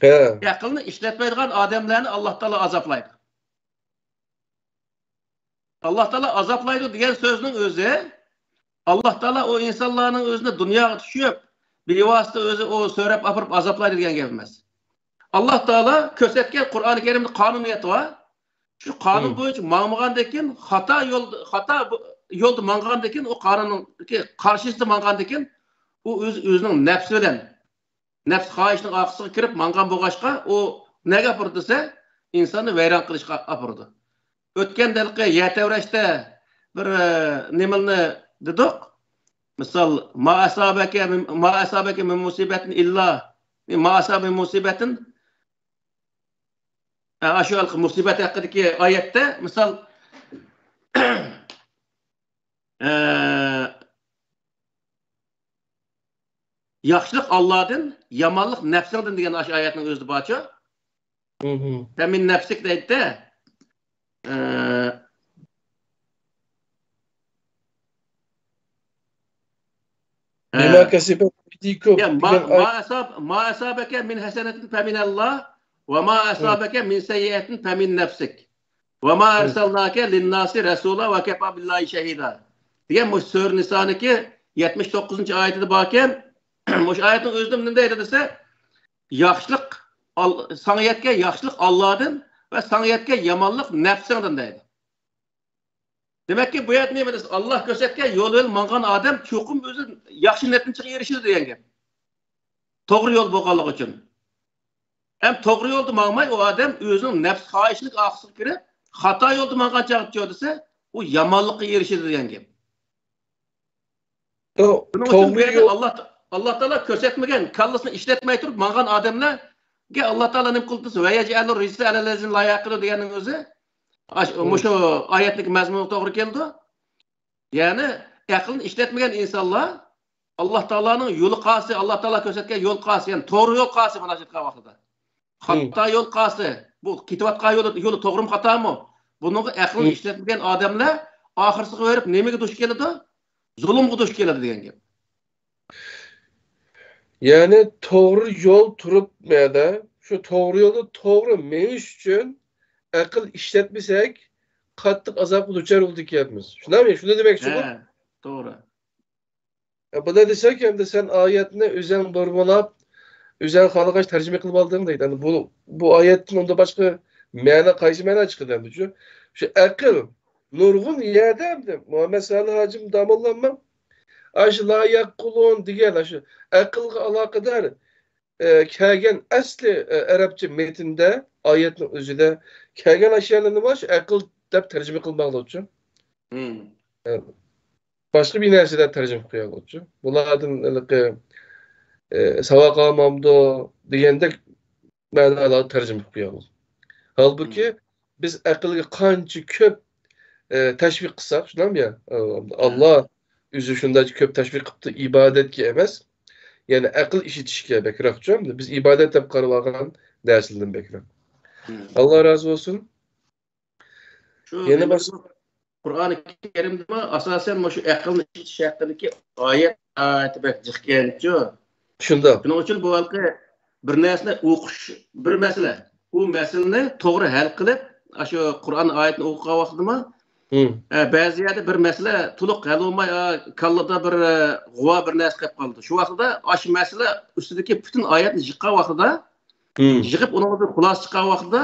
ھە. ئەقىلنى ئىشلەتمەيدىغان ئادەملەرنى ئاللا تائالا ئازابلايدۇ. ئاللا تائالا ئازابلايدۇ دېگەن سۆزنىڭ ئۆزى، ئاللا تائالا ئۇ ئىنسانلارنىڭ ئۆزىنى دۇنياغا چۈشۈرۈپ، بىۋاسىتە ئۆزى ئۇ سۆرەپ ئاپىرىپ ئازابلايدۇ دېگەن گەپ ئەمەس. ئاللا تائالا كۆرسەتكەن قۇرئانى كەرىمدە قانۇنىيەت بار. شۇ قانۇن بويىچە ماڭمىغاندىن كېيىن، خاتا يولدا، خاتا بۇ-، يولدا ماڭغاندىن كېيىن، ئۇ قانۇننىڭ قارشىسىدا ماڭغاندىن كېيىن، ئۇ ئۆز-، ئۆزىنىڭ نەپسى بىلەن نەپس خاھىشنىڭ ئارقىسىغا كىرىپ ماڭغان بولغاچقا، ئۇ نەگە ئاپىرىدۇ دېسە، ئىنساننى ۋەيران قىلىشقا ئاپىرىدۇ. ئۆتكەندە ھېلىقى يەر تەۋرەشتە بىر، ئە، نېمىلىنى دېدۇق. مىسال، ما ئەسابەكە مىن، ما ئەسابەكە مىن مۇسىبەتىن ئىللا، ما ئەسابە مىن مۇسىبەتىن، ئە، ئاشۇ ھېلىقى مۇسىبەت ھەققىدىكى ئايەتتە، مىسال، ئە، ياخشىلىق ئاللادىن، يامانلىق نەپسىڭدىن دېگەن ئاشۇ ئايەتنىڭ ئۆزىدە بارچۇ. فمن نفسك دەيدىدە. ئە، ئە، بما كسبت أيديكم يا، ما، دېگەن ئايەت. ما أصاب-، ما أصابك من حسنة فمن الله وما أصابك من سيئة فمن نفسك. وما أرسلناك للناس رسولا وكفى بالله شهيدا دېگەن مۇشۇ سۈرە نىسانىڭكى يەتمىش توققۇزىنچى ئايىتىدە باركەن. مۇشۇ ئايەتنىڭ ئۆزىدە نېمە دەيدۇ دېسە، ياخشىلىق ئال-، ساڭا يەتكەن ياخشىلىق ئاللادىن ۋە ساڭا يەتكەن يامانلىق نەپسىڭدىن دەيدۇ. دېمەككى، بۇ يەردە نېمە دېسە، ئاللا كۆرسەتكەن يول بىلەن ماڭغان ئادەم چوقۇم ئۆزى ياخشى نەتىجىگە ئېرىشىدۇ دېگەن گەپ. توغرا يول بولغانلىقى ئۈچۈن. ھەم توغرا يولدا ماڭماي، ئۇ ئادەم ئۆزىنىڭ نەپس خاھىشىنىڭ ئارقىسىغا كىرىپ، خاتا يولدا ماڭغان چاغدا دېسە، ئۇ يامانلىققا ئېرىشىدۇ دېگەن گەپ. تو-، بۇنىڭ ئۈچۈن بۇ توغرا يەردە يول ئاللا، ئاللا تائالا كۆرسەتمىگەن، كاللىسىنى ئىشلەتمەي تۇرۇپ ماڭغان ئادەملەرگە ئاللا تائالا نېمە قىلدى دېسە، «ۋەيەجئەلۇ رىجسە ئەلەللەزىنە لا يەقىلۇ» دېگەننىڭ ئۆزى ئاش-، مۇشۇ ئايەتنىڭ مەزمۇنىغا توغرا كېلىدۇ. يەنى ئەقلىنى ئىشلەتمىگەن ئىنسانلار ئاللا تائالانىڭ يولى قالسا، ئاللا تائالا كۆرسەتكەن يول قالسا، يەنى توغرا يول قالسا، مۇناسىۋەت قىلغان ۋاقتىدا. خاتا يول قالسا، بۇ كېتىۋاتقان يولى، يولى توغرىمۇ خاتامۇ؟ بۇنىڭغا ئەقلىنى ئىشلەتمىگەن ئادەملەر ئاخىرسىغا بېرىپ نېمىگە دۇچ كېلىدۇ؟ زۇلۇمغا دۇچ كېلىدۇ دېگەن گەپ. يەنى توغرا يول تۇرۇپ مەدە، شۇ توغرا يولدا توغرا مېڭىش ئۈچۈن ئەقىل ئىشلەتمىسەك، قاتتىق ئازابقا دۇچار بولىدىكەنمىز. شۇنداقمۇ؟ شۇنى دېمەكچىغۇ. ھە، توغرا. بۇنى دېسەك، ئەمدى سەن ئايەتنى ئۆزەڭ بۇرمىلاپ، ئۆزەڭ خالىغاچ تەرجىمە قىلىپ ئالدىڭ دەيدۇ. ئەمدى بۇ، بۇ ئايەتتىن ئۇندا باشقا مەنە، قايسى مەنە چىقىدۇ ئەمدى شۇ؟ شۇ ئەقىل نۇرغۇن يەردە ئەمدى مۇھەممەد سالىھ ھاجىم داموللاممۇ ئاشۇ لا يەقۇلۇن دېگەن ئاشۇ ئەقىلگە ئالاقىدار ئە، كەلگەن ئەسلى، ئە، ئەرەبچە مەتندە، ئايەتنىڭ ئۆزىدە كەلگەن ئاشيالارنى مانا شۇ ئەقىل دەپ تەرجىمە قىلماقلىچۇ. ئە، باشقا بىر نەرسە دەپ تەرجىمە قىلىپ قويغانلىچۇ. بۇلاردىن ھېلىقى، ئە، ساۋاق ئالمامدۇ دېگەندەك مەنىلەرگە تەرجىمە قىلىپ قويغان. ھالبۇكى، بىز ئەقىلگە قانچە كۆپ، ئە، تەشۋىق قىلساق، شۇنداقمۇ يا؟ ئە، ئاللا ئۆزى شۇنداق كۆپ تەشۋىق قىپتۇ ئىبادەتكە ئەمەس، يەنى ئەقىل ئىشلىتىشكە بەكرەكچۇ. بىز ئىبادەت دەپ قاراۋالغان نەرسىلەردىن بەكرەك. ئاللا رازى بولسۇن. شۇ يەنە نېمە باشقا؟ قۇرئانى كەرىمدىمۇ ئاساسەن مۇشۇ ئەقىلنى ئىشلىتىش ھەققىدىكى ئايەت ناھايىتى بەك جىقكەنچۇ. شۇنداق. شۇنىڭ ئۈچۈن بۇ ھېلىقى بىر نەرسىنى ئوقۇش بىر مەسىلە. ئۇ مەسىلىنى توغرا ھەل قىلىپ، ئاشۇ قۇرئان ئايەتنى ئوقۇغان ۋاقتىدىمۇ، ئە، بەزى يەردە بىر مەسىلە تولۇق ھەل بولماي، ئا، كاللىدا بىر، ئە، غۇۋا بىر نەرسە قېلىپ قالىدۇ. شۇ ۋاقتىدا ئاشۇ مەسىلە ئۈستىدىكى پۈتۈن ئايەتنى يىغقان ۋاقتىدا، يىغىپ ئۇنىڭدىن خۇلاسە چىققان ۋاقتىدا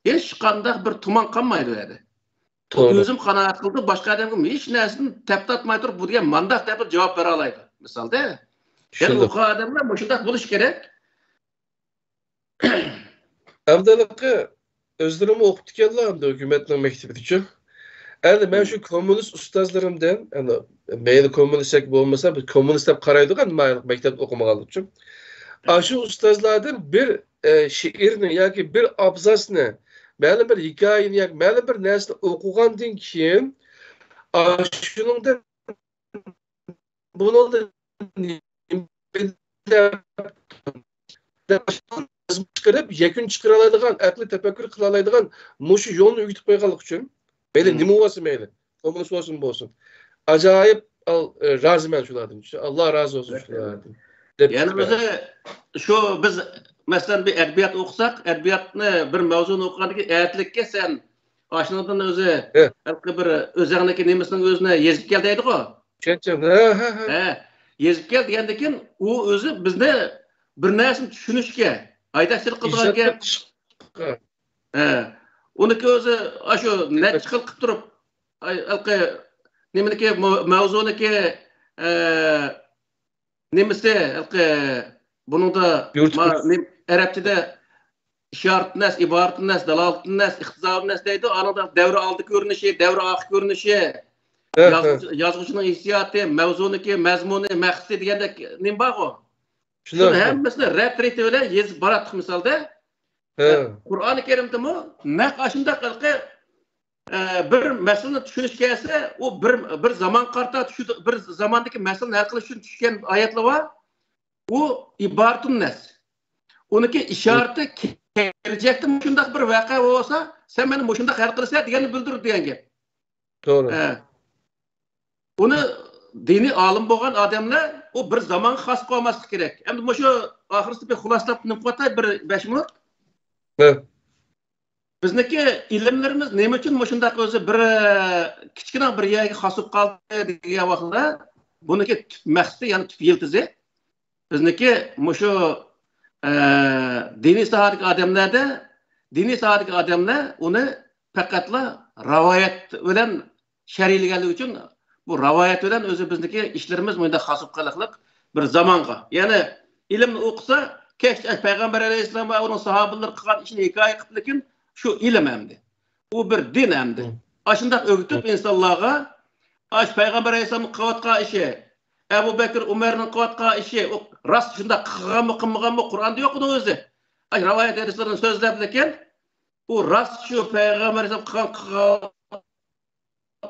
ھېچقانداق بىر تۇمان قالمايدۇ ئۇ يەردە. ئۇ توغرا. ئۆزىمۇ قانائەت قىلدىم، باشقا ئادەمگە ھېچ نەرسىدىن تەپ تارتماي تۇرۇپ، بۇ دېگەن مانداق دەپ جاۋاب بېرەلەيدۇ، مىسالدا. يەنى شۇنداق. ئوقۇغان ئادەملەر مۇشۇنداق بولۇشى كېرەك. ئەمدى ھېلىقى ئۆزلىرىمۇ ئوقۇپتىكەنلا ئەمدى ھۆكۈمەتنىڭ مەكتىپىدىچۇ. ئەمدى مەن شۇ كوممۇنىست ئۇستازلىرىمدىن، ئەمدى مەيلى كوممۇنىست ياكى بولمىسا، بىز كوممۇنىست دەپ قارايدىغان مەكتەپتە ئوقۇمىغانلىچۇ. ئاشۇ ئۇستازلاردىن بىر، ئە، شېئىرنى ياكى بىر ئابزاسنى، مەلۇم بىر ھېكايىنى ياكى مەلۇم بىر نەرسىنى ئوقۇغاندىن كېيىن، ئاشۇنىڭدىن بۇنىڭدا نېمە دەپ دەپ چىقىرىپ، يەكۈن چىقىرالايدىغان، ئەقلىي تەپەككۇر قىلالايدىغان مۇشۇ يولنى ئۆگىتىپ قويغانلىقى ئۈچۈن، مەيلى نېمە بولسۇن، مەيلى كوممۇنىست بولسۇن، بولسۇن، ئاجايىپ ئال-، ئە، رازىمەن شۇلاردىن. شۇ، ئاللا رازى بولسۇن شۇلاردىن. دەپ يەنە چىقىرىپ. ئۆزى شۇ بىز، مەسىلەن، بىر ئەدەبىيات ئوقۇساق، ئەدەبىياتنى بىر مەۋزۇنى ئوقۇغاندىن كېيىن، ئەتىلىككە سەن ئاشۇنىڭدىن ئۆزى ھە. ھېلىقى بىر ئۆزەڭنىڭكى نېمىسىنىڭ ئۆزىنى يېزىپ كەل دەيدىغۇ. چۈشەنچىم. ھە، ھە، ھە. ھە، يېزىپ كەل دېگەندىن كېيىن ئۇ ئۆزى بىزنى بىر نەرسىنى چۈشىنىشكە ھەيدەكچىلىك قىلىدىغان گەپ. ھە. ئۇنىڭكى ئۆزى ئاشۇ نەچچە خىل قىلىپ تۇرۇپ، ئاي، ھېلىقى نېمىنىڭكى مە-، مەۋزۇنىڭكى، ئە، نېمىسى، ھېلىقى بۇنىڭدا يۇرت ما-، نېم-، ئەرەبچىدە ئىشارەتۇننەس، ئىبارەتۇننەس، دالالىتۇننەس، ئىقتىزاھۇننەس دەيدۇ. ئانىڭدا دەۋر ئالدى كۆرۈنۈشى، دەۋر ئارقا كۆرۈنۈشى، ھە، ھە. يازغۇچى-، يازغۇچىنىڭ ھېسسىياتى، مەۋزۇنىڭكى مەزمۇنى، مەقسىتى دېگەندەك نېمە بارغۇ؟ شۇنىڭ شۇنى ھە. ھەممىسىنى رەت رېتى بىلەن يېزىپ باراتتۇق مىسالدا. ھە. قۇرئانى كەرىمدىمۇ نەق ئاشۇنداق ھېلىقى ئە، بىر مەسىلىنى چۈشىنىشكە كەلسە، ئۇ بىر، بىر زامانغا قارىتا چۈشىدۇ، بىر زاماندىكى مەسىلىنى ھەل قىلىش ئۈچۈن چۈشكەن ئايەتلەر بار. ئۇ ئىبارىتۇن نەس. ئۇنىڭكى ئىشارىتى كەلگۈدە مۇشۇنداق بىر ۋەقە بولسا، سەن مانا مۇشۇنداق ھەل قىلىسەن دېگەننى بىلدۈرىدۇ دېگەن گەپ. توغرا. ئە. ئۇنى دىنىي ئالىم بولغان ئادەملەر ئۇ بىر زامانغا خاس قىلىۋالماسلىق كېرەك. ئەمدى مۇشۇ ئاخىرسىدا بىر خۇلاسىلاپ نېمە قىلىۋاتاي، بىر بەش مىنۇت. ھە. بىزنىڭكى ئىلىملىرىمىز نېمە ئۈچۈن مۇشۇنداق ئۆزى بىر، ئە، كىچىككىنە بىر يەرگە خاس بولۇپ قالدى دېگەن ۋاقىتتا، بۇنىڭكى تۈپ مەقسىتى، يەنى تۈپ يىلتىزى، بىزنىڭكى مۇشۇ، ئە، دىنىي ساھەدىكى ئادەملەردە، دىنىي ساھەدىكى ئادەملەر ئۇنى پەقەتلا رىۋايەت بىلەن شەرھلىگەنلىكى ئۈچۈن، بۇ رىۋايەت بىلەن ئۆزى بىزنىڭكى ئىشلىرىمىز مۇنداق خاس بولۇپ قېلىقلىق بىر زامانغا. يەنى ئىلىمنى ئوقۇسا، كەچتە پەيغەمبەر ئەلەيھىسسالام ۋە ئۇنىڭ ساھابىلىرى قىلغان ئىشنى ھېكايە قىلىپ، لېكىن شۇ ئىلىم ئەمدى. ئۇ بىر دىن ئەمدى. ئاشۇنداق ئۆگىتىپ ئىنسانلارغا، ئاشۇ پەيغەمبەر ئەلەيھىسسالامنىڭ قىلىۋاتقان ئىشى، ئەبۇ بەكرى ئۇمەرنىڭ قىلىۋاتقان ئىشى، ئۇ راست شۇنداق قىلغانمۇ، قىلمىغانمۇ، قۇرئاندا يوق ئۇنىڭ ئۆزى. ئاشۇ رىۋايەت ھەدىسلىرىنى سۆزلەپ، لېكىن ئۇ راست شۇ پەيغەمبەر ئەلەيھىسسالام قىلغان، قىلغان،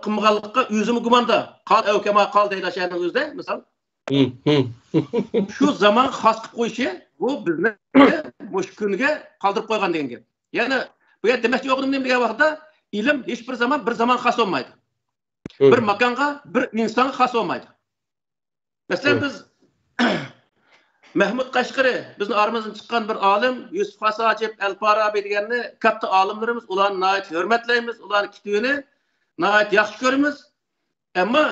قىلمىغانلىققا ئۆزىمۇ گۇماندا. قال ئەۋ كەما قال دەيدۇ ئاشۇ يەرنىڭ ئۆزىدە، مىسال. شۇ زامانغا خاس قىلىپ قويۇشى، بۇ بىزنى مۇشۇ كۈنگە قالدۇرۇپ قويغان دېگەن گەپ. يەنى بۇ يەردە دېمەكچى بولغىنىم نېمە دېگەن ۋاقىتتا، ئىلىم ھېچ بىر زامان بىر زامانغا خاس بولمايدۇ. بىر ماكانغا، بىر ئىنسانغا خاس بولمايدۇ. مەسىلەن، بىز مەھمۇد قەشقىرى، بىزنىڭ ئارىمىزدىن چىققان بىر ئالىم، يۈسۈپ خاس ھاجىپ، ئەل پارابى دېگەننى كاتتا ئالىملىرىمىز، ئۇلارنى ناھايىتى ھۆرمەتلەيمىز، ئۇلارنىڭ كىتابىنى ناھايىتى ياخشى كۆرىمىز. ئەمما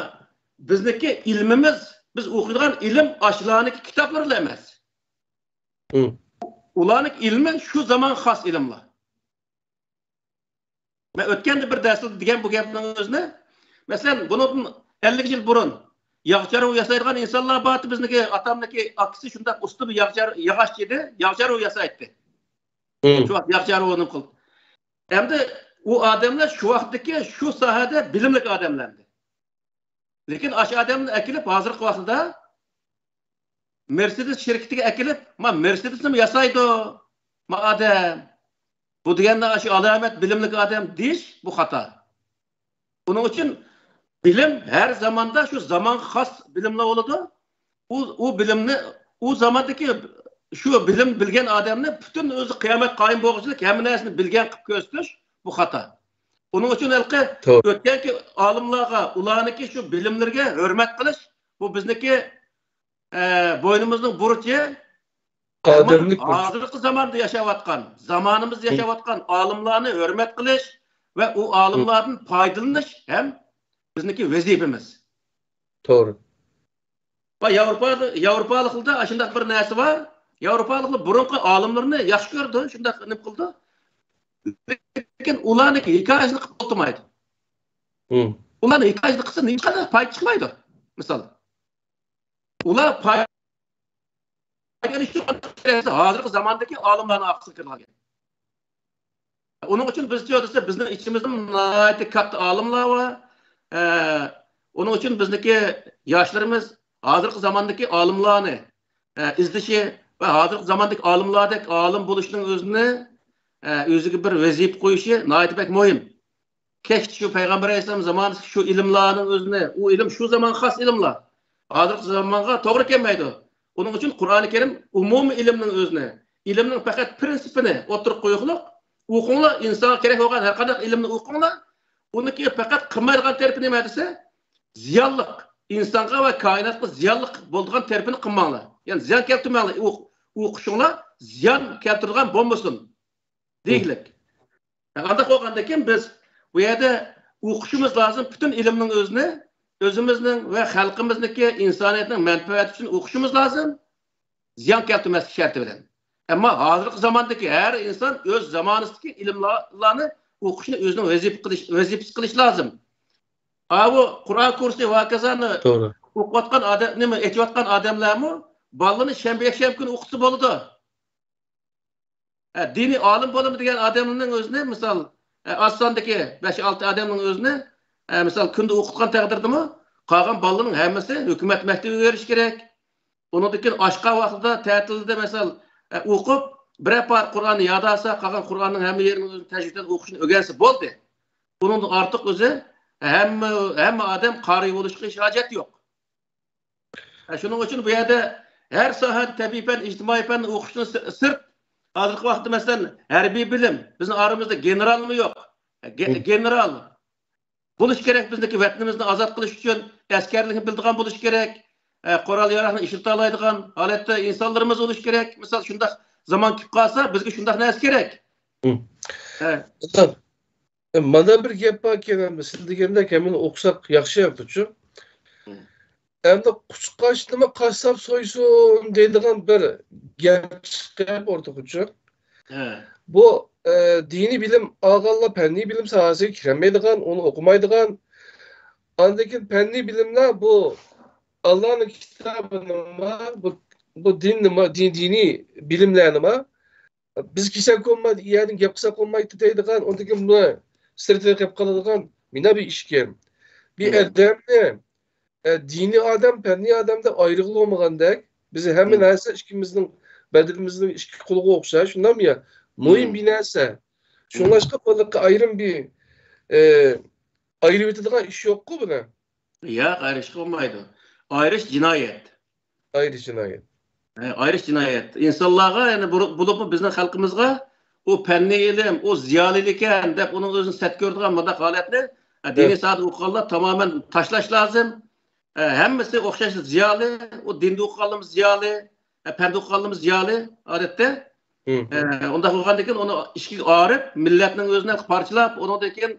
بىزنىڭكى ئىلمىمىز، بىز ئوقۇيدىغان ئىلىم ئاشۇلارنىڭكى كىتابلىرىلا ئەمەس. ئۇلارنىڭكى ئىلمى شۇ زامانغا خاس ئىلىملار. مەن ئۆتكەندە بىر دەرستە دېگەن بۇ گەپنىڭ ئۆزىنى. مەسىلەن، بۇنىڭدىن ئەللىك يىل بۇرۇن ياغ چارۋا ياسايدىغان ئىنسانلار بار ئىدى. بىزنىڭكى ئاتامنىڭكى ئاكىسى شۇنداق ئۇستا بىر ياغ چار-، ياغاچچى ئىدى. ياغ چارۋا ياسايتتى. شۇ ۋاقىت ياغ چارۋىنى قىلدى. ئەمدى ئۇ ئادەملەر شۇ ۋاقىتتىكى شۇ ساھەدە بىلىملىك ئادەملەر ئىدى. لېكىن ئاشۇ ئادەمنى ئەكېلىپ ھازىرقى ۋاقىتتا مېرسېدېس شىركىتىگە ئەكېلىپ، ما مېرسېدېسنىمۇ ياسايدۇ، ما ئادەم. بۇ دېگەندە شۇ ئالامەت بىلىملىك ئادەم دېيىش، بۇ خاتا. ئۇنىڭ ئۈچۈن بىلىم ھەر زاماندا شۇ زامانغا خاس بىلىملا بولىدۇ. ئۇ، ئۇ بىلىمنى، ئۇ زاماندىكى شۇ بىلىم بىلگەن ئادەمنى پۈتۈن ئۆزى قىيامەت قايىم بولغۇچىلىك ھەممە نەرسىنى بىلگەن قىلىپ كۆرسىتىش، بۇ خاتا. ئۇنىڭ ئۈچۈن ھېلىقى توغرا. ئۆتكەنكى ئالىملارغا، ئۇلارنىڭكى شۇ بىلىملىرىگە ھۆرمەت قىلىش، بۇ بىزنىڭكى، ئە، بوينىمىزنىڭ بۇرچى. ئەمما ئادەملىك بۇرچ. ھازىرقى زاماندا ياشاۋاتقان، زامانىمىزدا ياشاۋاتقان ئالىملارنى ھۆرمەت قىلىش ۋە ئۇ ئالىملاردىن پايدىلىنىش ھەم بىزنىڭكى ۋەزىپىمىز. توغرا. ۋە ياۋروپا، ياۋروپالىقلاردا ئاشۇنداق بىر نەرسە بار. ياۋروپالىقلار بۇرۇنقى ئالىملىرىنى ياخشى كۆرىدۇ، شۇنداق نېمە قىلىدۇ. لېكىن ئۇلارنىڭكى ھېكايىسىنى قىلىپ ئولتۇرمايدۇ. ئۇلارنىڭ ھېكايىسىنى قىلسا ھېچقانداق پايدا چىقمايدۇ. مىسال، ئۇلار پايدا ئېلىش ئۈچۈن ھازىرقى زاماندىكى ئالىملارنىڭ ئارقىسىغا كىرىدىغان گەپ. ئۇنىڭ ئۈچۈن بىزچە دېسە، بىزنىڭ ئىچىمىزدىمۇ ناھايىتى كاتتا ئالىملار بار. ئە، ئۇنىڭ ئۈچۈن بىزنىڭكى ياشلىرىمىز ھازىرقى زاماندىكى ئالىملارنى، ئە، ئىزدىشى ۋە ھازىرقى زاماندىكى ئالىملاردەك ئالىم بولۇشنىڭ ئۆزىنى، ئە، ئۆزىگە بىر ۋەزىپە قويۇشى ناھايىتى بەك مۇھىم. كەچتە شۇ پەيغەمبەر ئەلەيھىسسالام زامانىسى شۇ ئىلىملارنىڭ ئۆزىنى، ئۇ ئىلىم شۇ زامانغا خاس ئىلىملار. ھازىرقى زامانغا توغرا كەلمەيدۇ. ئۇنىڭ ئۈچۈن قۇرئانى كەرىم ئومۇمىي ئىلىمنىڭ ئۆزىنى، ئىلىمنىڭ پەقەت پىرىنسىپىنى ئوتتۇرىغا قويۇقلۇق. ئوقۇڭلار، ئىنسانغا كېرەك بولغان ھەر قانداق ئىلىمنى ئوقۇڭلار. ئۇنىڭكى پەقەت قىلمايدىغان تەرىپى نېمە دېسە، زىيانلىق، ئىنسانغا ۋە كائىناتقا زىيانلىق بولىدىغان تەرىپىنى قىلماڭلار. يەنى زىيان كەلتۈرمەڭلار. ئوق-، ئوقۇشۇڭلار زىيان كەلتۈرىدىغان بولمىسۇن. دېگىلىك. ئانداق بولغاندىن كېيىن بىز بۇ يەردە ئوقۇشىمىز لازىم، پۈتۈن ئىلىمنىڭ ئۆزىنى ئۆزىمىزنىڭ ۋە خەلقىمىزنىڭكى ئىنسانىيەتنىڭ مەنپەئەتى ئۈچۈن ئوقۇشىمىز لازىم. زىيان كەلتۈرمەسلىك شەرتى بىلەن. ئەمما ھازىرقى زاماندىكى ھەر ئىنسان ئۆز زامانىسىدىكى ئىلىملارنى ئوقۇشنى ئۆزىنىڭ ۋەزىپە قىلىش، ۋەزىپىسى قىلىش لازىم. ئاۋۇ قۇرئان كۇرسى ۋە ھاكازانى توغرا. ئوقۇۋاتقان ئادەم، نېمە، ئېچىۋاتقان ئادەملەرمۇ بالىلىرىنى شەنبە، يەكشەنبە كۈنى ئوقۇتسا بولىدۇ. ھە، دىنىي ئالىم بولىمەن دېگەن ئادەمنىڭ ئۆزىنى، مىسال، ھە، ئاز ساندىكى بەش-ئالتە ئادەمنىڭ ئۆزىنى، ھە، مىسال، كۈندە ئوقۇتقان تەقدىردىمۇ، قالغان بالىلىرنىڭ ھەممىسى ھۆكۈمەت مەكتىپىگە بېرىشى كېرەك. ئۇنىڭدىن كېيىن ئاشقان ۋاقتىدا، تەتىلدە، مىسال، ھە، ئوقۇپ، بىرەر پارە قۇرئاننى ياد ئالسا، قالغان قۇرئاننىڭ ھەممە يېرىنى ئۆزى تەجۋىدتىن ئوقۇشنى ئۆگەنسە بولدى. ئۇنىڭدىن ئارتۇق ئۆزى ھەممە، ھەممە ئادەم قارىي بولۇشقا ھېچ ھاجەت يوق. ھە، شۇنىڭ ئۈچۈن بۇ يەردە ھەر ساھەدە تەبىئىي پەن، ئىجتىمائىي پەن ئوقۇشتىن سى-، سىرت، ھازىرقى ۋاقىتتا، مەسىلەن، ھەربىي بىلىم، بىزنىڭ ئارىمىزدا گېنېرالمۇ يوق. گې-، گېنېرال بولۇش كېرەك، بىزنىڭكى ۋەتىنىمىزنى ئازاد قىلىش ئۈچۈن ئەسكەرلىكنى بىلىدىغان بولۇش كېرەك. ئە، قورال ياراغنى ئىشلىتالايدىغان ھالەتتە ئىنسانلىرىمىز بولۇش كېرەك. مىسال، شۇنداق زامان كېلىپ قالسا، بىزگە شۇنداق نەرسە كېرەك. ھە. مانا بىر گەپ باركەن، ئەمدى سىز دېگەندەك ھەممىنى ئوقۇساق ياخشى ئەمدىچۇ. ئەمدى قۇشقاچنىمۇ قاسساپ سويسۇن دەيدىغان بىر گەپ چىقىپ ئوتتۇرىغىچۇ. بۇ، ئە، دىنىي بىلىم ئالغانلار پەننىي بىلىم ساھەسىگە كىرەلمەيدىغان، ئۇنى ئوقۇمايدىغان. ئاندىن كېيىن پەننىي بىلىملەر بۇ ئاللانىڭ كىتابىنىمۇ، بۇ بۇ دىننىما، دىن، دىنىي بىلىملەرنىما، بىز كىيسەك بولمايدۇ، ئۇ يەردىن گەپ قىلساق بولمايدۇ دەيدىغان، ئۇندىن كېيىن بۇ سىرتىدا قېلىپ قالىدىغان مانا بىر ئىشكەن. بىر ئادەمنى، ئە، دىنىي ئادەم، پەننىي ئادەم دەپ ئايرىغىلى بولمىغاندەك، بىز ھەممە نەرسە ئىككىمىزنىڭ بەدىنىمىزنىڭ ئىككى قولىغا ئوخشاش، شۇنداقمۇ يا؟ مۇھىم بىر نەرسە. شۇڭلاشقا بۇنىڭغا ئايرىم بىر، ئە، ئايرىۋېتىدىغان ئىش يوققۇ بۇنى. ياق، ئايرىشقا بولمايدۇ. ئايرىش جىنايەت. ئايرىش جىنايەت. ھە، ئايرىش جىنايەت. ئىنسانلارغا، يەنى بۇ-، بولۇپمۇ بىزنىڭ خەلقىمىزغا ئۇ پەننىي ئىلىم، ئۇ زىيالىي ئىكەن دەپ ئۇنىڭ ئۆزىنى سەت كۆرىدىغان مۇنداق ھالەتنى، ھە، دىنىي ساھەدە ئوقۇغانلار تامامەن تاشلاش لازىم. ھە، ھەممىسى ئوخشاش زىيالىي، ئۇ دىندا ئوقۇغانلىرىمىز زىيالىي، ھە، پەندە ئوقۇغانلىرىمىز زىيالىي، ئادەتتە. ھە، ئۇنداق بولغاندىن كېيىن ئۇنى ئىككىگە ئايرىپ، مىللەتنىڭ ئۆزىنى پارچىلاپ، ئۇنىڭدىن كېيىن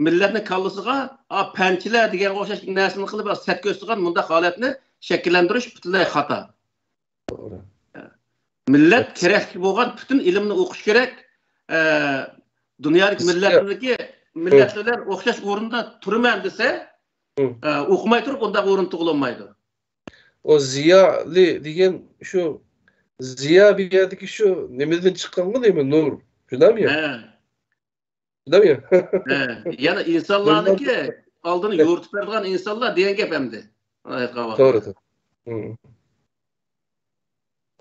مىللەتنىڭ كاللىسىغا، ئا، پەنچىلەر دېگەنگە ئوخشاش نەرسىنى قىلىپ، سەت كۆرسىتىدىغان مۇنداق ھالەتنى شەكىللەندۈرۈش پۈتۈنلەي خاتا. توغرا. مىللەت كېرەكلىك بولغان پۈتۈن ئىلىمنى ئوقۇش كېرەك. ئە، دۇنيادىكى مىللەتلەردىكى مىللەتلەر بىلەن ئوخشاش ئورۇندا تۇرىمەن دېسە، ئە، ئوقۇماي تۇرۇپ ئۇنداق ئورۇن تۇغۇلالمايدۇ. ئۇ زىيالىي دېگەن شۇ زىيا بۇ يەردىكى شۇ نېمىدىن چىققانغۇ نېمە؟ نۇر. شۇنداقمۇ يا؟ ھە. شۇنداقمۇ يا؟ ھە. يەنى ئىنسانلارنىڭكى ئالدىنى يورۇتۇپ بېرىدىغان ئىنسانلار دېگەن گەپ ئەمدى. توغرا، توغرا.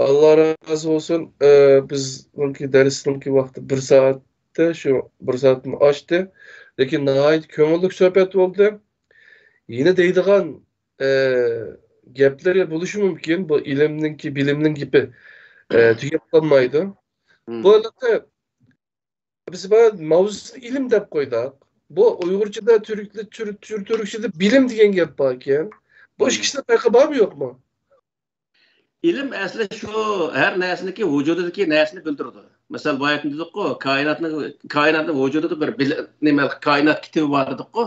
ئاللا رازى بولسۇن. ئە، بىزنىڭكى دەرسنىڭكى ۋاقتى بىر سائەتتە، شۇ بىر سائەتتىن ئاشتى. لېكىن ناھايىتى كۆڭۈللۈك سۆھبەت بولدى. يەنە دەيدىغان، ئە، گەپلىرى بولۇشى مۇمكىن. بۇ ئىلىمنىڭكى، بىلىمنىڭ گېپى، ئە، تۈگەپ قالمايدۇ. بۇ ھېلىقى بىز بۇ ماۋزۇسىنى ئىلىم دەپ قويدۇق. بۇ ئۇيغۇرچىدا، تۈرك-، تۈر-، تۈر-، تۈركچىدە بىلىم دېگەن گەپ باركەن. بۇ ئىككىسىنىڭ پەرقى بارمۇ يوقمۇ؟ ئىلىم ئەسلى شۇ ھەر نەرسىنىڭكى ۋۇجۇدىدىكى نەرسىنى بىلدۈرىدۇ. مىسال، بايا دېدۇققۇ، كائىناتنىڭ، كائىناتنىڭ ۋۇجۇدىدا بىر بىل-، نېمە، كائىنات كىتابى بار دېدۇققۇ.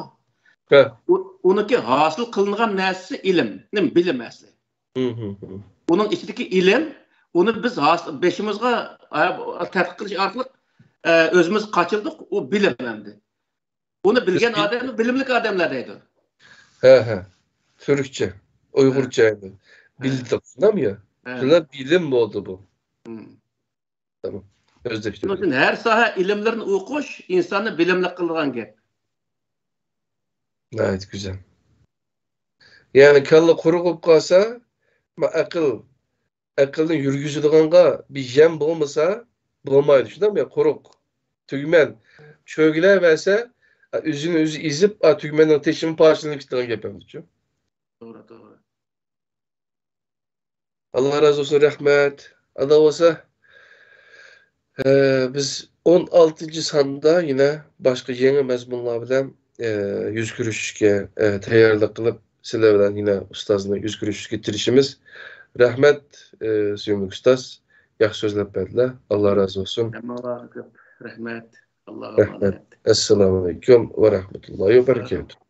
ھە. ئۇ-، ئۇنىڭكى ھاسىل قىلىنغان نەرسىسى ئىلىم، نېمە، بىلىم ئەسلى. ھە، ھە، ھە. ئۇنىڭ ئىچىدىكى ئىلىم، ئۇنى بىز ھاس-، بېشىمىزغا، ئە، تەتقىق قىلىش ئارقىلىق، ئە، ئۆزىمىز قاچىلدۇق، ئۇ بىلىم ئەمدى. ئۇنى بىلگەن ئادەمنى بىلىملىك ئادەملەر دەيدۇ. ھە، ھە. تۈركچە، ئۇيغۇرچە ئەمدى. ھە. بىلدۇق، شۇنداقمۇ يا؟ ھە. شۇنداق بىلىم بولدى بۇ. تامام. ئۆزلەشتۈردى. شۇنىڭ ئۈچۈن ھەر ساھە ئىلىملىرىنى ئوقۇش ئىنساننى بىلىملىك قىلىدىغان گەپ. ناھايىتى گۈزەل. يەنى كاللا قۇرۇق بولۇپ قالسا، ما ئەقىل، ئەقىلنى يۈرگۈزىدىغانغا بىر يەم بولمىسا، بولمايدۇ. شۇنداقمۇ يا؟ قۇرۇق، تۈگمەن، چۆگىلەۋەرسە، ئۆزىنى ئۆزى ئېزىپ، ئا، تۈگمەننىڭ تېشىمۇ پارچىلىنىپ كېتىدىغان گەپ ئەمدىچۇ. توغرا، توغرا. ئاللا رازى بولسۇن، رەھمەت. ئاللا بولسا، ئە، بىز ئون ئالتىنچى ساندا يەنە باشقا يېڭى مەزمۇنلار بىلەن، ئە، يۈز كۆرۈشۈشكە، ئە، تەييارلىق قىلىپ، سىلەر بىلەن يەنە ئۇستازنى يۈز كۆرۈشۈشكە تىرىشىمىز. رەھمەت، ئە، سۆيۈملۈك ئۇستاز. ياخشى سۆزلەپ بەردىلەر. ئاللا رازى بولسۇن. ھەممىڭلارغا كۆپ رەھمەت. ئاللاغا ئامانەت. ئەسسالامۇ ئەلەيكۇم ۋە رەھمەتۇللاھى ۋە بەرىكاتۇھ.